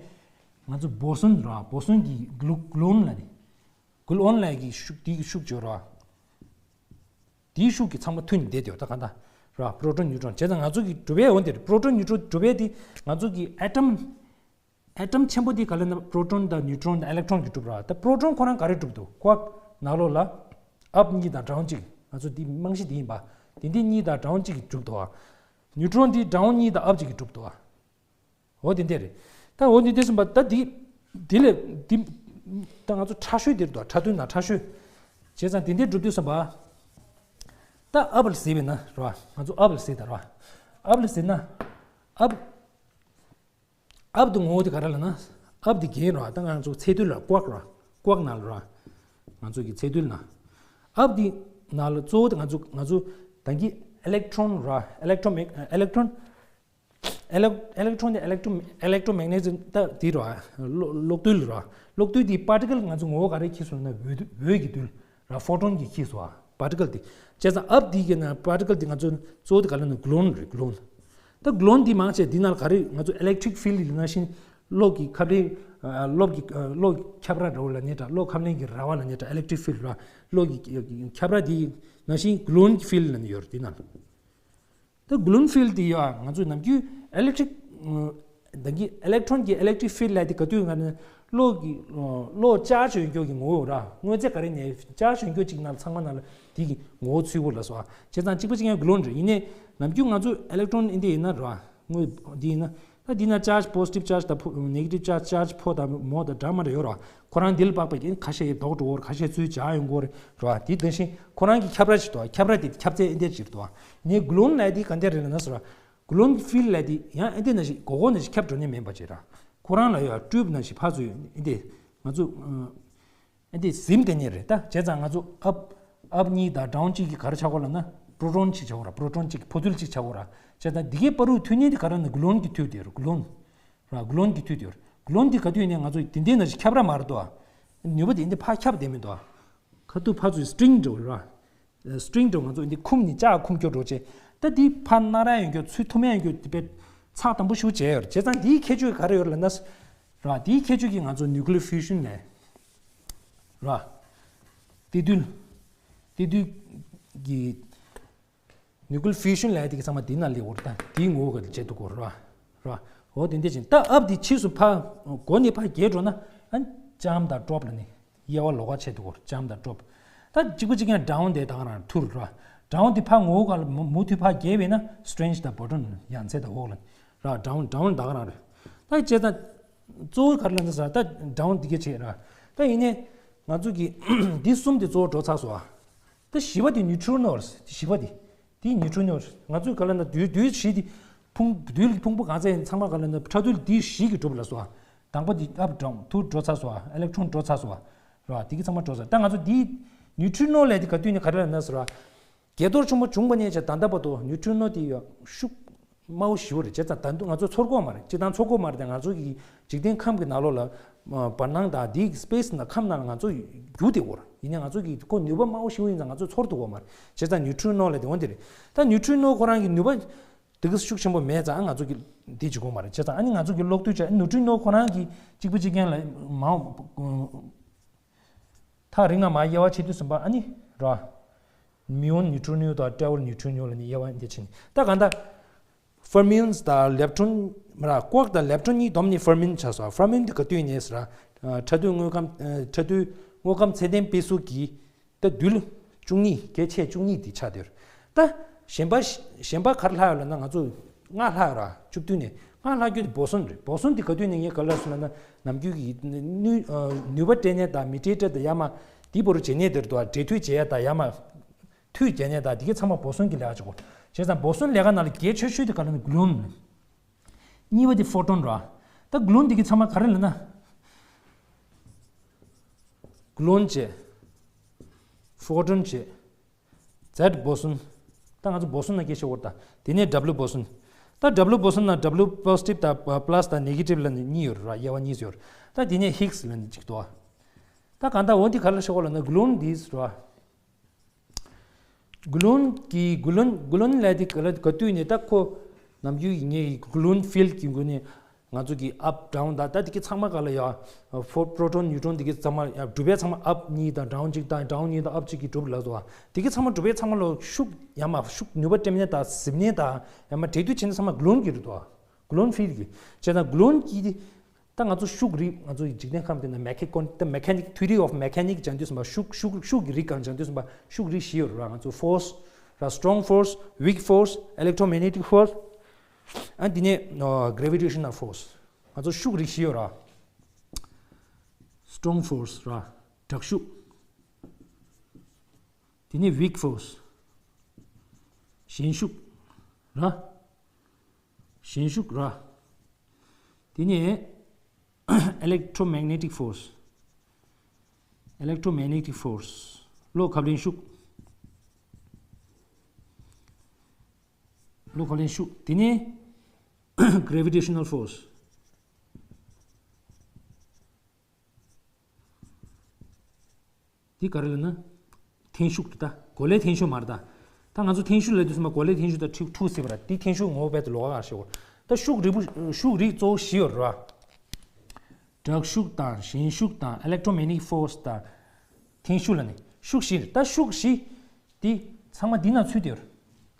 ང་ཚོ་བོ་སོན་ར། བོ་སོན་གྱི་གླུ་གློན་ལ་ནི། གློན་ལ་གི་ཤུགས། འདི་གི་ཤུགས་སྦྱོར་བ། འདིའི་ཤུགས་ཀྱི་ཚང་མ་མཐུད་ནས་བསྡད་དེ་ད་ག་འདྲ་ར། པོ་རོ་ཊོན་ནིའུ་ཊོན་བྱས་ཙང་ང་ཚོ་གི་གྲུབ་པའི་འོ་འདིར་པོ་རོ་ཊོན་ནིའུ་ཊོན་གྲུབ་པའི་འདི་ང་ཚོ་གི་ཨེ་ཊམ། ཨེ་ཊམ་ཆེན་པོ་འདི་ག་ལ་ན་པོ་རོ་ཊོན་དང་ནིའུ་ཊོན་དང་ཨི་ལེག་ཊོན་གྱིས་གྲུབ་ར། ད་པོ་རོ་ཊོན་ཁོ་རང་ག་རེ་གྲུབ་འདུག་ཀོག་ནང་ལོགས་ལ་ཨབ་གཉིས་དང་ཌའུན་གཅིག་ང་ཚོ་འདི་རྨང་གཞི་འདི་ཡིན་པ། དེ་འདི་གཉིས་དང་ཌའུན་གཅིག་གིས་གྲུབ་འདུག་ཨ། ནིའུ་ཊོན་འདི་ཌའུན་གཉིས་དང་ཨབ་གཅིག་གིས་གྲུབ་འདུག་ཨ། འོ་དེ་འདྲ་རེད། ད་འོ་འདི་འདྲ་སོང་པ་ད་འདི་འདི་ལས་འདི་ད་ང་ཚོ་ཕྲ་ཤོས་འདིར་འདུག་ཕྲ་དོན་ན་ཕྲ་ཤོས། བྱས་ཙང་དེ་འདྲ་གྲུབ་དུས་སོང་པ། ད་ཨབ་ལ་ཟེར་བས་ན་ར། ང་ཚོ་ཨབ་ལ་ཟེར་ད་ར། ཨབ་ལ་ཟེར་ན་ཨབ། ཨབ་དེ་ངོ་བོ་དེ་ག་རེ་ལབ་ན། ཨབ་དེ་རྒྱན་ར། ད་ང་ཚོ་ཚ་རྡུལ་ལ་ཀོག་ར། ཀོག་ནང་ལ་ར། ང་ཚོ་གི་ཚ་རྡུལ་ནང་། ཨབ་དེ་ནང་ལ་གཙོ་བོ་དེ་ང་ཚོ་ང་ཚོ་ད་གིན་ཨི་ལེག་ཊོན་ར། ཨི་ལེག་ཊོན་མེག་ཨི་ལེག་ཊོན། ཨི་ལེག་ཨི་ལེག་ཊོན་དེ་ཨི་ལེག་ཊོན་ཨི་ལེག་ཊོ་མེག་ནེ་ཊིཛམ་ད་དེ་ར། གློག་གློག་རྡུལ་ར། གློག་རྡུལ་དེ་པར་ཊི་ཀལ་ང་ཚོ་ངོ་བོ་ག་རེ་འཁྱེར་སོང་ན་འོད་འོད་ཀྱི་རྡུལ་ར། ཕོ་ཊོན་གྱིས་འཁྱེར་སོང་ཨ། པར་ཊི་ཀལ་དེ། བྱས་ཙང་ཨབ་དེ་གི་ནང་པར་ཊི་ཀལ་དེ་ང་ཚོ་གཙོ་བོ་དེ་ག་ལ་ན་གློན་རེད། གློན། ད་གློན་དེ་མང་ཆེ་དེ་ནང་ལ་ག་རེ་ང་ཚོ་ཨི་ལེག་ཊི་རིག་ཕིལ་ལ་ནང་བཞིན་གློག་གི་ཁབ་ལེན། གློག་གི་གློག་ཁྱབ་ར་འདྲ་བོ་ལབ་ནའི་འདྲ། གློག་ཁབ་ལེན་གྱི་ར་བ་ལབ་ནའི་འདྲ། ཨི་ལེག་ཊི་རིག་ཕིལ་ར། གློག་གི་ཁྱབ་ར་དེ་ནང་བཞིན་གློན་གྱི་ཕིལ་ལབ་ནས་ཡོད་རེད་དེ་ནང་ལ། ད་གློན་ཕིལ་དེ་ཡོད་ཨ། ང་ཚོས་ནམ་རྒྱུན་ཨི་ལེག་ཊི་རིག་ ད་གི་electron གི་electric field ལབ་དེ་ག་དུས་ང་ནི་གློག་གི་གློག་charge ཡོད་མཁན་གྱི་ངོ་བོ་ར། དངོས་རྫས་ག་རེ་ནས་charge ཡོད་མཁན་གཅིག་ནང་ཚང་མ་ནང་ལ་དེ་གི་ངོ་བོ་ཚུལ་པོ་ལ་སོགས། བྱས་ཙང་གཅིག་པ་གཅིག་རྐྱང་gluon རེད། ཡིན་ནའི་ནམ་རྒྱུན་ང་ཚོ་electron འདི་འདྲ་ཡིན་ན་ར། དངོས་འདི་ཡིན་ན། ད་འདི་ན་charge positive charge དང་negative charge, charge ཕོ་དང་མོ་དང་འདྲ་མ་འདྲ་ཡོད་ར། ཁོ་རང་འདི་ལ་དཔག་པའི་ཁ་ཤས་ལྡོག་འགྲོ་གི་རེད། ཁ་ཤས་ཚུར་འཇགས་ཡོང་གི་རེད་ར། དེ་དེ་བཞིན་ཁོ་རང་གི་ཁྱབ་ར་ཅིག་འདུག་ཁྱབ་ར་དེ་ཁྱབ་ཚད་འདི་འདྲ་ཅིག་འདུག་ངས་gluon ལབ་དེ་ག་འདྲ་རེད་ལབ་ན་ཟེར་བ། Gluon field ལབ་དེ་ཡང་ཨེ་འདི་ནང་བཞིན་སྒོར་སྒོར་ནང་བཞིན་ཁྱབ་འགྲོ་ནི་མིན་པ་ཅིག་ར། ཁོ་རང་ལ་ཡང་སྤྲུལ་པ་ནང་བཞིན་ཕར་ཚུར་ཨེ་འདི་ང་ཚོ་ཨེ་འདི་ཟིན་བསྡད་ནི་རེད། ད་བྱས་ཙང་ང་ཚོ་up, up གཉིས་དང་down གཅིག་གིས་ག་རེ་ཆགས་ཀྱི་ཡོད་ལབ་ན་proton གཅིག་ཆགས་ཀྱི་ཡོད་ར། proton གཅིག་ཕོ་རྡུལ་གཅིག་ཆགས་ཀྱི་ཡོད་ར། བྱས་ཙང་འདི་གའི་བར་དུ་མཐུད་ནི་དེ་ག་རེ་ལབ་ན་gluon གི་མཐུད་དེ་ཡོད་ར། gluon ར། gluon གི་མཐུད་དེ་ཡོད་ར། gluon འདི་ག་དུས་ཡིན་ནའི་ང་ཚོ་དེ་འདྲའི་ནང་བཞིན་ཁྱབ་ར་མ་རེད་དོ། ནུས་པ་དེ་འདི་ཕར་ཁྱབ་བསྡད་མི་འདུག་ཁ་ཐུག་ཕར་ཚུར་string འདྲ་བོ་ར། string འདྲ་བོ་ང་ཚོ་འདི་ཁུམ་ནི་ལྕགས་ཁུམ་སྐྱོར་འགྲོ་བྱས། ད་འདི་ཕར་ན་ར་ཡོང་རྒྱུ་ཚུར་ཐུམ་ཡ་ཡོང་རྒྱུ་དེ་དཔེ་ཚགས་དམ་པོ་ཞེ་པོ་བྱས་ཡོད་རེད། བྱས་ཙང་འདིའི་ཁྱད་ཆོས་ག་རེ་ཡོད་རེད་ལབ་ན། ར། འདིའི་ཁྱད་ཆོས་ཀྱིས་ང་ཚོ་nuclear fusion ལབ་ར། གཏེར་རྡུལ། གཏེར་རྡུལ་གྱི་nuclear fusion ལབ་དེ་གི་ཚང་མ་འདི་ན་སླེབས་ཡོད་རེད། ད་འདིའི་ངོ་བོ་ག་དེ་བྱེད་ཐུབ་ཀྱི་ཡོད་རེད་བ། ར། འོ་དེ་འདྲ་ཅིག་ད་up འདི་ཕྱིས་སུ་ཕར་སྒོ་ནས་ཕར་རྒྱས་འགྲོ་ན། ཨ། jump དང་drop ལབ་ནི། དབྱེ་བ་ལོགས་ཀ་ཕྱེ་ཐུབ་ཀྱི་ཡོད་རེད། jump དང་drop། ད་གཅིག་པ་གཅིག་རྐྱང་down དེ་ད་ག་རང་ཐུར་ར། down དེ་ཕར་ངོ་བོ་ག་ལ་མུ་མུ་མཐུད་ཕར་རྒྱས་པས་ན་strange དང་boson ཡང་ཚད་དང་འོག་ལ་ར། down down ད་ག་རང་རེད། ད་བྱས་ཙང་གཙོ་བོ་ག་རེ་ལབ་ན་ཟེར་ད་down འདི་ག་བྱས་ར། ད་ཡིན་ནའི་ང་ཚོ་གི་འདི་གསུམ་དེ་གཙོ་བོ་འགྲོ་ཚར་སོང་ཨ། ད་བཞི་པ་དེ་neutrinos། བཞི་པ་དེ། དེ་neutrinos། ང་ཚོས་ག་ལབ་ན་རྡུལ་རྡུལ་བཞི་དེ་ཕུང་རྡུལ་གྱི་ཕུང་པོ་གང་ཚང་ཚང་མ་ག་ལབ་ན་ཕྲ་རྡུལ་དེ་བཞི་གིས་གྲུབ་ལབ་སོང་ཨ། དང་པོ་དེ་up down ཐུར་འགྲོ་ཚར་སོང་ཨ། electron འགྲོ་ཚར་སོང་ཨ། ར། དེ་གི་ཚང་མ་འགྲོ་ཚར། ད་ང་ཚོ་དེ་neutrino ལབ་དེ་ག་དུས་ནས་ག་རེ་ལབ་ན་ཟེར་བ། བརྒྱད་གཏོར་ཆེན་པོ་བྱུང་བ་ནས་བྱས་ད་ལྟ་བར་དུ་neutrino དེ་ཡང་ཤུགས་དམའ་བོ་ཞེ་པོ་རེད། བྱས་ཙང་ད་དུང་ང་ཚོ་ཚོར་གྱི་ཡོད་མ་རེད། སྤྱིར་བཏང་ཚོར་གྱི་ཡོད་མ་རེད་དེ། ང་ཚོ་གི་འཇིག་རྟེན་ཁམས་ཀྱི་ནང་ལོགས་ལ་བར་སྣང་དང་དེའི་space ནང་ཁམས་ནང་ལ་ང་ཚོ་རྒྱུག་བསྡད་ཡོད་རེད། ཡིན་ནའི་ང་ཚོ་གི་ཁོ་ནུས་པ་དམའ་བོ་ཞེ་པོ་ཡིན་ཙང་ང་ཚོ་ཚོར་ཐུབ་ཀྱི་ཡོད་མ་རེད། བྱས་ཙང་neutrino ལབ་དེ་འོ་དེ་རེད། ད་neutrino ཁོ་རང་གི་ནུས་པ་དེ་ག་ཤུགས་ཆེན་པོ་མེད་ཙང་ང་ཚོ་གི་འདི་བྱེད་ཀྱི་ཡོད་མ་རེད། བྱས་ཙང་ཨ་ནི་ང་ཚོ་གི་གློག་རྡུལ་བྱས་neutrino ཁོ་རང་གི་གཅིག་པ་གཅིག་རྐྱང་ལ་མ་ཐག་རིང་ང་མར་དབྱེ་བ་ཕྱེ་དུས་ཙམ་པ་ཨ་ནི་ར། muon neutrino དང་travel neutrino ལབ་ནི་དབྱེ་བ་འདི་ཕྱེ་ནི། ད་གང་ལྟར་fermions དང་lepton ར། quark དང་lepton གཉིས་བསྡོམས་ནི་fermion ཆགས་སོང་། fermion དེ་ག་དུས་ཡིན་ནའི་ཟེར་ར། ཕྲ་རྡུལ་དངོས་ཁམས། ཕྲ་རྡུལ་དངོས་ཁམས་ཚད་ལྡན་དཔེ་གཟུགས་ཀྱི་ད་རྡུལ་བཅུ་གཉིས། གལ་ཆེ་བཅུ་གཉིས་དེ་ཆགས་བསྡད་ཡོད་རེད། ད་གཞན་པ་གཞན་པ་ག་རེ་ལྷག་ཡོད་ལབ་ན་ང་ཚོ་ལྔ་ལྷག་ཡོད་ར། བཅུ་བདུན་ནས་ལྔ་ལྷག་རྒྱུ་དེ་boson རེད། boson དེ་ག་དུས་ནས་ངས་ག་རེ་ལབ་སོང་ལབ་ན་ནམ་རྒྱུན་གྱི་ནུས་ནུས་པ་སྤྲད་ནས་དང་མི་སྤྲད་སྤྲད་དང་ཡར་མར་དེ་བོ་རུ་བྱེད་ནས་དེར་དུ་འབྲེལ་མཐུད་བྱེད་ཡ་དང་ཡར་མར་མཐུད་རྒྱག་ནས་དང་དེ་གའི་ཚང་མ་boson གྱི་ལས་ཀ་བྱེད་དགོས། བྱས་ཙང་boson ལས་ཀ་ནང་ལ་གལ་ཆེ་ཤོས་དེ་ག་རེ་ལབ་ན་gluon། གཉིས་པ་དེ་photon ར། ད་gluon དེ་གའི་ཚང་མ་ག་རེ་ལབ་ན། gluon བྱས། photon བྱས། Z boson། ད་ང་ཚོ་boson ན་སྐད་ཆ་བོར་ད། དེ་ནས་double boson། ད་double boson ན་double positive དང་plus དང་negative ལ་ནི་གཉིས་ཡོད་ར། དབྱེ་བ་གཉིས་ཡོད་ར། ད་དེ་ནས Higgs ལ་ནི་གཅིག་འདུག་ད་གང་ལྟར་འོ་འདི་ག་ལ་ཤོག་ལ་ན་gluon འདིས་ར། gluon གི་gluon gluon ལས་དེ་ག་ལ་ག་དུས་ནས་ད་ཁོ་ནམ་རྒྱུན་ངའི་gluon field གི་སྒོ་ནས་ང་ཚོ་གི་up down ད་ད་དེ་གི་ཚང་མ་ག་ལ་ཡ་proton neutron དེ་གི་ཚང་མ་ཡ་གྲུབ་པའི་ཚང་མ་up གཉིས་དང་down གཅིག་དང་down གཉིས་དང་up གཅིག་གི་གྲུབ་ལ་སོ། དེ་གི་ཚང་མ་གྲུབ་པའི་ཚང་མ་ལོ་ཤུགས་ཡ་མ་ཤུགས་ནུས་པ་སྤྲད་ནས་ད་ཟིན་ནས་ད་ཡ་མ་འབྲེལ་མཐུད་བྱས་ནས་ཚང་མ་gluon གི་རེད་དོ། gluon field གི་བྱས་ན་gluon གི་ད་ང་ཚོ་ཤུགས་རིག་ང་ཚོ་ཡི་འཇིག་རྟེན་ཁམས་དེ་ན་mechanic quant- the mechanic theory of mechanic སྦྱང་དུས་ཙམ་པ་ཤུགས་ཤུགས་ཤུགས་ཀྱི་རིགས་གང་སྦྱང་དུས་ཙམ་པ་ཤུགས་རིགས་བཞི་ཡོད་རེད་བ། ང་ཚོ་force ར། strong force, weak force, electromagnetic force ཨ་འདི་ནས་gravitational force ང་ཚོ་ཤུགས་རིགས་བཞི་ཡོད་ར། strong force ར། དྲག་ཤུགས། དེ་ནས་weak force ཞན་ཤུགས་ར། ཞན་ཤུགས་ར། དེ་ནས་electromagnetic force electromagnetic force གློག་ཁབ་ལེན་ཤུགས། གློག་ཁབ་ལེན་ཤུགས། དེ་ནས་gravitational force འདི་ག་རེ་ལབ་ན། འཐེན་ཤུགས་རེད་ད། གོ་ལའི་འཐེན་ཤུགས་མ་རེད་ད། ད་ང་ཚོ་འཐེན་ཤུགས་ལབ་དུས་ཙམ་པ་གོ་ལའི་འཐེན་ཤུགས་དང་འཁྲུག་འཁྲུག་སྲིད་པ་རེད། འདི་འཐེན་ཤུགས་ངོ་བོ་རྦད་དེ་ལོགས་ཀ་ཤོག་ད་ཤུགས་རིགས་པོ་ཤུགས་རིགས་གཙོ་བོ་བཞི་ཡོད་རེད་བ། དྲག་ཤུགས་དང་ཞན་ཤུགས་དང་electromagnetic force དང་། འཐེན་ཤུགས་ལ་ནི་ཤུགས་བཞི་རེད། ད་ཤུགས་བཞི་འདི་ཚང་མ་འདི་ན་ཚུད་དེ་ཡོད་རེད།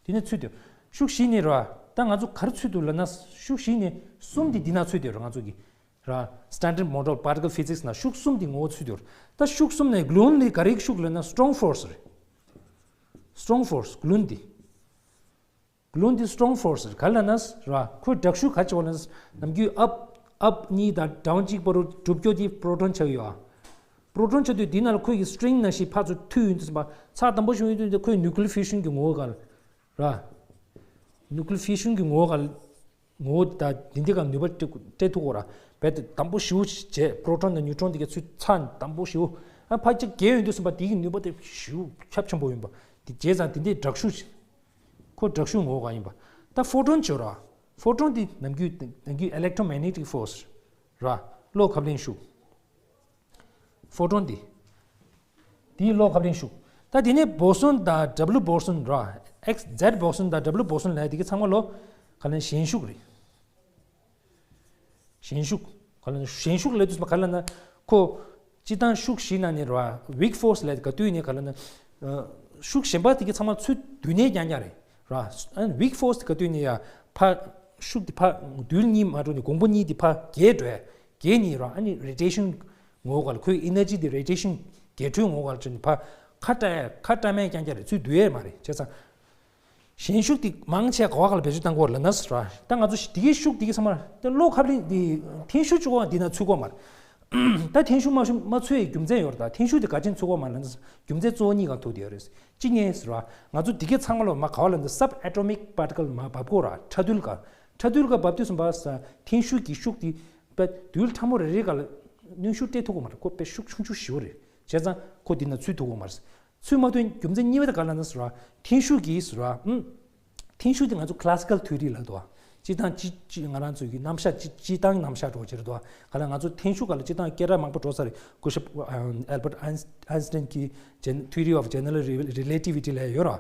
འདི་ན་ཚུད་དེ་ཡོད། ཤུགས་བཞི་ནི་རེད་བ། ད་ང་ཚོ་ག་རེ་ཚུད་འདུག་ལབ་ན། ཤུགས་གཞི་ནས་གསུམ་དེ་འདི་ན་ཚུད་དེ་ར། ང་ཚོ་གི་ར་standard model particle physics ན་ཤུགས་གསུམ་དེ་ངོ་བོ་ཚུད་དེ་ར། ད་ཤུགས་གསུམ་ནས་གློན་ནི་ག་རེ་ཤུགས་ལབ་ན་strong force རེད། strong force གློན་དེ། གློན་དེ་strong force རེད། ག་ལབ་ན་ར། ཁོའི་དྲག་ཤུགས་ག་ཅིག་ལབ་ན། ནམ་རྒྱུན་up up གཉིས་དང་down གཅིག་བར་དུ་གྲུབ་རྒྱུ་དེ་proton ཆགས་ཡོད་ཨ། proton ཆགས་དུས་དེ་ནང་ལ་ཁོའི་གི་string ནང་བཞིན་ཕར་ཚུར་མཐུད་ཡོང་དུས་ཙམ་པ། ཚགས་དམ་པོ་ཞིག་ཡོང་དུས་ཁོའི་nuclear fission གི་ངོ་བོ་ག་ལ་ར། nuclear fission གི་ངོ་བོ་ག་ལ། ངོ་བོ་ད་དེ་འདི་ག་ནུས་པ་སྤྲད་སྤྲད་ཐུབ་གོ་ར། རྦད་དེ་དམ་པོ་ཞེ་པོ་བྱས། proton དང་neutron དེ་ག་ཚུར་ཚགས་དམ་པོ་ཞེ་པོ། ཨ་ཕར་ཅིག་རྒྱས་ཡོང་དུས་ཙམ་པ་དེ་གི་ནུས་པ་དེ་ཞེ་པོ་ཁྱབ་ཆེན་པོ་ཡིན་པ། དེ་བྱས་ཙང་དེ་འདི་དྲག་ཤུགས། ཁོ་དྲག་ཤུགས་ངོ་བོ་ག་ཡིན་པ། ད་photon བྱོས་ར། photon དེ་ནམ་རྒྱུན་ནམ་རྒྱུན་electromagnetic force ར། གློག་ཁབ་ལེན་ཤུགས། photon དེ། དེའི་གློག་ཁབ་ལེན་ཤུགས། ད་དེ་ནས་boson དང་double boson ར། X Z boson དང་double boson ལབ་དེ་ག་ཚང་མ་ལོ་ག་ལ་ཞན་ཤུགས་རེད། ཞན་ཤུགས། ག་ལ་ཞན་ཤུགས་ལབ་དུས་ཙམ་པ་ག་ལ་ན། ཁོ་སྤྱིར་བཏང་ཤུགས་བཞི་ནང་ནས་ར། weak force ལབ་ག་དུས་ནས་ག་ལ་ན། ཨ་ཤུགས་གཞན་པ་དེ་ག་ཚང་མ་ཚུར་བསྡུས་ནས་རྐྱང་རྐྱང་རེད་ར། ཨ་weak force དེ་ག་དུས་ནས་ཡ་ཕར་ཤུགས་དེ་ཕར་རྡུལ་གཉིས་མ་འགྲོ་ནས་གོང་བུ་གཉིས་དེ་ཕར་རྒྱས་འགྲོ་ཡ། རྒྱས་ནས་ར། ཨ་ནི་radiation ངོ་བོ་ག་ལ། ཁོའི་energy དེ་radiation རྒྱས་སྤྲོས་ངོ་བོ་ག་ལ་བྱས་ནས་ཕར་ཁ་བཀྲམ་ཡ། ཁ་བཀྲམ་ཡ་རྐྱང་རྐྱང་རེད། ཚུར་བསྡུ་ཡ་མ་རེད། བྱས་ཙང་ཞན་ཤུགས་དེ་མང་ཆེ་ག་བ་ག་ལ་བེད་སྤྱོད་བཏང་གི་ཡོད་ལབ་ན་ར། ད་ང་ཚོ་དེ་གའི་ཤུགས་དེ་ག་ཚང་མ་དེ་གློག་ཁབ་ལེན་དེ་འཐེན་ཤུགས་གཅིག་པོ་འདི་ན་ཚུད་ཀྱི་ཡོད་མ་རེད། ད་འཐེན་ཤུགས་མ་ཤུགས་མ་ཚུད་ཡའི་རྒྱུ་མཚན་ཡོད་རེད། ད་འཐེན་ཤུགས་དེ་ག་རེ་བྱས་ནས་ཚུད་ཀྱི་ཡོད་མ་རེད་ལབ་ན། རྒྱུ་མཚན་གཙོ་བོ་གཉིས་སྒང་ཐུག་བསྡད་ཡོད་རེད། གཅིག་ནས་ར། ང་ཚོ་དེ་གའི་ཚང་མ་ལ་མར་ག་བ་ལབ་ན་sub atomic particle མར་འབབ་ཀྱི་ཡོད་རེད། ཕྲ་རྡུལ་སྒང་། ཕྲ་རྡུལ་སྒང་འབབ་དུས་ཙམ་པ་ས་འཐེན་ཤུགས་ཀྱི་ཤུགས་དེ་པ་རྡུལ་ཕྲ་མོ་རེ་རེ་སྒང་ལ་གནོན་ཤུགས་སྤྲད་ཐུབ་ཀྱི་མ་རེད། ཁོ་དཔེ་ཤུགས་ཆུང་ཆུང་ཞེ་པོ་རེད། བྱས་ཙང་ཁོ་འདི་ན་ཚུད་ཐུབ་ཀྱི་མ་རེད། ཚུད་མ་ཐུབ་རྒྱུ་མཚན་གཉིས་པ་དེ་ག་ལབ་ན་ར། འཐེན་ཤུགས་ཀྱིས་ར། ཨུམ། འཐེན་ཤུགས་དེ་ང་ཚོ་classical theory ལབ་འདུག་བ། སྤྱིར་བཏང་སྤྱི་སྤྱི་ང་རང་ཚོའི་གི་རྣམ་གཞག་སྤྱི་སྤྱིར་བཏང་རྣམ་གཞག་འདྲ་བོ་ཅིག་རེད་འདུག་བ། ག་ལ་ང་ཚོ་འཐེན་ཤུགས་སྒང་ལ་སྤྱིར་བཏང་སྐད་གྲགས་མང་པོ་འགྲོ་ས་རེད། སྐུ་ཞབས་Albert Einstein གྱི་Gen- theory of general relativity ལབ་ཡོད་ར།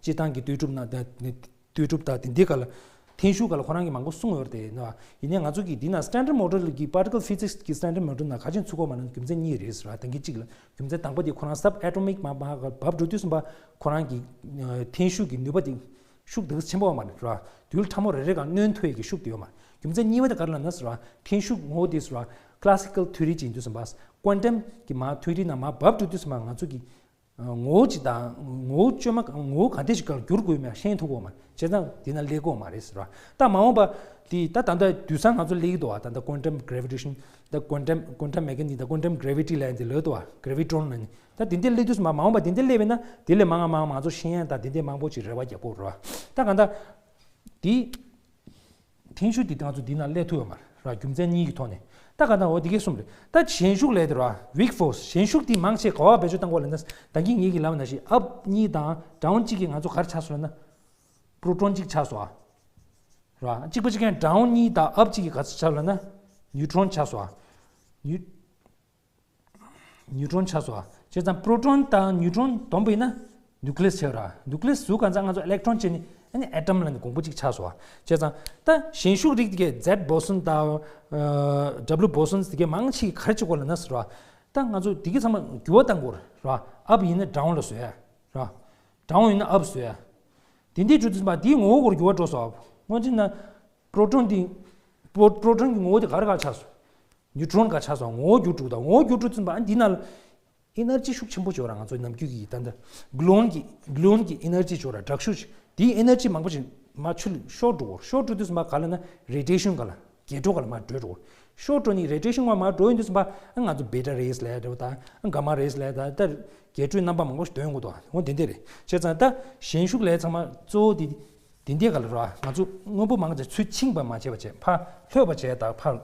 སྤྱིར་བཏང་གི་ལྟོས་གྲུབ་ན་ད་ལྟོས་གྲུབ་དང་དེ་འདྲའི་སྒང་ལ། འཐེན་ཤུགས་སྒང་ལ་ཁོ་རང་གིས་མང་པོ་གསུངས་ཡོད་རེད་དེ་ན། ཡིན་ནའི་ང་ཚོ་གི་འདི་ན་standard model གི་particle physics གི་standard model ན་ག་ཅིག་ཚུད་ཀྱི་ཡོད་མ་རེད་ན་རྒྱུ་མཚན་གཉིས་རེད་ར། ད་གིན་གཅིག་ལ་རྒྱུ་མཚན་དང་པོ་དེ་ཁོ་རང་sub atomic མར་མར་བབས་འགྲོ་དུས་ཙམ་པ་ཁོ་རང་གི་འཐེན་ཤུགས་ཀྱི་ནུས་པ་དེ་ཤུགས་དེ་ག་ཆེན་པོ་ཡོད་མ་རེད་ར། རྡུལ་ཕྲ་མོ་རེ་རེ་སྒང་གནོན་ཐུབ་ཡས་ཀྱི་ཤུགས་དེ་ཡོད་མ་རེད། རྒྱུ་མཚན་གཉིས་པ་དེ་ག་རེ་ལབ་ན་ར། འཐེན་ཤུགས་ངོ་བོ་དེ་ར་classical theory ཅིག་ཡིན་དུས་ཙམ་པ་quantum གི་མར་theory ནང་མར་བབས་འགྲོ་དུས་ཙམ་པ་ང་ཚོ་གི་ངོ་བོ་ཅིག་དང་ངོ་བོ་བཅོས་མ་ངོ་བོ་ག་འདྲ་ཞིག་སྒང་བསྒྱུར་དགོས་མེད་ཤེས་ཐུབ་ཀྱི་ཡོད་མ་རེད། བྱས་ཙང་དེ་ན་སླེབས་ཀྱི་ཡོད་མ་རེད་ཟེར་བ། ད་མ་འོངས་པ་དེ་ད་ད་ལྟ་དུས་སང་ང་ཚོ་སླེབས་ཀྱི་འདུག་བ། ད་ལྟ་quantum gravitation ད་quantum quantum mechanics ད་quantum gravity ལབ་ཡ་དེ་ལབ་འདུག་བ། gravitron ལབ་ནི་ད་དེ་འདྲ་སླེབས་དུས་སུ་མ་མ་འོངས་པ་དེ་འདྲ་སླེབས་པས་ན་དེ་ལས་མང་ང་མང་ང་ཚོ་ཤེས་ཡ་ད་དེ་འདྲ་མང་པོ་ཅིག་རེ་བ་རྒྱག་དགོས་རེད་བ། ད་གང་ལྟར་དེ། འཐེན་ཤུགས་འདི་ང་ཚོ་འདི་ན་སླེབས་ཐུབ་ཡོད་མ་རེད་ར། རྒྱུ་མཚན་གཉིས་ཀྱི་ཐོག་ནས། ད་ག་ན་འོ་འདི་གས་གསུམ་རེད། ད་ཞན་ཤུགས་ལབ་དེ་ར། weak force ཞན་ཤུགས་འདི་མང་ཆེ་ག་བ་བེད་སྤྱོད་བཏང་དགོས་ལབ་ན། ད་གིན་ངེད་ཀྱིས་ལབ་ན་ཞིག་up གཉིས་དང་down གཅིག་གིས་ང་ཚོ་ག་རེ་ཆགས་སོང་ལབ་ན། proton གཅིག་ཆགས་སོང་ཨ། ར། གཅིག་པ་གཅིག་ཀྱང་down གཉིས་དང་up གཅིག་གིས་ག་ཚོད་ཆགས་ལབ་ན། neutron ཆགས་སོང་ཨ། neu- neutron ཆགས་སོང་ཨ། བྱས་ཙང་proton དང་neutron བསྡོམས་པ་ཡིན་ན་nucleus ཆགས་ར། nucleus ཟུར་གང་ཚང་ང་ཚོ་electron བྱས་ནས་ཨ་ནི་atom ལ་ནི་གོང་བུ་གཅིག་ཆགས་སོང་ཨ། བྱས་ཙང་ད་ཞན་ཤུགས་རིགས་དེ་གས་Z boson དང་double bosons དེ་གས་མང་ཆེ་ག་རེ་བྱེད་དགོས་ལབ་ན་ཟེར་བ། ད་ང་ཚོ་དེ་གས་ཚང་མ་འགྱུར་བ་གཏང་དགོས་ར། up ཡིན་ན་down ལ་བཟོ་ཡ་ར། down ཡིན་ན་up བཟོ་ཡ། དེ་འདྲའི་གྲུབ་ཚུལ་མ་དེའི་ངོ་བོ་སྐོར་འགྱུར་བ་འགྲོ་སོང་ཨ། སྔོན་ཆད་ན་proton དེ་proton གི་ངོ་བོ་དེ་ག་རེ་ག་ཆགས་སོང་། neutron ག་ཆགས་སོང་། ངོ་བོ་འགྱུར་འགྲོ་ད། ངོ་བོ་འགྱུར་འགྲོ་ཙམ་པ་ཨ་འདི་ན་ལ་energy ཤུགས་ཆེན་པོ་ཅིག་ཡོད་ར། ང་ཚོ་ནམ་རྒྱུན་གྱི་ད་ལྟ་gluon གི་gluon གི་energy ཅིག་ཡོད་ར། དྲག་ཤུགས་ཅིག་དེའི་energy མང་པོ་ཅིག་མར་ཆུ་ལ་ཤོར་འགྲོ་གོ། ཤོར་འགྲོ་དུས་ཙམ་པ་ག་ལ་ན་radiation ག་ལ་རྒྱས་སྤྲོས་ག་ལ་མར་འགྲོ་འགྲོ་གོ། ཤོར་འགྲོ་ནི་radiation ག་མར་འགྲོ་ཡོང་དུས་ཙམ་པ་ཨ་ང་ཚོ་beta rays ལབ་ཡ་འདྲ་བོ་དང་ཨ་gamma rays ལབ་ཡ་ད་ལྟ་རྒྱས་སྤྲོས་རྣམ་པ་མང་པོ་ཞིག་སྟོན་གོ་འདུག་འོ་དེ་འདྲ་རེད། བྱས་ཙང་ད་ཞན་ཤུགས་ལབ་ཡ་ཚང་མ་གཙོ་བོ་དེ་དེ་འདྲའི་ག་ལ་ར། ང་ཚོ་སྔོན་པོ་མང་ཆེ་ཚུར་འཆིང་བ་མ་བྱས་པ་བྱས། ཕར་ལྷོད་པ་བྱས་དང་ཕར་ཨ་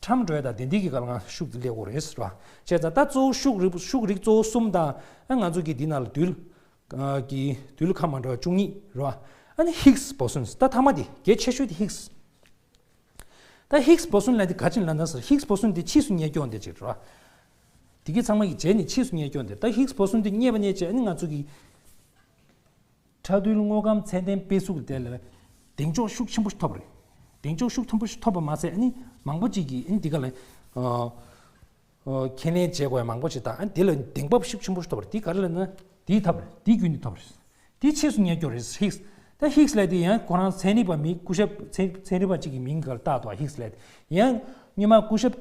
ཁྲམ་འགྲོ་ཡ་དང་དེ་འདྲའི་གི་ག་ལ་ང་ཤུགས་དེ་སླེབས་དགོས་རེད་ཟེར་བ། བྱས་ཙང་ད་གཙོ་བོ་ཤུགས་རིགས་ཤུགས་རིགས་གཙོ་བོ་གསུམ་དང་ཨ་ང་ཚོ་གི་འདི་ནང་ལ་རྡུལ་ཨ་གི་རྡུལ་ཁག་མ་འདྲ་བ་བཅུ་གཉིས་རེད་བ། ཨ་ནི་Higgs bosons ད་མཐའ་མ་དེ་གལ་ཆེ་ཤོས་དེ་Higgs། ད་Higgs boson ལབ་དེ་ག་ཅིག་ལབ་ན་ཟེར། Higgs boson དེ་ཕྱིས་སུ་ཉེས་སྐྱོན་དེ་ཅིག་རེད་བ། དེ་གི་ཚང་མ་གི་རྗེས་ནས་ཕྱིས་སུ་ཉེས་སྐྱོན་དེ། ད་Higgs boson དེ་རྙེད་པ་ནས་བྱས་ཨ་ནི་ང་ཚོ་གི་ཕྲ་རྡུལ་དངོས་ཁམས་ཚད་ལྡན་དཔེ་གཟུགས་དེ་ལ་གདེང་འཇོག་ཤུགས་ཆེན་པོ་ཞིག་ཐོབ་པ་རེད། གདེང་འཇོག་ཤུགས་ཆེན་པོ་ཞིག་ཐོབ་པ་མ་ཟད་ཨ་ནི་མང་པོ་ཅིག་གིས་ཨ་ནི་འདི་ག་ལ་ཨ་ཨ་ཁས་ལེན་བྱེད་དགོས་ཡ་མང་པོ་ཞིག་དང་ཨ་ནི་དེ་ལ་གདེང་འབབ་ཤུགས་ཆེན་པོ་ཞིག་ཐོབ་པ་རེད། འདི་ག་རེ་ལབ་ན་འདིའི་ཐབས་རེད། འདིའི་བརྒྱུད་ནས་ཐོབ་པ་རེད། འདི་ཕྱིས་སུ་ཉེས་སྐྱོན་རེད། Higgs ད་ཧིགས་ལབ་དེ་ཡང་ཁོ་རང་ཚན་རིག་པ་མི་སྐུ་ཞབས་ཚན་ཚན་རིག་པ་གཅིག་གི་མིང་ག་ལ་བཏགས་འདུག་ཧིགས་ལབ་དེ་ཡང་སྔོན་མ་སྐུ་ཞབས་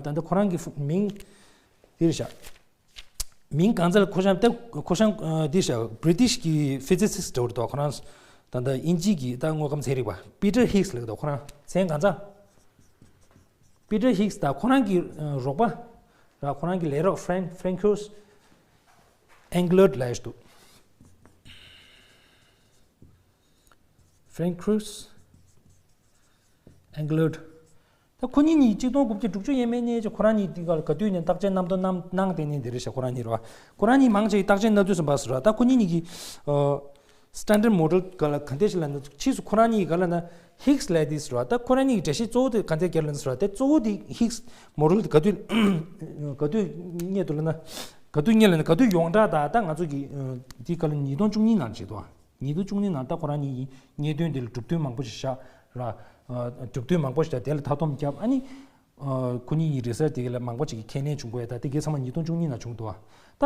ད་ལྟ་ཁོ་རང་གི་མིང་དེ་རེད་ཤག་མིང་གང་ཚ་ལ་ཁོ་ཤང་ཏེ་ཁོ་ཤང་འདི་ཤ་བྷི་རི་ཊིཤ་གི་ཕི་ཛི་སིསི་འདྲ་བོ་འདུག་ཁོ་རང་ད་ལྟ་དབྱིན་ཇི་གི་ད་དངོས་ཁམས་ཚན་རིག་པ་པི་ཏར་ཧིགས་ལབ་འདུག་ཁོ་རང་མཚན་གང་ཚ་པི་ཏར་ཧིགས་ད་ཁོ་རང་གི་རོགས་པ་ར་ཁོ་རང་གི་ལས་རོགས་ཧྥྲན་ཧྥྲན་ཁུ་རུས་ཨེང་གློད་ལབ་ཡས་འདུག་ཧྥྲན་ཁུ་རུས་ཨེང་གློད། ད་ཁོ་གཉིས་གཉིས་གཅིག་སྟོང་དགུ་བརྒྱ་དྲུག་ཅུ་ཡས་མས་ནས་ཀྱི་ཁོ་རང་གཉིས་དེ་ག་ལ་ག་དུས་ནས་བརྟག་དཔྱད་རྣམ་རྟོག་གནང་གནང་བསྡད་ནས་འདི་རེད་ཤག་ཁོ་རང་གཉིས་རེད་བ། ཁོ་རང་གཉིས་མང་ཆེ་བརྟག་དཔྱད་གནང་དུས་སུ་འབའ་སུ་ར་ད་ཁོ་གཉིས་གཉིས་ཀྱི་ཨ་སི་ཊན་ཌར་མོ་ཌལ་ག་ལ་ག་འདྲས་ཤིག་ལ་ན་ཕྱིས་སུ་ཁོ་རང་གཉིས་ག་ལ་ན་ཧིགས་ལབ་དེ་སུ་ར་ད་ཁོ་རང་གཉིས་ཀྱི་འགྲེལ་བཤད་གཙོ་བོ་དེ་ག་འདྲས་རྒྱབ་ལ་ན་སུ་ར་དེ་གཙོ་བོ་དེ་ཧིགས་མོ་ཌལ་དེ་ག་དུས་ག་དུས་རྙེད་དུ་ལ་ན་ག་དུས་རྙེད་ལ་ན་ག་དུས་ཡོངས་གྲགས་ད་ད་ང་ཚོ་གི་དེ་ག་ལ་ཉིས་སྟོང་བཅུ་གཉིས་ནང་བྱེད་དོ། ཉིས་སྟོང་བཅུ་གཉིས་ནང་ད་ཁོ་རང་གཉིས་ཀྱི་རྙེད་དོན་དེ་ལ་གྲུབ་དོན་མང་པོ་ཞིག་བཞག་ར། གྲུབ་དོན་མང་པོ་ཞིག་བཞག་དེ་ལ་མཐའ་སྡོམ་བརྒྱབ་ཨ་ནི། ཁོ་གཉིས་ཀྱི་རི་སར་ཆི་དེ་ག་ལ་མང་པོ་ཞིག་གི་ཁས་ལེན་བྱུང་དགོས་ཡ་ད་དེ་གའི་ཚང་མ་ཉིས་སྟོང་བཅུ་གཉིས་ནང་བྱུང་འདུག་ད་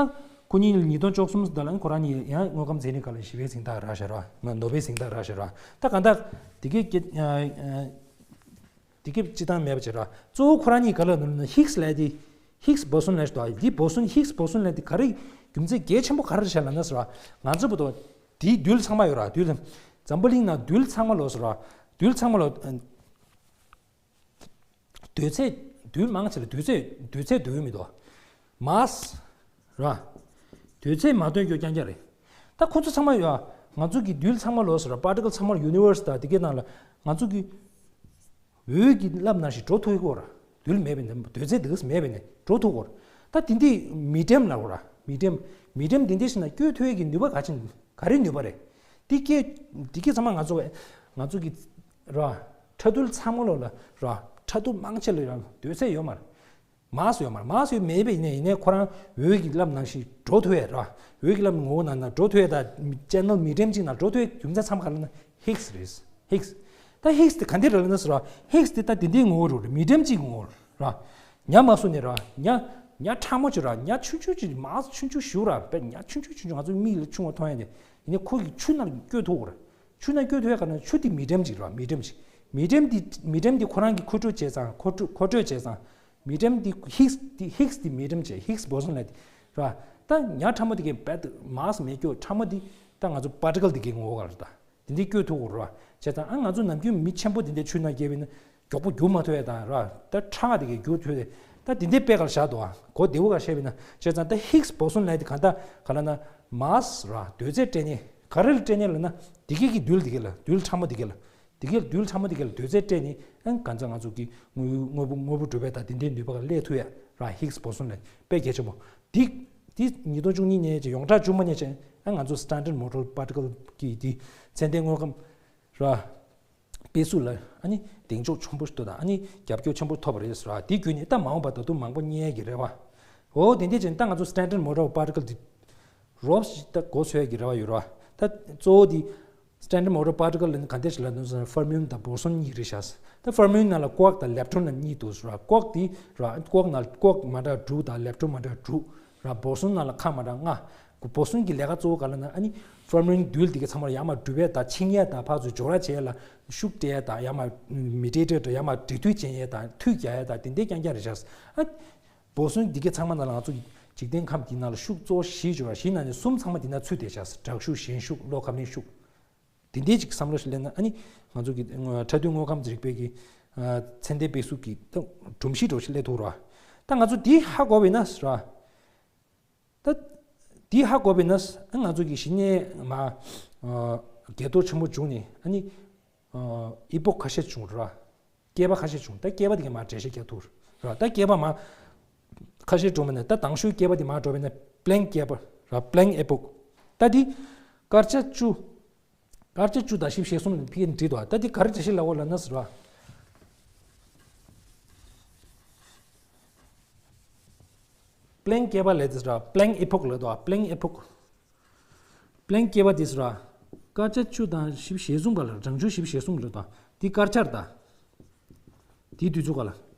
ཁོ་གཉིས་ཉིས་སྟོང་བཅུ་གསུམ་ད་ལ་ཁོ་རང་གཉིས་ཡང་དངོས་ཁམས་ཚན་རིག་ག་ལ་ཞི་བའི་གཟེངས་རྟགས་རག་ཤག་ར། ནོ་བེལ་གཟེངས་རྟགས་རག་ཤག་ར། ད་གང་ལྟར་དེ་གའི་དེ་གའི་སྤྱི་བཏང་མེད་པ་བྱེད་ར། གཙོ་བོ་ཁོ་རང་གཉིས་ག་ལ་ནོར་ན་ཧིགས་ལབ་དེ་ཧིགས་བོ་སོན་ལབ་ཞིག་འདུག་འདི་བོ་སོན་ཧིགས་བོ་སོན་ལབ་དེ་ག་རེ་རྒྱུ་མཚན་གལ་ཆེན་པོ་ག་རེ་བྱས་ལབ་ན་ཟེར་བ་ང་ཚོ་བོ་དོ་དེའི་རྡུལ་ཚང་མ་ཡོད་ར། རྡུལ་འཛམ་བུ་གླིང་ནང་རྡུལ་ཚང་མ་ལོ་ཟེར་བ་རྡུལ་ཚང་མ་ལོ། དུས་ཚོད་དུས་མང་ཆེ་ལ་དུས་ཚོད་དུས་ཚོད་དུས་མི་འདུག་མཱ་སི་ར། དུས་ཚོད་མ་སྟོན་རྒྱུ་རྐྱང་རྐྱང་རེད། ད་ཁོ་ཚོ་ཚང་མ་ཡོད་ང་ཚོ་གི་རྡུལ་ཚང་མ་ལོ་ཟེར་བ་པར་ཊི་ཀལ་ཚང་མ་ཡུ་ནི་ཝར་སི་དང་དེ་གའི་ནང་ལ་ང་ཚོ་གི་འོད་ཀྱི་རླབས་ནང་བཞིན་འགྲོ་ཐུབ་ཀྱི་ཡོད་ར། རྡུལ་མེད་པའི་ནས་དུས་ཚོད་འདི་ག་མེད་པའི་ནས་འགྲོ་ཐུབ་ཀྱི་ཡོད་ར། ད་དེ་འདི་མི་ཌི་ཡམ་ལབ་ར། མི་ཌི་ཡམ་མི་ཌི་ཡམ་དེ་འདྲ་ཞིག་ན་བསྐྱོད་ཐུབ་ཡས་ཀྱི་ནུས་པ་ག་ཅིག་ག་རེ་ནུས་པ་རེད། དེ་སྐད་དེ་སྐད་ཚང་མ་ང་ཚོ་ང་ཚོ་གི་ར། ཕྲ་རྡུལ་ཚང་མ་ལོ་ལ་ར། ཕྲ་རྡུལ་མང་ཆེ་ལ་ཡང་དུས་ཚོད་ཡོད་མ་རེད། མཱ་སི་ཡོད་མ་རེད། མཱ་སི་ཡོད་མེད་པ་ཡིན་ནའི་ཡིན་ནའི་ཁོ་རང་འོད་ཀྱི་རླབས་ནང་བཞིན་འགྲོ་ཐུབ་ཡས་ར། འོད་ཀྱི་རླབས་ངོ་བོ་ནང་ན་འགྲོ་ཐུབ་ཡས་ད་ཅེ་ནལ་མི་ཌི་ཡམ་གཅིག་ནང་འགྲོ་ཐུབ་ཡས་རྒྱུ་མཚན་ཚང་མ་ག་ལ་ན་ཧིགས་རེད། ཧིགས། ད་ཧིགས་དེ་ག་འདྲ་རེད་ལབ་ན་ཟེར་བ་ཧིགས་དེ་ད་དེ་འདྲའི་ངོ་བོ་རུ་རེད། མི་ཌི་ཡམ་གཅིག་ངོ་བོ་ར། ཉ་མ་སུ་ནས་ར། ཉ་ཉ་ཕྲ་མོ་ཅིག་ར། ཉ་ཆུང་ཆུང་ཅིག་མཱ་སི་ཆུང་ཆུང་ཞིག་ར། དཔེ་ཉ་ཆུང་ཆུང་ཆུང་ཆུང་ང་ཚོ་མིག་ལ་ཆུང་བ་མཐོང་ཡ་དེ། ཡིན་ནའི་ཁོ་གི་ཆུ་ནང་བསྐྱོད་ཐུབ་ར། ཆུ་ནང་བསྐྱོད་ཐུབ་ཡ་ག་ན་ཆུ་དེ་མི་ཌི་ཡམ་ཅིག་ར། མི་ཌི་ཡམ་ཅིག་མི་ཌི་ཡམ་དེ་མི་ཌི་ཡམ་དེ་ཁོ་རང་གི་མཁོ་སྤྲོད་བྱས་ཙང་མཁོ་སྤྲོད་མཁོ་སྤྲོད་བྱས་ཙང་། མི་ཌི་ཡམ་དེ་ཧིགས་དེ་ཧིགས་དེ་མི་ཌི་ཡམ་བྱས་ཧིགས་བོ་སོན་ལབ་དེ་ར། ད་ཉ་ཕྲ་མོ་དེ་གའི་བད་མཱ་སི་མེད་སྐྱོ་ཕྲ་མོ་དེ་ད་ང་ཚོ་པར་ཊི་ཀལ་དེ་གའི་ངོ་བོ་ག་ར་ད། དེ་འདྲའི་བསྐྱོད་ཐུབ་ཀྱི་རེད་བ། བྱས་ཙང་ཨ་ང་ཚོ་ནམ་རྒྱུན་མི་ཆེན་པོ་དེ་འདྲའི་ཆུ་ནང་བསྐྱལ་བ་ཡིན་ན་མགྱོགས་པོ་རྒྱུག་མ་ཐུབ་ཡ་དང་ར། ད་ཁྲ་ང་དེ་གའི་རྒྱུག་ཐུབ་ཡ་དེ། ད་དེ་འདྲའི་དཔེ་ག་ལ་བཞག་འདུག་ཨ། གོ་བདེ་བོ་ག་བཤད་པ་ཡིན་ན་བྱས་ཙང་ད་ཧིགས་བོ་སོན་ལབ་དེ་ག་ད་ག་ལ་ན་མཱ་སི་ར་དུས་ཚོད་སྤྲད་ནས་ག་རེ་ལ་སྤྲད་ནས་ལབ་ན་དེ་གའི་གི་རྡུལ་དེ་གའི་ལ་རྡུལ་ཕྲ་མོ་དེ་གའི་ལ། དེ་གའི་རྡུལ་ཕྲ་མོ་དེ་གའི་ལ་དུས་ཚོད་སྤྲད་ནས་ཨ་ག་ཚོད་ང་ཚོ་གི་དངོས་དངོས་པོ་དངོས་པོ་གྲུབ་པ་དང་དེ་འདྲའི་ནུས་པ་ག་སླེབས་ཐུབ་ཡ་ར། ཧིགས་བོ་སོན་ལབ་དཔེ་གལ་ཆེན་པོ། འདི་འདི་ཉིས་སྟོང་བཅུ་གཉིས་ནས་ཅིག་ཡོངས་གྲགས་བྱུང་མ་ནས་ཅིག་ཨ་ང་ཚོ་Standard Model Particle གི་འདི་ཚན་ལྡན་དངོས་ཁམས་ར་སྤེལ་གསུག་ལ་ཨ་ནི་གདེང་འཇོག་ཆེན་པོ་ཞིག་འདུག་དང་ཨ་ནི་རྒྱབ་སྐྱོར་ཆེན་པོ་ཐོབ་པ་རེད་ཟེར་བ་འདི་བརྒྱུད་ནས་ད་མ་འོངས་པ་ད་དུང་མང་པོ་རྙེད་ཀྱི་རེད་བ། འོ་དེ་འདྲ་ཅིག་ད་ང་ཚོ་Standard Model Particle འདི་རོབ་ཞིག་ད་མགོ་ཚོས་ཀྱི་རེ་བ་ཡོད་ར། ད་གཙོ་བོ་འདི་Standard Model Particle ལ་ནི་ག་འདྲ་ཞིག་ལབ་འདུག་ཟེར་ན་ཕར་མིའུན་དང་བོ་སོན་གཉིས་རེད་ཤག་ད་ཕར་མིའུན་ནང་ལ་ཀོག་དང་ལེབ་ཊོན་ལ་གཉིས་འདུག་ཟེར་བ། ཀོག་འདི་ར་ཀོག་ནང་ཀོག་མ་འདྲ་དྲུག་དང་ལེབ་ཊོན་མ་འདྲ་དྲུག་ར། བོ་སོན་ནང་ལ་ཁ་མ་འདྲ་ལྔ། བོ་སོན་གྱི་ལས་ཀ་གཙོ་བོ་ག་ལ་ན་ཨ་ནི་ཕར་མིའུན་རྡུལ་འདི་གའི་ཚང་མར་ཡར་མར་སྒྲུབ་ཡས་དང་ཆིངས་ཡས་དང་ཕར་ཚུར་སྦྱོར་བ་བྱེད་ཡས་ལ་ཤུགས་སྤྲད་ཡས་དང་ཡར་མར་མི་ཊེ་ཊར་དང་ཡར་མར་འབྲེལ་མཐུད་བྱེད་ཡས་དང་མཐུད་རྒྱག་ཡས་དང་དེ་འདྲའི་རྐྱང་རྐྱང་རེད་ཤག་ཨ། བོ་སོན་འདི་གའི་ཚང་མ་ནང་ལ་ང་ཚོ་གི་འཇིག་རྟེན་ཁམས་འདི་ནང་ལ་ཤུགས་གཙོ་བོ་བཞི་ཡོད་ར། བཞི་ནང་ནས་གསུམ་ཚང་མ་འདི་ན་ཚུད་བསྡད་ཤག་དྲག་ཤུགས་ཞན་ཤུགས་གློག་ཁ་ལིང་ཤུགས། དེ་འདྲའི་ཅིག་བསམ་བློ་ཞིག་སླེབས་ན་ཨ་ནི་ང་ཚོ་གི་ཕྲ་རྡུལ་དངོས་ཁམས་རིག་པའི་གི་ཚན་ལྡན་སྤེལ་གསུག་གི་ད་སྒྲོམ་གཞི་འདྲ་བོ་ཞིག་སླེབས་ཐུབ་ར། ད་ང་ཚོ་འདི་ཧ་གོ་བས་ན་ར། ད་འདི་ཧ་གོ་བས་ན་ཨ་ང་ཚོ་གི་གཞི་ནས་མ་རྒྱལ་ཐོ་ཆེན་པོ་བྱུང་ནས་ཨ་ནི་ཨི་པོག་ཁ་ཤས་བྱུང་ར། བསྐལ་པ་ཁ་ཤས་བྱུང་། ད་བསྐལ་པ་དེ་གའི་མར་འགྲེལ་བཤད་རྒྱག་ཐུབ་ར། ད་བསྐལ་པ་མར་ཁ་ཤས་འགྲོ་མ་ནས་ད་དང་ཤོས་བསྐལ་པ་དེ་མར་འགྲོ་བས་ན་པླེང་བསྐལ་པ་ར། པླེང་ཨེ་པོག་ད་དེ་སྐར་ཆ་བཅུ། སྐར་ཆ་བཅུ་དང་བཞི་བཅུ་ཞེ་གསུམ་ལ་ཕི་ཨེན་བྲིས་འདུག་ད་དེ་ག་རེ་འགྲེལ་བཤད་ལབ་དགོས་ལབ་ན་ཟེར་བ། པླེང་བསྐལ་པ་ལབ་དེ་ཟེར་བ། པླེང་ཨེ་པོག་ལབ་འདུག་པླེང་ཨེ་པོག་པླེང་བསྐལ་པ་དེ་ཟེར་བ། སྐར་ཆ་བཅུ་དང་བཞི་བཅུ་ཞེ་གསུམ་ག་ལ་གྲངས་ཆུང་བཞི་བཅུ་ཞེ་གསུམ་ལབ་འདུག་དེ་སྐར་ཆར་ད། དེའི་དུས་ཚོད་ག་ལ།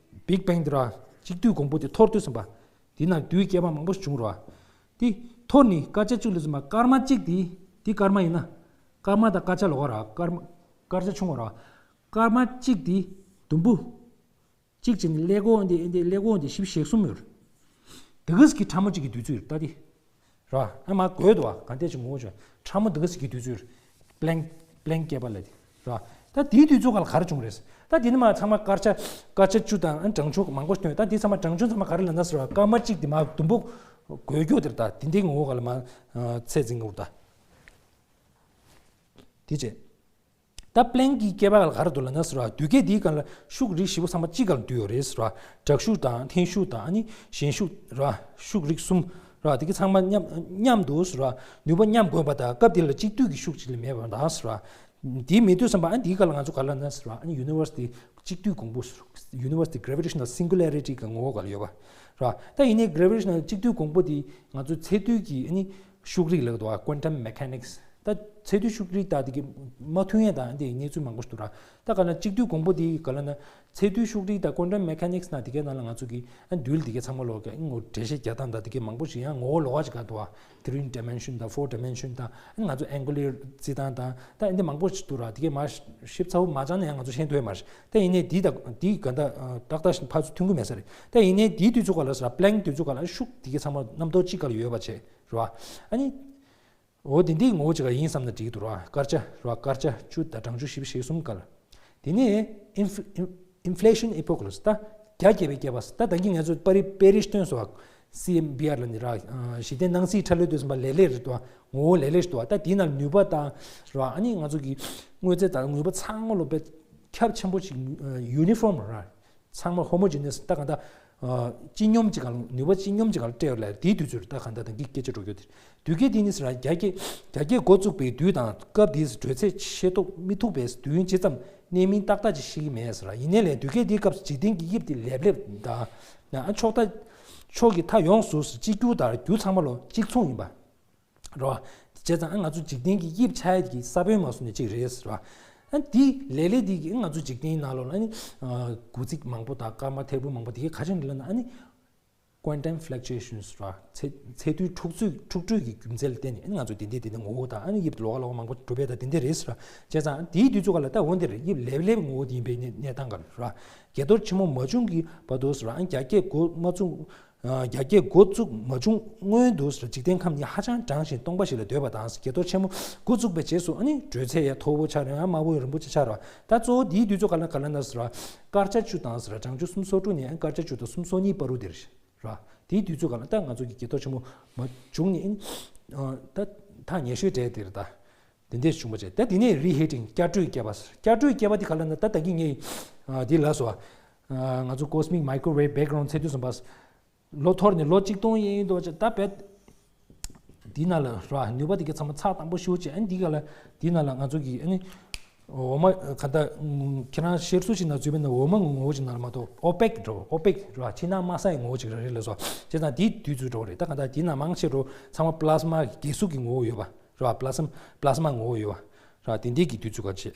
བིག་བེང་དེ་ར། གཅིག་བསྡུས་གོང་བུ་དེ་འཐོར་དུས་ཙམ་པ། དེ་ནང་རྡུལ་བསྐལ་པ་མང་པོ་ཞིག་བྱུང་ར། དེ་འཐོར་ནས་སྐར་ཆ་གཅིག་ལ་ཙམ་པ་སྐར་མ་གཅིག་དེ་དེ་སྐར་མ་ཡིན་ན། སྐར་མ་དང་སྐར་ཆ་ལོགས་ར། སྐར་མ་སྐར་ཆ་ཆུང་བ་ར། སྐར་མ་གཅིག་དེ་དུམ་བུ་གཅིག་བྱས་ནས་ཀླད་ཀོར་འདི་འདི་ཀླད་ཀོར་འདི་བཞི་བཅུ་ཞེ་གསུམ་ཡོད་རེད། དེ་ག་ཟིག་གི་ཕྲ་མོ་གཅིག་གི་དུས་ཚོད་རེད་ད་དེ། ར། ཨ་མ་དགོས་འདུག་བ། ག་འདྲས་ཅིག་ངོ་བོ་ཅིག་ཕྲ་མོ་འདི་ག་ཟིག་གི་དུས་ཚོད་རེད། པླེང་པླེང་བསྐལ་པ་ལ་དེ། ར། ད་དེའི་དུས་ཚོད་སྐབས་ལ་ག་རེ་བྱུང་རེད། ད་དེ་ནི་མ་ཚང་མ་སྐར་ཆ་སྐར་ཆ་བཅུ་དང་གྲངས་ཆུང་མང་པོ་སྟོན། ད་དེ་ཚང་མ་གྲངས་ཆུང་ཚང་མ་ག་རེ་ལབ་ན་ཟེར་བ། སྐར་མ་གཅིག་དེ་མ་དུམ་བུ་དགོས་རྒྱུ་དེར་ད་དེ་འདྲའི་ངོ་བོ་སྐབས་ལ་མ་ཚད་འཛིན་དགོས་ད། དེ་བྱས། ད་པླེང་གི་བསྐལ་པ་ལ་ག་རེ་འདུག་ལབ་ན་ཟེར་བ། དུས་བསྐལ་འདིའི་སྒང་ལ་ཤུགས་རིགས་བཞི་པོ་ཚང་མ་གཅིག་སྒང་ལ་འདུས་ཡོད་རེད་ཟེར་བ། དྲག་ཤུགས་དང་འཐེན་ཤུགས་དང་ཨ་ནི་ཞན་ཤུགས་རེད་བ། ཤུགས་རིགས་གསུམ་རེད་བ། དེ་གི་ཚང་མ་མཉམ་མཉམ་དུ་ཟེར་བ། ནུས་པ་མཉམ་དགོས་པ་དང་སྐབས་དེ་ལ་གཅིག་བསྡུས་ཀྱི་ཤུགས་གཅིག་ལས་མེད་པ་དང་ཟེར་བ། དེ་མེད་དུས་ཙམ་པ་ཨ་ནི་དེའི་སྒང་ལ་ང་ཚོ་ག་རེ་ལབ་ན་ཟེར་བ། ཨ་ནི་ཡུ་ནི་ཝར་སི་དེ་གཅིག་བསྡུས་གོང་བུ་ཟེར། ཡུ་ནི་ཝར་སི་དེ་གྷ་རེ་ཝི་ཊེ་ཤི་ནལ་སིང་གུ་ལེ་རི་ཊི་གི་ངོ་བོ་སྒང་ལ་ཡོད་པ་རེད་བ། ད་ཡིན་ནའི་གྷ་རེ་ཝི་ཊེ་ཤི་ནལ་གཅིག་བསྡུས་གོང་བུ་དེ་ང་ཚོ་ཚད་རྡུལ་གྱི་ཨ་ནི་ཤུགས་རིགས་ལབ་འདུག་བ། ཀོན་ཊམ་མེ་ཁ་ནིག་སི། ད་ཚད་རྡུལ་ཤུགས་རིགས་དང་དེ་གི་མ་མཐུན་ཡས་དང་དེ་གནས་ཚུལ་མང་པོ་ཞིག་འདུག་ར། ད་ག་ན་གཅིག་བསྡུས་གོང་བུ་དེ་ག་ལ་ན་ཚད་རྡུལ་ཤུགས་རིགས་དང་ཀོན་ཊམ་མེ་ཁ་ནིག་སི་ན་དེ་གའི་ནང་ལ་ང་ཚོ་གི་ཨ་རྡུལ་དེ་གའི་ཚང་མ་ལོག་གི་ཨ་ངོ་འགྲེལ་བཤད་རྒྱག་སྟངས་དང་དེ་གའི་མང་པོ་ཞིག་ཡང་ངོ་བོ་ལོགས་ཀ་ཅིག་ག་འདུག་བ། ཐི་རི་ཌི་མེན་ཤན་དང་ཕོར་ཌི་མེན་ཤན་དང་ཨ་ང་ཚོ་ཨེང་གུ་ལར་རྩི་སྟངས་དང་ད་ཨ་འདི་མང་པོ་ཞིག་འདུག་ར། དེ་གའི་མ་ཞིབ་ཚགས་པོ་མ་སྦྱངས་ན་ཡང་ང་ཚོ་ཤེས་འདོད་མ་རེད། ད་ཡིན་ནའི་དེ་དང་དེ་ག་འདྲ་ཏག་ཏག་ཞིག་ཕར་ཚུར་མཐུན་གི་མེད་ས་རེད། ད་ཡིན་ནའི་དེའི་དུས་ཚོད་ག་ལ་ཟེར་བ། པླེང་དུས་ཚོད་ག་ལ་ཤུགས་དེ་གའི་ཚང་མ་རྣམ་རྟོག་གཅིག་ག་ལ་ཡོད་པ་བྱས། རེད་བ། ཨ་ནི། འོ་དེ་འདྲའི་ངོ་བོ་ཅིག་ཡིན་བསམ་ན་འགྲིག་འདུག་ར། སྐར་ཆ་ར། སྐར་ཆ་བཅུ་དང་གྲངས་ཆུང་བཞི་བཅུ་ཞེ་གསུམ་སྐབས་ལ། དེ་ནས་ཨིན་ཕི་ཨིན་ཕི་ལེ་ཤན་ཨི་པོག་ལབ་ད་རྒྱ་བསྐྱེད་པའི་བསྐལ་པ། ད་ད་གིན་ང་ཚོ་པར་རིས་པར་རིས་སྟོན་སོགས་སི་ཨེམ་བི་ཨར་ལབ་ནི་ར། གཞི་རྟེན་སྣང་སྲིད་འཕྲ་ལོའི་དུས་ཙམ་པ་ལེབ་ལེབ་རེད་འདུག་ངོ་བོ་ལེབ་ལེབ་རེད་འདུག་ད་དེའི་ནང་ནུས་པ་དང་ར། ཨ་ནི་ང་ཚོ་གི་དངོས་རྫས་དང་ནུས་པ་ཚང་མ་ལོ་པའི་ཁྱབ་ཆེན་པོ་ཅིག་ཡུ་ནི་ཕོརམ་ར། ཚང་མ་ཧོ་མོ་ཇི་ནེ་སི་ད་གང་ལྟར། ཨ། སྤྱི་སྙོམས་ཀྱི་སྒང་ལ་ནུས་པ་སྤྱི་སྙོམས་ཀྱི་སྒང་ལ་སྤྲད་ཡོད་ལ། དེའི་དུས་ཚོད་ད་གང་ལྟར་དང་གི་སྐད་ཆ་འགྲོ་རྒྱུ་དེ། དུས་བསྐལ་དེ་ནི་ཟེར་ན་རྒྱ་བསྐྱེད་རྒྱ་བསྐྱེད་འགོ་བཙུགས་པའི་དུས་དང་སྐབས་དེའི་གྲོལ་ཚད་ཤེས་རྟོགས་མི་ཐུབ་པས་དུས་ཡུན་ཇི་ཙམ་གནས་མིན་ཏག་ཏག་ཅིག་ཤེས་ཀྱི་མེད་ཟེར། ཡིན་ནའི་ལས་དུས་བསྐལ་དེའི་སྐབས་སུ་འཇིག་རྟེན་གྱི་དབྱིབས་དེ་ལེབ་ལེབ་དང་། ཕྱོགས་མཐའ་ཕྱོགས་ཀྱི་མཐའ་ཡོངས་སུ་གཅིག་གྱུར་དང་རྒྱུ་ཚང་མ་ལོ་གཅིག་མཚུངས་ཡིན་པ། རེད་བ། བྱས་ཙང་ང་ཚོ་འཇིག་རྟེན་གྱི་དབྱིབས་ཆགས་ཡས་ཀྱི་ས་བོན་མ་སོང་ནས་གཅིག་རེད་ཟེར་བ། ཨ་འདི་ལེབ་ལེབ་འདི་གིས་ང་ཚོ་འཇིག་རྟེན་ནང་ལོགས་ལ་ནི་དགུ་ཚིགས་མང་པོ་དང་སྐར་མ་ཐེར་འབུམ་མང་པོ་དེ་གས་ག་རེ་ཡིན་ལབ་ན་ཨ་ནི་quantum fluctuations་རེད་བ། ཚད་ཚད་རྡུལ་འཁྲུག་རྩོད་འཁྲུག་འགྲོས་ཀྱི་རྒྱུ་མཚན་ལ་བརྟེན་ནས་ཨ་ནི་ང་ཚོ་དེ་འདྲའི་དེ་འདྲའི་ངོ་བོ་དང་ཨ་ནི་དབྱིབས་ལོགས་ཀ་ལོགས་ཀ་མང་པོ་འགྲོ་བས་ད་དེ་འདྲ་རེད་ཟེར་བ། བྱས་ཙང་དེའི་དུས་ཚོད་ཀ་ལ་ད་འོ་འདི་རེད། དབྱིབས་ལེབ་ལེབ་ངོ་བོ་དེ་ཡིན་པའི་གནས་གནས་སྟངས་ཀ་ལ་རེད་བ། བསྐལ་དོར་ཆེན་མོ་མ་བྱུང་གི་བར་དུ་ཟེར་བ། ཨ་ནི་རྒྱ་བསྐྱེད་འགོ་མ་བཙུགས། རྒྱ་བསྐྱེད་འགོ་བཙུགས་མ་བྱུང་སྔོན་དུ་འཇིག་རྟེན་ཁམས་ནི་ཧ་ཅང་གྲང་ཞིང་སྟོང་པ་ཞིག་ལ་འདོད་པ་དང་། བསྐལ་དོར་ཆེན་མོ་འགོ་བཙུགས་པའི་རྗེས་སུ་ཨ་ནི་དྲོད་ཚད་ཡང་མཐོ་པོ་ཆགས་རེད། ཡང་དམའ་པོ་ཡང་རིང་པོ་ཆགས་ཆགས་རེད། ད་གཙོ་བོ་འདིའི་དུས་ཚོད་ག་ལ་ག་ལ་ན་ཟེར་བ། སྐར་ཆ་བཅུ་དང་ཟེར་བ། གྲངས་ཆུང་སུམ་ཅུ་སོ་དྲུག་ནས་སྐར་ཆ་བཅུ་དང་སུམ་ཅུ་སོ་གཉིས་བར་དུ་དེར་རེད། དེའི་དུས་ཚོད་ག་ལ་ད་ང་ཚོ་གི་བསྐལ་དོར་ཆེན་མོ་མ་བྱུང་ནས་ཨ་ནི་ད་ཐག་ཉེ་ཤོས་གྲས་དེ་རེད་ད། དེ་འདྲས་བྱུང་བ་བྱས། ད་དེ་ནས་རི་ཧི་ཊིང་བསྐྱར་དྲོད་བསྐྱེད་པ། བསྐྱར་དྲོད་བསྐྱེད་པ་དེ་ག་ལ་ན་ད་ད་གིན་ངས་ཨ་འདི་ལབ་སོང་། ཨ་ང་ཚོ་cosmic microwave background ཚད་དུས་ཙམ་པ། ལོ་ཐོར་ནས་ལོ་གཅིག་སྟོང་ཡན་ཡོད་འདུག་བ་བྱས། ད་བས་འདི་ནང་ལ་ར་ནུས་པ་དེ་ག་ཚང་མ་ཚགས་དམ་པོ་ཞེ་པོ་བྱས། ཨ་ནི་འདི་ག་ལ་འདི་ནང་ལ་ང་ཚོ་གི་ཨ་ནི་འོ་མ་ག་ད་ཁྱེད་རང་གཤེར་གཟུགས་ཤིག་ནང་འཛུལ་བས་ན་འོ་མ་ངོ་བོ་ཞིག་ནང་ལ་མ་གཏོགས་opaque་འགྲོ། opaque་ར། ཕྱི་ནང་དམར་ས་ཡི་ངོ་བོ་ཞིག་རེད་ལབ་སོང་། བྱས་ཙང་འདི་དུས་ཚོད་འགྲོ་རེད། ད་ག་ད་འདི་ནང་མང་ཆེ་རུ་ཚང་མ་plasma་གི་གས་སུ་གི་ངོ་བོ་ཡོད་པ། རེད་བ། པླ་སམ་པླ་སྨ་ངོ་བོ་ཡོད་བ། རེད་བ། དེ་འདྲའི་གི་དུས་ཚོད་ཁ་ཕྱེ།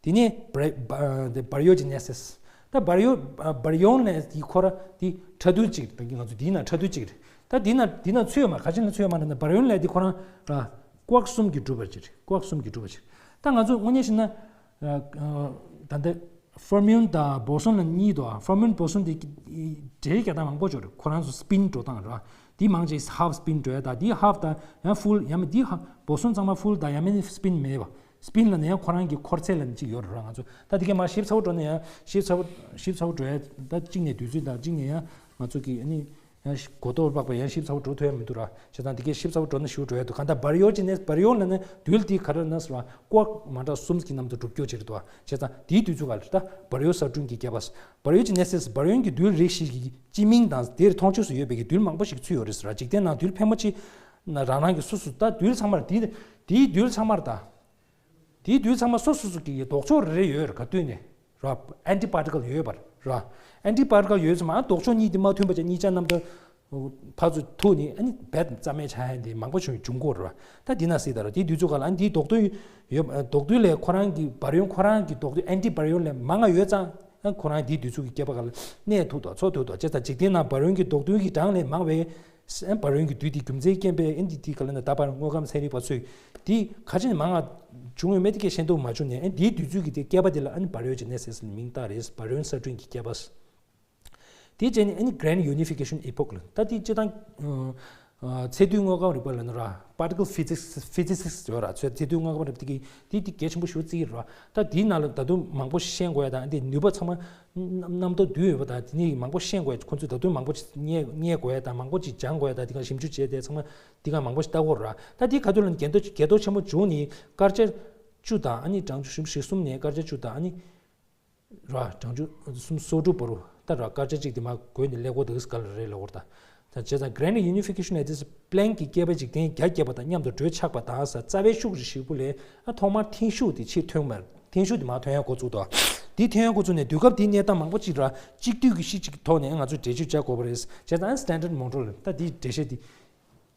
དེ་ནས་བྷ་ར་བྷ་ར་ཡོ་ཇི་ནེ་སིས། ད་བྷ་ར་ཡོ་བྷ་ར་ཡོ་ནས་དེ་ཁོ་ར་དེ་ཕྲ་རྡུལ་གཅིག་རེད། ད་ང་ཚོ་དེའི་ནང་ཕྲ་རྡུལ་གཅིག་རེད། ད་དེའི་ནང་དེའི་ནང་ཚུད་ཡོད་མ་རེད། ག་ཅི་ནང་ཚུད་ཡོད་མ་རེད་ན་བྷ་ར་ཡོ་ལས་དེ་ཁོ་རང་ར་ཀུ་ཨརྐ་གསུམ་གྱིས་གྲུབ་པ་ཅིག་རེད། ཀུ་ཨརྐ་གསུམ་གྱིས་གྲུབ་པ་ཅིག་ད་ང་ཚོ་དངོས་གནས་བཤད་ན་ད་ལྟ། ཕོར་མིའོན་དང་བོ་སོན་ལ་གཉིས་འདུག་ཨ། ཕོར་མིའོན་བོ་སོན་དེ་འབྲེལ་རྒྱག་སྟངས་མང་པོ་ཅིག་ཡོད་རེད། ཁོ་རང་ཚོ་སྤིན་འགྲོ་སྟངས་རེད་བ། དེ་མང་ཆེ་ཧབ་སྤིན་འགྲོ་ཡ་དང་། དེ་ཧབ་དང་ཡང་ཕུལ་ཡང་མིན། དེ་ཧབ་བོ་སོན་ཚང་མ་ཕུལ་དང་ཡང་མིན་སྤིན་མེད་བ། སྤིན་ལབ་ན་ཡང་ཁོ་རང་གི་འཁོར་ཚད་ལབ་ནས་གཅིག་ཡོད་རེད་བ། ང་ཚོ་ད་དེ་གས་མར་ཞིབ་ཚགས་པོ་འགྲོ་ན་ཡང་ཞིབ་ཚགས་པོ་ཞིབ་ཚགས་པོ་འགྲོ་ཡ། ད་གཅིག་ནས་དུས་ཚོད་དང་གཅིག་ནས་ཡང་ང་ཚོ་གི་ཨ་ནི། ཡང་གོ་རྟོགས་དཔག་པ་ཡང་ཞིབ་ཚགས་པོ་འགྲོ་ཐུབ་ཡ་མི་འདུག་ར། བྱས་ཙང་འདི་གས་ཞིབ་ཚགས་པོ་འགྲོ་ན་ཞིབ་འགྲོ་ཡ་འདུག་གང་ལྟར་བྷ་ར་ཡོ་ཇི་ནེ་སི། བྷ་ར་ཡོ་ལབ་ན་རྡུལ་འདི་ག་རེ་ན་ཟེར་བ། ཀོག་མ་འདྲ་གསུམ་གྱི་མཉམ་དུ་གྲུབ་རྒྱུ་ཅིག་རེད་འདུག་བ། བྱས་ཙང་དེའི་དུས་ཚོད་ག་ལ་རེད། ད་བྷ་ར་ཡོ་གསར་སྐྲུན་གྱི་བསྐལ་པ། བྷ་ར་ཡོ་ཇི་ནེ་སི་སི། བྷ་ར་ཡོན་གྱི་རྡུལ་རིགས་ཤིག་གི་སྤྱི་མིང་དང་དེར་མཐོང་ཆོས་སུ་ཡོད་པའི་གི་རྡུལ་མང་པོ་ཞིག་ཚུད་ཡོད་རེད་ཟེར་བ། འཇིག་རྟེན་ནང་རྡུལ་ཕལ་མོ་ཆེ་ན་རང་རང་གི་སོ་སོ། ད་རྡུལ་ཚང་མར་དེ་དེའི་རྡུལ་ཚང་མར་ད། དེའི་རྡུལ་ཚང་མ་སོ་སོ་སོ་གི་ལྡོག་ཕྱོགས་རེ་རེ་ཡོད་རེད། ག་དུས་ནས་ར། ཨན་ཊི་པར་ཊི་ཀལ་ཡོད་པ་ར། ཨན་ཊི་པར་ཊི་ཀལ་ཡོད་ཙང་མ་ལྡོག་ཕྱོགས་གཉིས་དེ་མ་མཐུན་པ་བྱས་གཉིས་ཆ་རྣམ་པ་ཕར་ཚུར་ཐུག་ནས་ཨ་ནི་རྦད་རྩ་མེད་ཆགས་ཡ་དེ་མང་པོ་བྱུང་བྱུང་གོ་ར། ད་འདི་ན་སྲིད་ད་ར། དེའི་དུས་ཚོད་ག་ལ་ཨ་ནི་དེའི་ལྡོག་རྡུལ་ཡོད། ལྡོག་རྡུལ་ལས་ཁོ་རང་གི་བྷ་ར་ཡོན་ཁོ་རང་གི་ལྡོག་རྡུལ་ཨན་ཊི་བྷ་ར་ཡོན་ལས་མང་ང་ཡོད་ཙང་ཨ་ཁོ་རང་དེའི་དུས་ཚོད་ཀྱི་བསྐལ་པ་ག་ལ་གནས་ཐུབ་དང་འཚོ་ཐུབ་དང་། བྱས་ཙང་འཇིག་རྟེན་ནང་བྷ་ར་ཡོན་གྱི་ལྡོག་རྡུལ་གྱི་གྲངས་ལས་མང་བའི། ཨན་བྷ་ར་ཡོན་གྱི་རྡུལ་དེའི་རྒྱུ་མཚན་རྐྱེན་པས་ཨན་འདི་དེ་ག་ལ་ན་ད་བར་དངོས་ཁམས་ཚན་རིག་པ་ཚོས་དེ་ག་ཅི་ནས་མང་ང་ བྱུང་ཡོད་མེད་དེ་གས་ཤེས་རྟོགས་མ་བྱུང་ནས། ཨ་ནི་དེའི་དུས་ཚོད་ཀྱི་དེ་བསྐལ་པ་དེ་ལ་ཨ་ནི་བར་ཡོད་ཅེས་ནས་ཟེར་ནས་མིང་བཏགས་རེད། བར་ཡོད་ས་བསྐྲུན་གྱི་བསྐལ་པ། དེ་རྗེས་ནས་ཨ་ནི་Grand Unification Epoch ལ། ད་དེ་སྤྱིར་བཏང་ཚད་རྡུལ་དངོས་ཁམས་རིག་པ་ལ་ནི་ར། Particle Physics Physicists ཡོད་ར། ཚད་རྡུལ་དངོས་ཁམས་རིག་པ་དེ་གི་དེ་དེ་གལ་ཆེན་པོ་ཞེ་པོ་བརྩི་གི་ར། ད་དེའི་ནང་ལ་ད་དུང་མང་པོ་ཤེས་དགོས་ཡ་དང་། དེ་ནུས་པ་ཚང་མ་རྣམ་རྟོག་འདུས་ཡོད་པ་དང་། དེ་ནས་མང་པོ་ཤེས་དགོས་ཡ། ཁོ་ཚོས་ད་དུང་མང་པོ་རྙེད་རྙེད་དགོས་ཡ་དང་། མང་པོ་ཅིག་སྦྱང་དགོས་ཡ་དང་། དེ་ག་ཞིབ་འཇུག་བྱས་ཏེ་ཚང་མ་དེ་ག་མང་པོ་ཞིག་ལྟ་དགོས་ར། ད་དེའི་ཁ་ཐུག་ལ་ནི་འགལ་འདུ་འགལ་འདུ་ཆེན་པོ་བྱུང་ནས་དཀར་ཆ་བཅུ་དང་ཨ་ནི་གྲངས་ཆུང་གསུམ། ནས་དཀར་ཆ་བཅུ་དང་ཨ་ནི་ར། གྲངས་ཆུང་གསུམ་སོ་དྲུག་བར་དུ། ད་ར་དཀར་ཆ་གཅིག་དེ་མར་བགོས་ནས་ཀླད་ཀོར་དེ་ག་ལ་རེད་ལབ་དགོས་ར། ད་བྱས་ཙང་Grand Unification ལབ་དུས་Planck གི་བསྐལ་པ་འཇིག་རྟེན་བརྒྱ་བརྒྱབ་པ་དང་མཉམ་དུ་འགྲོས་ཆགས་པ་དང་ཟེར། རྩ་བའི་ཤུགས་རིགས་བཞི་པོ་ལས་ཨ་ཐོག་མར་འཐེན་ཤུགས་དེ་ཕྱིར་ཐོན་མར། འཐེན་ཤུགས་དེ་མར་ཐོན་ཡ་འགོ་བཙུགས་འདུག་དེ་འཐེན་ཡ་འགོ་བཙུགས་ནས་དུས་སྐབས་དེའི་གནས་སྟངས་མང་པོ་ཅིག་ར། གཅིག་བསྡུས་ཀྱི་གཞི་གཅིག་གི་ཐོག་ནས་ང་ཚོས་འགྲེལ་བརྗོད་བྱ་དགོས་པ་རེད། བྱས་ཙང་Standard Model ད་དེའི་འགྲེལ་བཤད་དེ་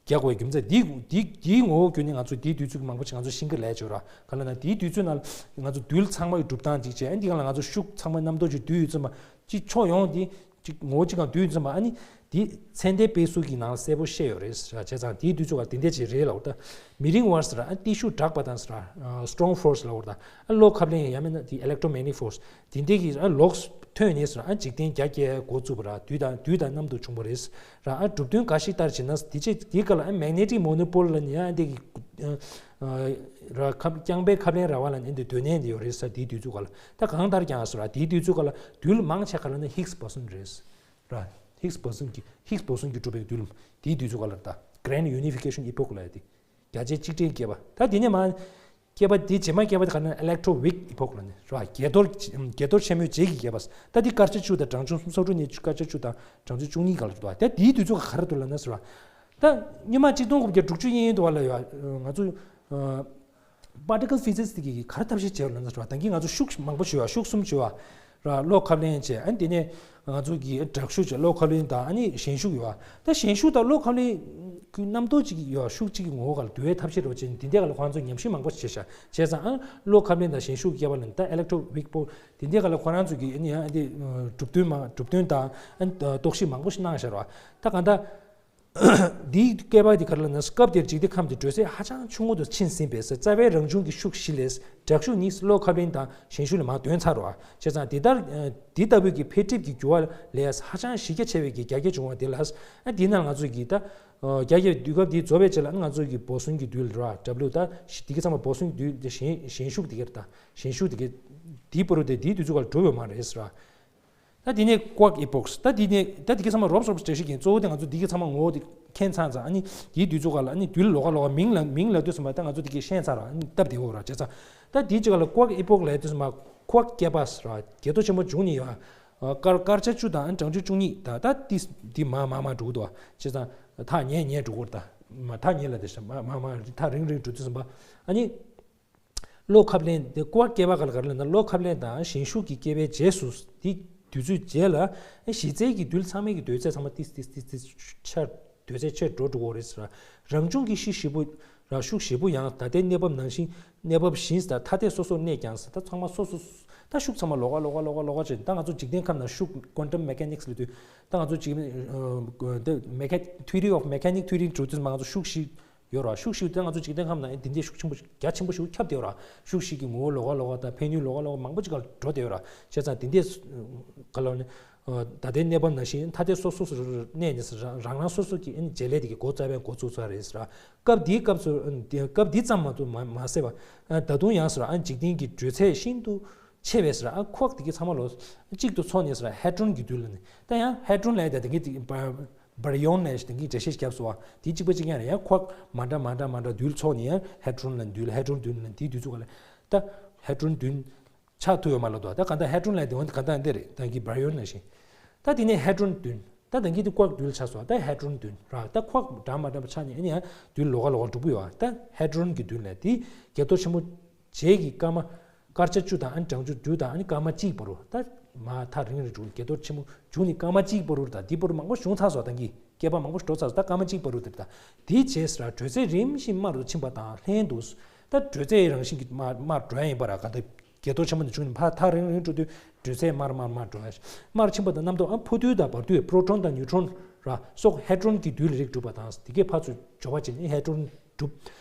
རྒྱག་དགོས་རྒྱུ་མཚན་འདི་འདི་འདིའི་ངོ་བོ་བརྒྱུད་ནས་ང་ཚོས་འདིའི་དུས་ཚོད་ཀྱི་མང་པོ་ཞིག་ང་ཚོས་ཤེས་ཀྱི་ལས་བྱོས་ར། ག་ལ་ན་དེའི་དུས་ཚོད་ནང་ང་ཚོ་རྡུལ་ཚང་མ་གི་གྲུབ་སྟངས་གཅིག་བྱས། ཨ་འདི་ག་ལ་ང་ཚོ་ཤུགས་ཚང་མ་རྣམ་རྟོག་ཅིག་འདུས་ཡོད་ཙམ་པ་གཅིག་ཕྱོགས་ཡོངས་འདི་གཅིག་ངོ་བོ་གཅིག་གང་འདུས་ཡོད་ཙམ་པ། ཨ་ནི་འདི་ཚད་ལྡན་དཔེ་གཟུགས་ཀྱི་ནང་ལ་གསལ་པོ་བཤད་ཡོད་རེད་ར། བྱས་ཙང་དེའི་དུས་ཚོད་ཀ་དེ་འདྲ་ཅིག་རེད་ལབ་པ་རེད། ད་མི་རིང་བར་ཟེར་ར། ཨ་གཏིང་ཤུགས་དྲག་པ་དང་ཟེར་ར། Strong Force ལབ་པ་རེད། ད་ཨ་གློག་ཁབ་ལེན་ཡང་མིན་ན་དེ་Electromagnetic Force དེ་འདྲའི་གི་ཨ་ལོགས་ཐོན་ནས་ཟེར་ར། ཨ་འཇིག་རྟེན་རྒྱ་བསྐྱེད་འགོ་བཙུགས་པ་ར། དུས་དང་དུས་དང་མཉམ་དུ་བྱུང་བ་རེད་ར། ཨ་གྲུབ་དོན་འགའ་ཞིག་ལྟར་བྱས་ན། དེ་ཆེད་དེ་ག་ལ་ཨ་Magnetic Monopole ལབ་ནས་ཨ་འདི་གི་ཨ་ར་ཁབ་རྐྱང་པའི་ཁབ་ལེན་ར་བ་ལབ་ནས་འདི་སྡོད་གནས་འདི་ཡོད་རེད་ཟེར། དེའི་དུས་ཚོད་ག་ལ། ད་གང་ལྟར་ཀྱང་ཟེར་ར། དེའི་དུས་ཚོད་ག་ལ་རྡུལ་མང་ཆེ་ག་ལ་ནི་Higgs boson རེད་ར། Higgs boson གྱི་Higgs boson གྱིས་གྲུབ་པའི་རྡུལ་དེའི་དུས་ཚོད་ག་ལ། ད་Grand Unification Epoch ལབ་ཡ་དེ། རྒྱ་ཆེའི་གཅིག་སྒྲིལ་བསྐལ་པ། ད་དེ་ནས་མར་བསྐལ་པ་དེ་རྗེས་མ་བསྐལ་པ་དེ་ག་ན་Electroweak Epoch ལབ་ནས་ར། བརྒྱད་གཏོར་བརྒྱད་གཏོར་ཆེན་མོའི་རྗེས་ཀྱི་བསྐལ་པ། ད་དེ་དཀར་ཆ་བཅུ་དང་གྲངས་ཆུང་སོ་དྲུག་ནས་དཀར་ཆ་བཅུ་དང་གྲངས་ཆུང་བཅུ་གཉིས་སྒང་ལ་འདུག་ད་དེའི་དུས་ཚོད་ག་རེ་འདུག་ལབ་ན་ཟེར་བ། ད་སྔོན་མ་གཅིག་སྟོང་དགུ་བརྒྱ་དྲུག་ཅུ་གཡས་གཡོན་དུ་བ་ལ་ཡོད། ང་ཚོ་Particle Physics དེ་གི་ག་རེ་ཐབས་ཤེས་བྱས་ལབ་ན་ཟེར་བ། ད་གིན་ང་ཚོ་ཤུགས་མང་པོ་བྱོས་བ། ཤུགས་གསུམ་བྱོས་བ་ར། གློག་ཁབ་ལེན་བྱས། ཨ་དེ་ནས་ང་ཚོ་གི་དྲག་ཤུགས་བྱས། གློག་ཁབ་ལེན་དང་ཨ་ནི་ཞན་ཤུགས་ཡོད་བ། ད་ཞན་ཤུགས་དང་གློག་ཁབ་ལེན་གི་རྣམ་རྟོག་ཅིག་ཡོད་བ། ཤུགས་གཅིག་གི་ངོ་བོ་ག་ལ་འདུ་བའི་ཐབས་ཤེས་རོ་ཅན་དེ་འདྲའི་ག་ལ་ཁོ་རང་ཚོས་ཉམས་ཞིབ་མང་པོ་བྱས་ཤག་བྱས་ཙང་ཨ་གློག་ཁབ་ལེན་དང་ཞན་ཤུགས་བསྐལ་པ་ལ་ད་Electroweak Epoch དེ་འདྲའི་ག་ལ་ཁོ་རང་ཚོ་གི་ཨ་ནི་ཨ་དེ་གྲུབ་དོན་མང་གྲུབ་དོན་དང་ཨ་ནི་རྟོག་ཞིབ་མང་པོ་ཞིག་གནང་ཤག་ར། ད་གང་ལྟར། འདིའི་བསྐལ་པ་འདི་ག་རེ་ལབ་ན། སྐབས་དེར་འཇིག་རྟེན་ཁམས་དེ་དྲོད་ཚད་ཧ་ཅང་ཆུང་ངུ་དུ་ཕྱིན་ཟིན་པས་ཟེར། རྩ་བའི་རང་བྱུང་གི་ཤུགས་བཞི་ལས་དྲག་ཤུགས་ནི་གློག་ཁབ་ལེན་དང་ཞན་ཤུགས་ལས་མར་འདོན་ཚར་བ། བྱས་ཙང་འདི་ལྟར་འདི་ལྟ་བུའི་གི་འཕེལ་འགྲིབ་ཀྱི་འགྱུར་བ་ལས་ཧ་ཅང་གཞི་རྒྱ་ཆེ་བའི་གི་རྒྱ་སྐྱེད་བྱུང་བ་དེ་ལ། ཨ་འདི་ནང་ང་ཚོས་གི་ད་རྒྱ་སྐྱེད་དུས་སྐབས་འདི་རྫོགས་པའི་རྗེས་ལ་ང་ཚོས་གི་བོ་སོན་གྱི་རྡུལ་ར། W ད་འདི་གི་ཚང་མ་བོ་སོན་གྱི་རྡུལ་དེ་ཞན་ཞན་ཤུགས་དེ་ག་རེད། ད་ཞན་ཤུགས་དེ་ག་འདིའི་བར་དུ་དེ་འདིའི་དུས་ཚོད་ཀ་ལ་གྲུབ་ཡོད་མ་རེད་ཟེར་བ། ད་དེ་ནས་Quark Epoch ད་དེ་ནས་ད་དེ་གའི་ཚང་མ་རོབ་རོབ་འགྲེལ་བཤད་ཀྱིན། གཙོ་བོ་དེ་ང་ཚོ་དེ་གའི་ཚང་མ་ངོ་བོ་དེ་མཁྱེན་ཚར་ཙང་། ཨ་ནི་དེའི་དུས་ཚོད་ཀ་ལ་ཨ་ནི་རྡུལ་ལོགས་ཀ་ལོགས་ཀ་མིང་ལ་མིང་ལབ་དུས་ཙམ་པ་ད་ང་ཚོ་དེ་གའི་ཤེས་ཚར་ར། ཨ་ནི་སྟབས་བདེ་བོ་ར། བྱས་ཙང་ད་དེའི་གཅིག་ཀ་ལ་Quark Epoch ལབ་དུས་ཙམ་པ། Quark བསྐལ་པ་ར། བརྒྱད་གཏོར་ཆེན་པོ་བྱུང་ནས་ཡོད། དཀར་དཀར་ཆ་བཅུ་དང་གྲངས་ཆུང་བཅུ་གཉིས་དང་། ད་དེ་དེ་མར་མར་མར་འགྲོ་གི་འདུག་བྱས་ཙང་ཐག་ཉེ་ཉེ་འགྲོ་གི་རེད། ད་མ་ཐག་ཉེ་ལ་དེ་མར་མར་མར་ཐག་རིང་རིང་འགྲོ་དུས་ཙམ་པ། ཨ་ནི། གློག་ཁབ་ལེན་དེ་Quark བསྐལ་པ་ག་ལ་ག་རེ་ལབ་ན། གློག་ཁབ་ལེན་དང་ཞན་ཤུགས་ཀྱི་བསྐལ་པའི་རྗེས་སུ་དེ་དུས་ཚོད་རྗེས་ལ་གཞི་རྩའི་གི་རྡུལ་ཚང་མའི་གི་དུས་ཚོད་ཚང་མ་ཏིས་ཏིས་ཏིས་ཏིས་ཆར་དུས་ཚོད་ཆེར་འགྲོ་འགྲོ་གི་རེད་ཟེར། རང་བྱུང་གི་གཞི་བཞི་པོ་ར། ཤུགས་བཞི་པོ་ཡང་ད་ལྟའི་གནས་བབ་ནང་བཞིན་གནས་བབ་བཞིན་ད་ཐ་དད་སོ་སོར་གནས་ཀྱང་ཟེར། ད་ཚང་མ་སོ་སོ་ད་ཤུགས་ཚང་མ་ལོགས་ཀ་ལོགས་ཀ་ལོགས་ཀ་ལོགས་ཀ་བྱས། ད་ང་ཚོ་འཇིག་རྟེན་ཁམས་ནང་ཤུགས་quantum mechanics ལབ་དུས་ད་ང་ཚོ་ཅིག་ཨ་ད་mechan- theory of mechanics theory འགྲོ་དུས་ང་ཚོ་ཤུགས་བཞི། ཡོད་ར། ཤུགས་བཞི་དེ་ང་ཚོ་འཇིག་རྟེན་ཁམས་ནང་འདི་འདྲའི་ཤུགས་ཆེན་པོ་རྒྱ་ཆེན་པོ་ཞིག་ཁྱབ་བསྡད་ཡོད་ར། ཤུགས་བཞི་གི་ངོ་བོ་ལོགས་ཀ་ལོགས་ཀ་དང་ཕན་ནུས་ལོགས་ཀ་ལོགས་ཀ་མང་པོ་ཅིག་ག་འགྲོ་བསྡད་ཡོད་ར། བྱས་ཙང་འདི་འདྲའི་ག་ལ་ནི་ད་ལྟའི་གནས་བབ་ནང་བཞིན་ཐ་དད་སོ་སོ་སོ་གནས་ནས་རང་རང་སོ་སོ་གི་བྱེད་ལས་དེ་གི་འགོ་རྩ་བའི་འགོ་ཚུགས་ཚར་རེད་ཟེར་ར། སྐབས་འདིའི་སྐབས་སུ་སྐབས་འདི་ཙམ་མ་གཏོགས་མ་མ་ཟད་པ་ད་དུང་ཡང་ཟེར་ར། འཇིག་རྟེན་གྱི་དྲོད་ཚད་ཤིན་ཏུ་ཆེ་བས་ཟེར་ར། Quark དེ་གི་ཚང་མ་ལོ་གཅིག་ཏུ་ཚོགས་ནས་ཟེར་ར། Hadron གྱི་རྡུལ་ལ་ནི་ད་ཡང་Hadron ལབ་ཡ་དེ་གི་Baryon ནས་དེང་གི་འགྲེལ་བཤད་བརྒྱབ་སོང་བ། དེ་གཅིག་པ་གཅིག་རྐྱང་རེད། ཡང་Quark མ་འདྲ་མ་འདྲ་མ་འདྲ་རྡུལ་ཚོགས་ནས་ཡང་Hadron ལ་རྡུལ། Hadron རྡུལ་ལ་དེའི་དུས་ཚོད་ག་ལ་ད་Hadron རྡུལ་ཆགས་ཐུབ་ཡོད་མ་ལ་དོ། ད་ག་ད་Hadron ལ་དེ་འོན་ད་ག་ད་འདི་རེད། ད་གི་Baryon ནང་བཞིན། ད་དེ་ནས་Hadron རྡུལ། ད་དེང་གི་དེ་Quark རྡུལ་ཆགས་སོང་། ད་Hadron རྡུལ་ར། ད་Quark འདྲ་མ་འདྲ་པ་ཆགས་ནས་ཨ་ནི་ཡང་རྡུལ་ལོགས་ཀ་ལོགས་ཀ་འགྲོ་གི་ཡོད་བ། ད་Hadron གྱི་རྡུལ་ལ་དེ་བརྒྱད་གཏོར་ཆེན་པོ་རྗེས་ཀྱི་སྐར་མ་སྐར་ཆ་བཅུ་དང་ཨ་ནི་གྲངས་ཆུང་དྲུག་དང་ཨ་ནི་སྐར་མ་གཅིག་བར་དུ། ད་མ་ཐག་རིང་རིང་འགྲོ་བརྒྱད་གཏོར་ཆེན་པོ་བྱུང་ནས་སྐར་མ་གཅིག་བར་དུ། ད་འདི་བར་དུ་མང་པོ་བྱུང་ཚར་སོང་། ད་གི་བསྐལ་པ་མང་པོ་འགྲོ་ཚར་སོང་། ད་སྐར་མ་གཅིག་བར་དུ་དེ་ད་དེའི་རྗེས་སུ་ར་དྲོད་ཚད་རིམ་བཞིན་དམའ་རུ་ཕྱིན་པ་དང་ལྷན་དུ། ད་དྲོད་ཚད་རང་བཞིན་གྱིས་དམའ་དམའ་འགྲོ་ཡ་ཡིན་པ་ར། ག་ད་བརྒྱད་གཏོར་ཆེན་པོ་འདི་བྱུང་ནས་ཕར་ཐག་རིང་རིང་འགྲོ་དུས་དྲོད་ཚད་དམའ་རུ་དམའ་རུ་དམའ་རུ་འགྲོ་ཡ། དམའ་རུ་ཕྱིན་པ་དང་རྣམ་རྟོག་ཨ་འཕོ་འགྱུར་དང་བར་དུ་proton དང་neutron ར་སོགས་Hadron གྱི་རྡུལ་རིགས་གྲུབ་པ་དང་། དེ་གའི་ཕར་ཚུར་འབྱོར་བ་བྱས་ནས་Hadron གྲུབ།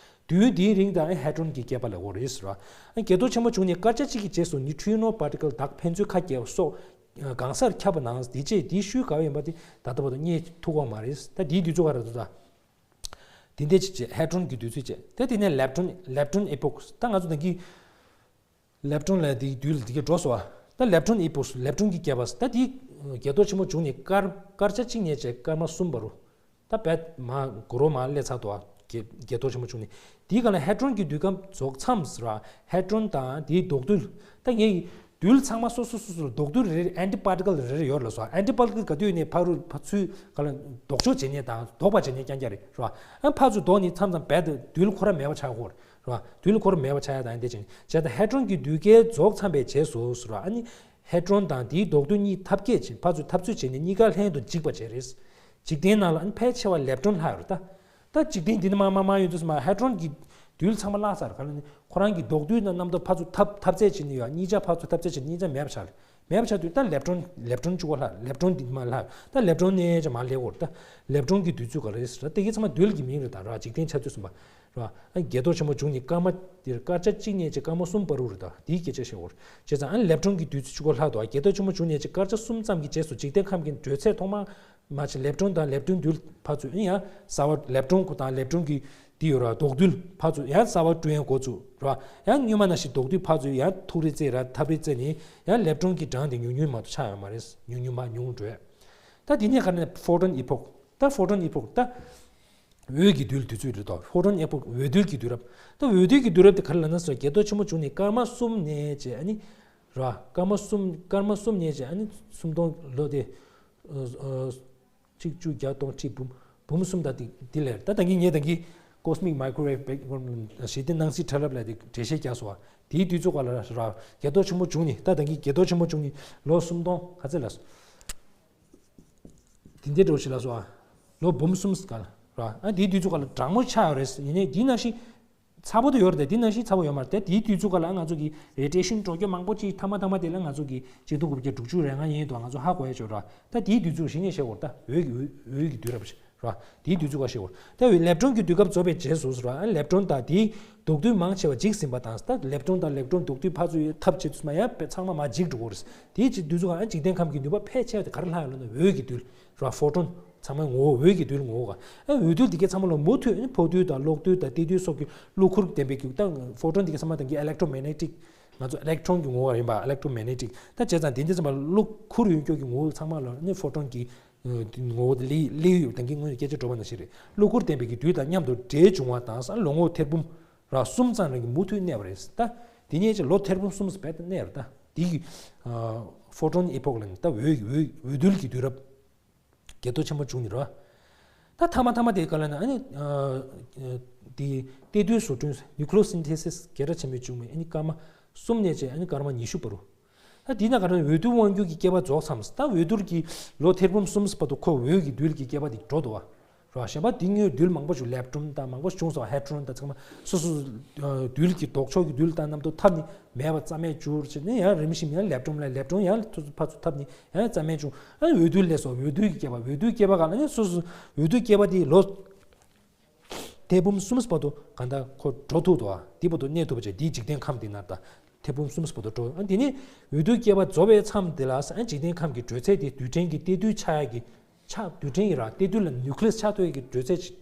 དུས་འདིའི་རིང་དུ་ཨ་ཧེ་ཌྲོན་གྱི་བསྐལ་པ་ལ་འོ་རེད་ཟེར་བ། ཨ་བརྒྱད་སྟོང་ཆེན་མོ་བྱུང་ནས་སྐར་ཆ་གཅིག་གི་རྗེས་སུ་ནིའུ་ཊི་རི་ནོ་པར་ཊི་ཀལ་དག་ཕན་ཚུན་ཁ་གྱེས་པ་སོགས་གང་སར་ཁྱབ་པ་ནང་དེ་རྗེས་དེའི་ཤུལ་ག་བ་ཡིན་པ་དེ་ད་ལྟ་བར་དུ་རྙེད་ཐུབ་ཀྱི་མ་རེད། ད་དེའི་དུས་ཚོད་ག་རེ་འདུག་ད། དེ་འདྲ་ཅིག་བྱས་ཧེ་ཌྲོན་གྱི་དུས་ཚོད་བྱས། ད་དེ་ནས་ལེབ་ཊོན་ལེབ་ཊོན་ཨེ་པོག་ད་ང་ཚོ་ད་གིན་ལེབ་ཊོན་ལ་དེའི་དུས་ལ་དེ་ག་འགྲོ་སོང་བ། ད་ལེབ་ཊོན་ཨེ་པོག་ལེབ་ཊོན་གྱི་བསྐལ་པ་ད་དེ་བརྒྱད་སྟོང་ཆེན་མོ་བྱུང་ནས་སྐར་སྐར་ཆ་གཅིག་ནས་བྱས་སྐར་མ་གསུམ་བར་དུ། ད་བད་མ་གོ་རོ་མ་སླེབས་ཚར་དུ་བ། བརྒྱད་བརྒྱད་སྟོང་ཆེན་མོ་བྱུང་ནས་དེའི་སྒང་ལ་ཧེ་ཌྲོན་གྱི་དུས་སྐབས་རྫོགས་མཚམས་ཟེར་བ། ཧེ་ཌྲོན་དང་དེའི་ལྡོག་རྡུལ་ད་ངས་རྡུལ་ཚང་མ་སོ་སོ་སོ་སོར་ལྡོག་རྡུལ་རེ་རེ་ཨན་ཊི་པར་ཊི་ཀལ་རེ་རེ་ཡོད་ལ་སོ། ཨན་ཊི་པར་ཊི་ཀལ་ག་དུས་ནས་ཕ་རུ་ཕ་ཚུར་ག་ལ་ལྡོག་ཕྱོགས་བྱེད་ནས་དང་ལྡོག་པ་བྱེད་ནས་རྐྱང་རྐྱང་རེད་རོ། ཨ་ཕ་ཚུར་ལྡོག་ནས་མཚམས་མཚམས་བད་དུ་རྡུལ་ཁོ་ར་མེད་པ་ཆགས་ཀྱི་ཡོད་རེད་རོ། རྡུལ་ཁོ་ར་མེད་པ་ཆགས་ཡ་དང་དེ་བྱས་ནས་བྱས་ཙང་ཧེ་ཌྲོན་གྱི་དུས་སྐབས་རྫོགས་མཚམས་པའི་རྗེས་སུ་ཟེར་བ། ཨ་ནི་ཧེ་ཌྲོན་དང་དེའི་ལྡོག་རྡུལ་གཉིས་འཐབ་རྒྱས་བྱས་ཕ་ཚུར་འཐབ་རྩོད་བྱས་ནས་གཉིས་ཀ་ལྷན་དུ་འཇིག་པ་བྱས་རེད། འཇིག་རྟེན་ནང་ལ་ཨ་ནི་ཕལ་ཆེ་བ་ལེབ་ཊོན་ལྷག་ཡོད་རེད་ད། ད་འཇིག་རྟེན་འདི་ནི་མ་མ་མ་ཡོད་དུས་སུ་མ་ཧེ་ཌྲོན་གྱི་རྡུལ་ཚང་མ་བརླག་ཚར་ག་ལ་ནི་ཁོ་རང་གི་ལྡོག་རྡུལ་དང་རྣམ་རྟོག་ཕར་ཚུར་འཐབ་འཐབ་རྩོད་བྱེད་ནི་ཡོད། གཉིས་ཆ་ཕར་ཚུར་འཐབ་རྩོད་བྱེད་གཉིས་ཆ་མེད་པ་ཆགས་རེད། མེད་པ་ཆགས་དུས་ད་ལེབ་ཊོན་ལེབ་ཊོན་གཅིག་པོ་ལྷག་ལེབ་ཊོན་འདི་མ་ལྷག་ད་ལེབ་ཊོན་ནས་ཅང་མ་ལེགས་འོར་ད། ལེབ་ཊོན་གྱི་དུས་ཚོད་ག་རེ་རེད་ད། དེ་གི་ཚང་མ་རྡུལ་གྱི་མིང་རེད་ད་ར། འཇིག་རྟེན་ཆགས་དུས་གསུམ་པ་ར། ཨ་བརྒྱད་སྟོང་ཆེན་མོ་བྱུང་ནས་སྐར་མ་དེར་སྐར་ཆ་གཅིག་ནས་ཅི་སྐར་མ་གསུམ་བར་དུ་རེད་ད། དེའི་སྐད་ཆ་བཤད་འོར་བྱས་ཙང་ཨ་ལེབ་ཊོན་གྱི་དུས་ཚོད་གཅིག་པོ་ལྷག་འདུག་ཨ་བརྒྱད་སྟོང་ཆེན་མོ་བྱུང་ནས་ཅི་སྐར་ཆ་གསུམ་ཙམ་གྱི་རྗེས་སུ་འཇིག་རྟེན་ཁམས་ཀྱི་དྲོད་ཚད་ཐོག་མ། མ་ཆེ་ལེབ་ཊོན་དང་ལེབ་ཊོན་རྡུལ་ཕར་ཚུར་ཡིན་ཡང་གསར་བ་ལེབ་ཊོན་ཁོ་དང་ལེབ་ཊོན་གྱི་དེ་ཡོད་ར་ལྡོག་རྡུལ་ཕར་ཚུར་ཡང་གསར་བ་བསྐྲུན་ཡང་འགོ་བཙུགས་ར། ཡང་སྔོན་མ་ནང་བཞིན་ལྡོག་རྡུལ་ཕར་ཚུར་ཡང་ཐུག་རེ་རྩེ་ར་འཐབ་རེ་རྩེ་ནས་ཡང་ལེབ་ཊོན་གྱི་གྲངས་དེ་ཉུང་ཉུང་མ་གཏོགས་ཆག་ཡོད་མ་རེད། ཉུང་ཉུང་མ་ཉུང་འགྲོ། ད་དེ་ནས་ག་ནས་ཕོ་ཊོན་ཨི་ཕོག་ད་ཕོ་ཊོན་ཨི་ཕོག་ད་འོད་ཀྱི་རྡུལ་དུས་ཚོད་རེད་དོ། ཕོ་ཊོན་ཨི་ཕོག་འོད་རྡུལ་གྱི་དུས་རབས། ད་འོད་རྡུལ་གྱི་དུས་རབས་དེ་ག་རེ་ལབ་ན་སོ་བརྒྱད་སྟོང་ཆེན་མོ་བྱུང་ནས་སྐར་མ་གསུམ་ནས་བྱས་ཨ་ནི་ར་སྐར་མ་གསུམ་སྐར་མ་གསུམ་ནས་བྱས་ཨ་ནི་སུམ་སྟོང་ལོ་དེ། ཨ་ཨ། གཅིག་བཅུ་བརྒྱ་སྟོང་ཁྲི་འབུམ་འབུམ་གསུམ་དང་དེ་དེ་ལས་ད་ད་གིན་ངས་ད་གིན་ཀོ་སི་མིག་མའི་ཀོ་རོ་ཝེབ་བེག་ཞེས་ཏེ་སྣང་སྲིད་ཕྲ་རླབས་ལ་དེ་འགྲེལ་བཤད་རྒྱག་སོང་བ། དེའི་དུས་ཚོད་ག་ལ་ར་བརྒྱད་སྟོང་ཆེན་མོ་བྱུང་ནས་ད་ད་གིན་བརྒྱད་སྟོང་ཆེན་མོ་བྱུང་ནས་ལོ་སུམ་སྟོང་ག་ཚད་ལ་སོང་། དེ་འདྲའི་འགྲོ་ཞིག་ལ་སོང་བ། ལོ་འབུམ་གསུམ་ག་ལ་ར་ཨ་དེའི་དུས་ཚོད་ག་ལ་གྲང་མོ་ཆགས་ཡོད་རེད། ཡིན་ནའི་དེ་ནང་བཞིན། ཚ་པོ་དེ་ཡོད་རེད་དེ། དེ་ནང་བཞིན་ཚ་པོ་ཡོད་མ་རེད་དེ། དེའི་དུས་ཚོད་ག་ལ་ང་ཚོ་གི་རེ་ཌི་ཡེ་ཤན་འགྲོ་སྐྱོད་མང་པོ་ཅིག་མཐའ་མ་མཐའ་མ་དེ་ལ་ང་ཚོ་གི་ཆིག་སྟོང་དགུ་བརྒྱ་དྲུག་ཅུ་རེ་ལྔ་ཡིན་དུས་ང་ཚོ་ཧ་གོ་ཡ་ཆོག་ར། ད་དེའི་དུས་ཚོད་གཞི་ནས་བཤད་དགོས་རེད་ད། འོད་ཀྱི་འོད་འོད་ཀྱི་དུས་རབས་ར། དེའི་དུས་ཚོད་ག་བཤད་དགོས་རེད། ད་འོད་ལེབ་ཀྲོན་གྱི་དུས་སྐབས་རྫོགས་པའི་རྗེས་སུ་ར། ལེབ་ཀྲོན་དང་དེའི་ལྡོག་རྡུལ་མང་ཆེ་བ་འཇིག་ཟིན་པ་དང་། ད་ལེབ་ཀྲོན་དང་ལེབ་ཀྲོན་ལྡོག་རྡུལ་ཕར་ཚུར་འཐབ་བྱེད་དུས་མ་ཡ་ཚང་མ་མ་འཇིག་འགྲོ་གི་རེད། དེའི་དུས་ཚོད་ག་འཇིག་རྟེན་ཁམས་ཀྱི་ནུས་པ་ཕལ་ཆེ་བ་དེ་ག་རེ་ལྷག་ཡོད་ལབ་ན་འོད་ཀྱི་རྡུལ། ར་ཕོ་ཊོན་ཚང་མའི་ངོ་བོ་འོད་ཀྱི་རྡུལ་ངོ་བོ་ག་ཨ་འོད་རྡུལ་འདི་གའི་ཚང་མ་ལ་མུ་མཐུད་ཕོ་རྡུལ་དང་གློག་རྡུལ་དང་གཏེར་རྡུལ་སོགས་ཀྱི་གློག་ཁུར་ལྡན་པའི་རྒྱུ་དང་ཕོ་ཊོན་འདི་གའི་ཚང་མ་དང་གི་ཨེ་ལེག་ཊོ་མེག་ནེ་ཊིག་ང་ཚོ་ཨེ་ལེག་ཊོན་གྱི་ངོ་བོ་ཡིན་པ། ཨེ་ལེག་ཊོ་མེག་ནེ་ཊིག་ད་བྱས་ཙང་དེ་འདི་ཚང་མ་གློག་ཁུར་ཡོད་རྒྱུ་གི་ངོ་བོ་ཚང་མ་ལ་ནི་ཕོ་ཊོན་གྱི་ངོ་བོ་དེ་ལི་ལི་ཡོད་དང་གི་ངོ་བོ་སྐད་ཆ་འགྲོ་བ་ནང་བཞིན་རེད། གློག་ཁུར་ལྡན་པའི་གི་རྡུལ་དང་མཉམ་དུ་འདྲེས་བྱུང་བ་དང་ས་ལོ་ངོ་ཐེར་འབུམ་ར་གསུམ་ཙམ་རིང་གི་མུ་མཐུད་གནས་པ་རེད། ད་དེ་ཉིད་ཀྱི་ལོ་ཐེར་འབུམ་གསུམ་སྦད་དེ་གནས་པ་རེད། ད་དེ་གི་ཕོ་ཊོན་ཨི་ཕོག་ལ་ནི་ད་འོད་འོད་འོད་རྡུལ་གྱི་དུས་རབས། རྒྱལ་ཐོ་ཆེན་པོ་བྱུང་ནི་རེད། ད་ཐ་མ་ཐ་མ་དེ་ག་ལ་ན་ཨ་ནི། དེ་གཏེར་རྡུལ་བཟོ་སྐྲུན་ནིའུ་ཀི་ལི་ཡོ་སིན་ཐེ་སིས་རྒྱལ་རབས་ཆེན་མོའི་བྱུང་མི་ཨ་ནི་སྐར་མ་གསུམ་ནས་བྱས་ཨ་ནི་སྐར་མ་ཉི་ཤུ་བར་དུ། ད་དེ་ན་ག་ལ་ན་འོད་རྡུལ་དབང་སྒྱུར་གྱི་བསྐལ་པ་རྫོགས་མཚམས། ད་འོད་རྡུལ་གྱི་ལོ་ཐེར་འབུམ་གསུམ་བར་དུ་ཁོ་འོད་ཀྱི་རྡུལ་གྱི་བསྐལ་པ་དེ་འགྲོ་འདུག་བ། རེད་བ། གཞན་པ་དེ་སྔོན་རྡུལ་མང་པོ་ཞིག་ལེབ་ཀྲོན་དང་མང་པོ་ཞིག་བྱུང་སོང་། ཧེ་ཌ་རོན་དང་ཚང་མ་སོ་སོ་རྡུལ་གྱི་ལྡོག་ཕྱོགས་ཀྱི་རྡུལ་དང་མཉམ་དུ་འཐབ་ནས་མེད་པ་རྩ་མེད་གྱུར་བྱས་ནས་ཡང་རིམ་བཞིན་ཡང་ལེབ་ཀྲོན་ལ་ལེབ་ཀྲོན་ཡང་ཕར་ཚུར་འཐབ་ནས། ཨ་རྩ་མེད་བྱུང་། ཨ་འོད་རྡུལ་ལས་སོ། འོད་རྡུལ་གྱི་བསྐལ་པ། འོད་རྡུལ་བསྐལ་པ་ག་ལ་ནི་སོ་སོ་འོད་རྡུལ་བསྐལ་པ་དེ་ལོ་ཐེར་འབུམ་གསུམ་བར་དུ་གང་ལྟར་ཁོ་འགྲོ་ཐུབ་འདུག་ཨ། དེ་བར་དུ་གནས་ཐུབ་པ་བྱས་དེའི་འཇིག་རྟེན་ཁམས་དེ་ནར་ད་ཐེར་འབུམ་གསུམ་བར་དུ་འགྲོ། ཨ་དེ་ནས་འོད་རྡུལ་བསྐལ་པ་རྫོགས་པའི་མཚམས་དེ་ལ་ཨ་འཇིག་རྟེན་ཁམས་ཀྱི་དྲོད་ཚད་དེ་རྡུལ་ཕྲན་གྱི་གཏེར་རྡུལ་ཆགས་ཡ་གི་ཆགས་རྡུལ་ཕྲན་ཡིན་ར། གཏེར་རྡུལ་ལ་ནིའུ་ཀི་ལི་ཡས་ཆགས་ཐུབ་ཡ་གི་དྲོད་ཚད་ཅིག་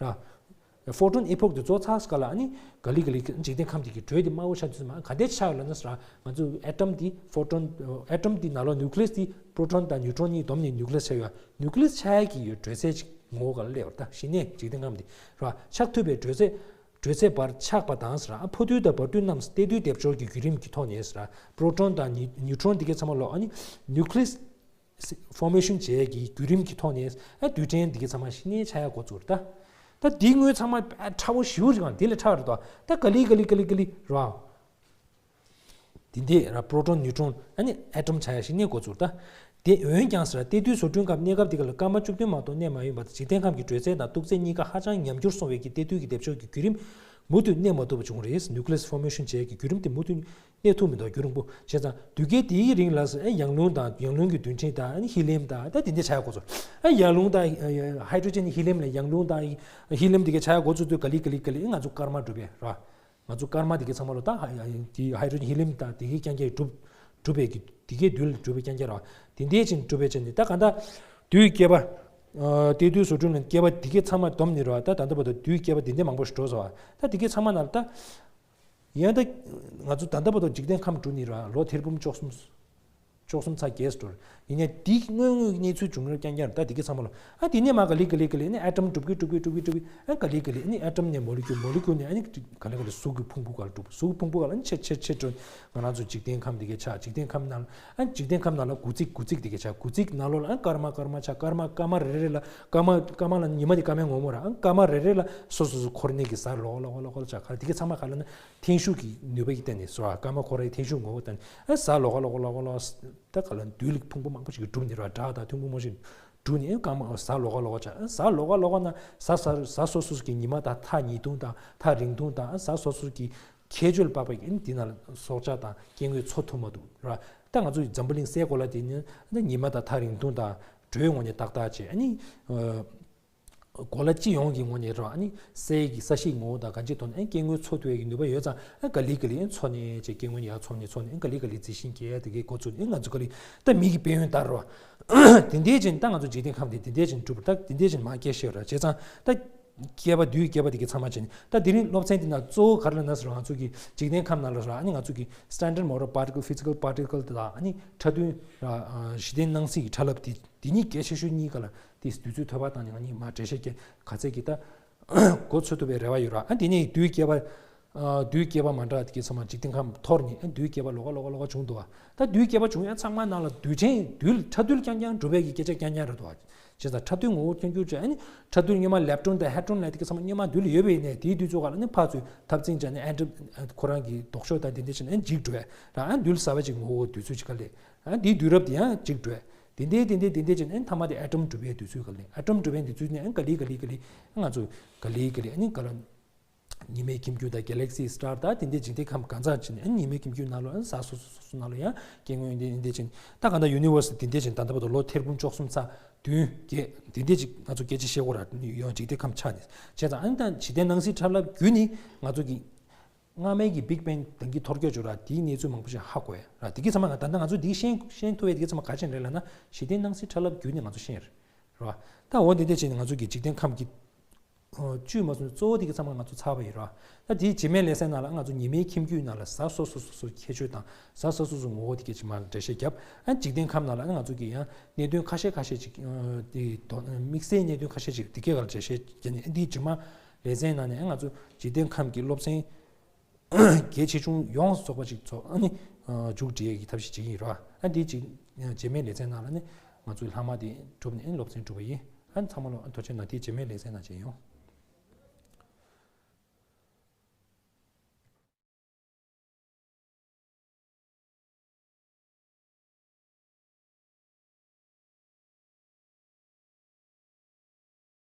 ར། ཕོ་ཊོན་ཨི་ཕོག་དེ་རྫོགས་ཚར་སྐབས་ལ་ཨ་ནི་ག་ལེ་ག་ལེ་འཇིག་རྟེན་ཁམས་དེ་གི་དྲོད་དེ་དམའ་བོ་ཆགས་དུས་མ་ག་འདྲས་ཆགས་ཡོད་ལབ་ན་ཟེར་ར། ང་ཚོ་ཨེ་ཊོམ་དེ་ཕོ་ཊོན་ཨེ་ཊོམ་དེ་ནང་ལོགས་ནིའུ་ཀི་ལི་ཡས་དེ་པྲོ་ཊོན་དང་ནིའུ་ཊྲོན་གཉིས་བསྡོམས་ནས་ནིའུ་ཀི་ལི་ཡས་ཆགས་ཡོད། ནིའུ་ཀི་ལི་ཡས་ཆགས་ཡ་གི་ཡོད་དྲོད་ཚད་ཅིག་ངོ་བོ་ག་ལ་སླེབས་པ་རེད། ད་གཞི་ནས་འཇིག་རྟེན་ཁམས་དེ་ར་ཆགས་ཐུབ་པའི་དྲོད་ཚད་དྲོད་ཚད་བར་ཆགས་པ་དང་ཟེར་ར། ཕོ་རྡུལ་དང་བར་རྡུལ་རྣམས་གཏེར་རྡུལ་སྡེབ་སྦྱོར་གྱི་བརྒྱུད་རིམ་གྱི་ཐོག་ནས་ཟེར་ར། པྲོ་ཊོན་དང་ནིའུ་ནིའུ་ཊྲོན་དེ་གའི་ཚང་མ་ལོག་ཨ་ནི་ནིའུ་ཀི་ལི་ཡས་ཕོར་མེ་ཤོན་བྱེད་ཡས་ཀྱི་བརྒྱུད་རིམ་གྱི་ཐོག་ནས་ཨ་རྡུལ་ཕྲན་འདི་གའི་ཚང་མ་གཞི་ནས་ཆགས་ཡ་འགོ་བཙུགས་རེད་ད། ད་འདི་དངོས་ཚང་མ་ཨ་ཕྲ་བོ་ཞེ་པོ་ཅིག་གང་དེ་ལས་ཕྲ་བ་རེད་ད། ད་ག་ལེ་ག་ལེ་ག་ལེ་ག་ལེ་ར། དེ་འདི་ར་པྲོ་ཊོན་ནིའུ་ཊྲོན་ཨ་ནི་ཨེ་ཊོམ་ཆགས་ཡ་གཞི་ནས་འགོ་བཙུགས་རེད་ད། དེ་འོན་ཀྱང་ཟེར་ར། གཏེར་རྡུལ་བཟོ་སྐྲུན་སྐབས་གནས་སྐབས་འདི་ག་ལ་སྐར་མ་བཅུ་བདུན་མ་གཏོགས་གནས་མ་ཡོང་བ་དང་། འཇིག་རྟེན་ཁམས་ཀྱི་དྲོད་ཚད་དང་སྟུག་ཚད་གཉིས་ཀ་ཧ་ཅང་ཉམས་འགྱུར་སོང་བའི་གི་གཏེར་རྡུལ་གྱི་སྡེབ་སྦྱོར་གྱི་བརྒྱུད་རིམ་ མུ་མཐུད་གནས་མ་ཐུབ་པ་བྱུང་རེད། nucleus formation་བྱེད་ཀྱི་བརྒྱུད་རིམ་དེ་མུ་མཐུད་གནས་ཐུབ་མི་འདུག་རྒྱུན་རིང་པོ། བྱས་ཙང་དུས་སྐལ་དེའི་རིང་ལ་ཨ་ཡང་རླུང་དང་ཡང་རླུང་གི་རྡུལ་ཕྲན་དང་ཨ་ནི་ཧི་ལི་ཡམ་དང་ད་དེ་འདྲ་ཆགས་འགོ་ཚུགས། ཨ་ཡང་རླུང་དང་ཧའི་ཌྲོ་ཇན་ཧི་ལི་ཡམ་ལས་ཡང་རླུང་དང་ཧི་ལི་ཡམ་དེ་ག་ཆགས་འགོ་ཚུགས་དུས་ག་ལེ་ག་ལེ་ག་ལེ་ང་ཚོ་སྐར་མ་གྲུབ་པས་ར། ང་ཚོ་སྐར་མ་དེ་གའི་ཚང་མ་ལོ་ད་ཧ་ཡ་ཡ་དེ་ཧའི་ཌྲོ་ཇན་ཧི་ལི་ཡམ་དང་དེ་གའི་རྐྱང་རྐྱང་གྲུབ་གྲུབ་པའི་གི་དེ་གའི་རྡུལ་གྲུབ་པའི་རྐྱང་རྐྱང་ར། དེ་འདྲའི་ཅན་གྲུབ་པའི་ཅན་ནི་ད་ག་ད་དུས་བསྐལ་པ། ཨ་ཏེ་དུས་སུ་དྲུང་ནས་བསྐལ་པ་དེ་གའི་ཚང་མ་བསྡོམས་ནི་ར། ད་ད་ལྟ་བར་དུ་དུས་བསྐལ་པ་དེ་འདྲའི་མང་པོ་ཞིག་འགྲོ་སོང་བ། ད་དེ་གའི་ཚང་མ་ནང་ལ་ད་ཡང་ད་ང་ཚོ་ད་ལྟ་བར་དུ་འཇིག་རྟེན་ཁམས་གྲུབ་ནི་ར་ལོ་ཐེར་འབུམ་བཅུ་གསུམ། བཅུ་གསུམ་ཚེག་བརྒྱད་འགྲོ། ཡིན་ནའི་དེ་དངོས་དངོས་གནས་ཚུལ་བྱུང་རབས་རྐྱང་རྐྱང་རེད། ད་དེ་གའི་ཚང་མ་ལ་ཨ་དེ་ནས་མ་ག་ལེ་ག་ལེ་ག་ལེ་ནས་ཨ་ཊམ་གྲུབ་གི་གྲུབ་གི་གྲུབ་གི་གྲུབ་གི་ཨ་ག་ལེ་ག་ལེ་ནས་ཨ་ཊམ་ནས་མོ་ལེ་ཀུལ་མོ་ལེ་ཀུལ་ནས་ཨ་ནི་ག་ལེ་ག་ལེ་གཟུགས་ཀྱི་ཕུང་པོ་ག་ལ་གྲུབ་གཟུགས་ཀྱི་ཕུང་པོ་ག་ལ་ཨ་ནི་ཆེ་ཆེ་ཆེ་འགྲོ། ང་རང་ཚོ་འཇིག་རྟེན་ཁམས་དེ་གའི་ཆགས། འཇིག་རྟེན་ཁམས་ནང་ལ་ཨ་འཇིག་རྟེན་ཁམས་ནང་ལ་དགུ་ཚིགས་དགུ་ཚིགས་དེ་གའི་ཆགས། དགུ་ཚིགས་ནང་ལོགས་ལ་ཨ་སྐར་མ་སྐར་མ་ཆགས། སྐར་མ་སྐར་མ་རེ་རེ་ལ་སྐར་མ་སྐར་མ་ལ་ཉི་མ་དེ་སྐར་མའི་ངོ་བོ་ར། ཨ་སྐར་མ་རེ་རེ་ལ་སོ་སོ་སོ་འཁོར་ནས་ཀྱི་གཟའ་ལོག་ལོག་ལོག་ལོག་ཆགས། ག་ལ་དེ་གའི་ཚང་མ་ག་ལ་ན་འཐེན་ཤུགས་ཀྱི་ནུས་པ་ཡིས་བརྟེན་ནས་སོ་ར། སྐར་མ་ཁོ་རའི་འཐེན་ཤུགས་ངོ་བོ་བརྟེན་ནས་ཨ་གཟའ་ལོག་ལོག་ལོག་ལོག་ལོག་ད་ག་ལ་རྡུལ་ཕུང་པོ་མང་པོ་ཞིག་གིས་གྲུབ་ནི་ར། སྒྲ་དང་ཐུན་མོང་མ་ཞིག་གྲུབ་ནས་སྐར་མ་གཟའ་ལོག་ལོག་ཆགས། གཟའ་ལོག་ལོག་ན་གཟའ་གཟའ་གཟའ་སོ་སོ་གི་ཉི་མ་དང་ཐག་ཉེ་ཐུང་དང་ཐག་རིང་ཐུང་དང་གཟའ་སོ་སོ་གི་ཁྱད་ཆོས་ལ་དཔག་པའི་འདི་ན་ལ་སྲོག་ཆགས་དང་སྐྱེ་དངོས་འཚོ་ཐུབ་མ་ཐུབ་ར། ད་ང་ཚོ་འཛམ་བུ་གླིང་སའི་གོ་ལ་དེ་ནི་ཉི་མ་དང་ཐག་རིང་ཐུང་དང་དྲོད་ངོས་ནས་ཏག་ཏག་བྱས། ཨ་ནི་གོ་ལ་སྤྱི་ཡོངས་ཀྱི་ངོས་ནས་ར། ཨ་ནི་སའི་གི་ས་གཤིས་ངོ་བོ་དང་གང་ཅིའི་ཐོག་ནས་སྐྱེ་དངོས་འཚོ་ཐུབ་ཡས་ཀྱི་ནུས་པ་ཡོད་ཙང་ཨ་ག་ལེ་ག་ལེ་འཚོ་ནས་བྱས། སྐྱེ་དངོས་ཡར་འཚོ་ནས་འཚོ་ནས་ཨ་ག་ལེ་ག་ལེ་རྩི་ཤིང་སྐྱེ་དེ་གའི་འགོ་ཚུགས་ནས་ང་ཚོ་ག་ལེ་ད་མི་གི་དཔལ་ཡོན་དར་ར། དེ་འདྲའི་ཅན་ད་ང་ཚོ་འཇིག་རྟེན་ཁམས་དེ་དེ་འདྲའི་ཅན་གྲུབ་པ་ད་དེ་འདྲའི་ཅན་མ་སྐྱེ་ཤེས་ར། བྱས་ཙང་ད་བསྐལ་པ་དུས་བསྐལ་པ་དེ་གའི་ཚང་མ་བྱས་ནས་ད་དེ་རིང་སློབ་ཚན་དེ་ན་གཙོ་བོ་ག་རེ་ལ་ན་ཟེར་བ། ང་ཚོ་གི་འཇིག་རྟེན་ཁམས་ནང་ལ་ར། ཨ་ནི་ང་ཚོ་གི་standard model particle physical particle་དང་ཨ་ནི་ཕྲ་རྡུལ་ར། གཞི་རྟེན་སྣང་སྲིད་ཀྱི་ཕྲ་རླབས་དེ་དེ་གཉིས་གལ་ཆེ་ཤོས་གཉིས་ཀ་ལ་དེ་དུས་ཚོད་ཐོས་པ་བཏང་ནས་ང་གཉིས་མ་འགྲེལ་བཤད་རྒྱག་ག་ཚད་ཀྱི་ད་འགོ་ཚུགས་ཐུབ་པའི་རེ་བ་ཡོད་ར། ཨ་དེ་ནས་དུས་བསྐལ་པ། ཨ་དུས་བསྐལ་པ་མ་འདྲ་དེ་གའི་ཚང་མ་འཇིག་རྟེན་ཁམས་འཐོར་ནས་ཨ་དུས་བསྐལ་པ་ལོགས་ཀ་ལོགས་ཀ་ལོགས་ཀ་བྱུང་འདུག་བ། ད་དུས་བསྐལ་པ་བྱུང་ཡང་ཚང་མ་ནང་ལ་རྡུལ་ཕྲན་རྡུལ་ཕྲ་རྡུལ་རྐྱང་རྐྱང་གྲུབ་པའི་གི་སྐད་ཆ་རྐྱང་རྐྱང་རེད་འདུག་བ། བྱས་ཙང་ཕྲ་རྡུལ་ངོ་བོ་ཁྱོན་འགྱུར་བྱས། ཨ་ནི་ཕྲ་རྡུལ་སྔོན་མ་ལེབ་ཀྲོན་དང་ཧེ་ཀྲོན་ལབ་དེ་གའི་ཚང་མ་སྔོན་མ་རྡུལ་ཡོད་པ་ཡིན་ནའི་དེའི་དུས་ཚོད་ཁ་ལ་ནི་ཕར་ཚུར་འཐབ་འཛིང་བྱས་ནས་ཨ་འདྲ་ཁོ་རང་གི་ལྡོག་ཕྱོགས་དང་དེ་འདྲ་བྱས་ནས་འཇིག་འགྲོ་བས་ར། ཨ་རྡུལ་གསར་པ་ཅིག་ངོ་བོ་དུས་ཚོད་ཅིག་ཁ་ལས། ཨ་དེའི་དུས་རབས་དེ་ཡང་འཇིག་འགྲོ་བས། དེ་འདྲའི་དེ་འདྲའི་དེ་འདྲའི་བྱས་ནས་མཐའ་མ་དེ་ཨ་ཊོམ་གྲུབ་པའི་དུས་ཚོད་ཁ་ལས། ཨ་ཊོམ་གྲུབ་པའི་དུས་ཚོད་ནས་ཨ་ག་ལེ་ག་ལེ་ག་ལེ་ང་ཚོ་ག་ལེ་ག་ལེ་ཨ་ནི་ག་ལ། ཉི་མའི་ཁྱིམ་རྒྱུད་དང་གེ་ལེག་སི་སི་ཊར་དང་དེ་འདྲའི་འཇིག་རྟེན་ཁམས་གང་ཚང་ཕྱིན་ནས་ཨ་ནི་ཉི་མའི་ཁྱིམ་རྒྱུད་ནང་ལོགས་ཨ་ནི་གཟའ་སོ་སོ་སོ་སོ་ནང་ལོགས་ཡང་སྐྱེ་དངོས་འདི་འདི་འདྲ་ཕྱིན། ད་གང་ལྟར་ཡུ་ནི་ཝར་སི་འདི་འདྲ་ཕྱིན་ད་ལྟ་བར་དུ་ལོ་ཐེར་འབུམ་བཅུ་གསུམ་ཚེག་བདུན་བརྒྱད་འདི་འདྲ་ཅིག་ང་ཚོ་སྐད་ཆ་བཤད་དགོས་ར། ཡང་འཇིག་རྟེན་ཁམས་ཆགས་ནས་བྱས་ཙང་ཨ་ནི་ད་འཇིག་རྟེན་སྣང་སྲིད་ཕྲ་རླབས་བརྒྱུད་ནས་ང་ཚོ་གི་སྔ་མའི་གི་བིག་བེང་དང་གི་འཐོར་སྐྱོད་བྱུང་ར། དེའི་གནས་ཚུལ་མང་པོ་ཞིག་ཧ་གོ་ཡ་ར། དེ་གི་ཚང་མ་ང་ད་ལྟ་ང་ཚོ་འདི་ཤེས་ཤེས་ཐུབ་པའི་དེ་གི་ཚང་མ་ག་ཅན་རེད་ལབ་ན་འཇིག་རྟེན་སྣང་སྲིད་ཕྲ་རླབས་བརྒྱུད་ནས་ང་ཚོ་ཤེས་ར། ད་འོ་འདི་འདྲ་བྱས་ནས་ང་ཚོ་གི་འཇིག་རྟེན་ཁམས་ཀྱི་བཅུད་མ་སོང་གཙོ་བོ་དེ་གི་ཚང་མ་ང་ཚོ་ཚར་བ་ཡིན་ར། ད་དེའི་རྗེས་མའི་ལེ་ཚན་ནང་ལ་ང་ཚོ་ཉི་མའི་ཁྱིམ་རྒྱུད་ནང་ལ་གཟའ་སོ་སོ་སོ་སོའི་ཁྱད་ཆོས་དང་གཟའ་སོ་སོ་སོའི་ངོ་བོ་དེ་གི་ཅིག་མར་འགྲེལ་བཤད་བརྒྱབ། ཨ་འཇིག་རྟེན་ཁམས་ནང་ལ་ང་ཚོ་གི་ཡང་གནད་དོན་ཁ་ཤས་ཁ་ཤས་ཅིག་དེ་དོ་དམིགས་བསལ་གནད་དོན་ཁ་ཤས་ཅིག་དེ་གས་ལ་འགྲེལ་བཤད་བརྒྱབ་ནས། ཨ་འདིའི་རྗེས་མ་ལེ་ཚན་ནང་ནས་ང་ཚོ་འཇིག་རྟེན་ཁམས་ཀྱི་སློབ་ཚན་གལ་ཆེ་ཆུང་ཡོངས་རྫོགས་པ་ཅིག་ཚོགས། ཨ་ནི་མཇུག་སྒྲིལ་ཡས་ཀྱི་ཐབས་ཤེས་བྱེད་ཀྱི་ཡིན་ར། ཨ་འདི་ཅིག་རྗེས་མའི་ལེ་ཚན་ནང་ལ་ནི་ང་ཚོའི་ལྷག་མ་དེ་གྲུབ་ནས་སློབ་ཚན་གྲུབ་པ་ཡིན། ཨ་ཚང་མ་ལ་ཐུགས་རྗེ་གནང་། དེ་རྗེས་མའི་ལེ་ཚན་ནང་མཇལ་ཡོང་།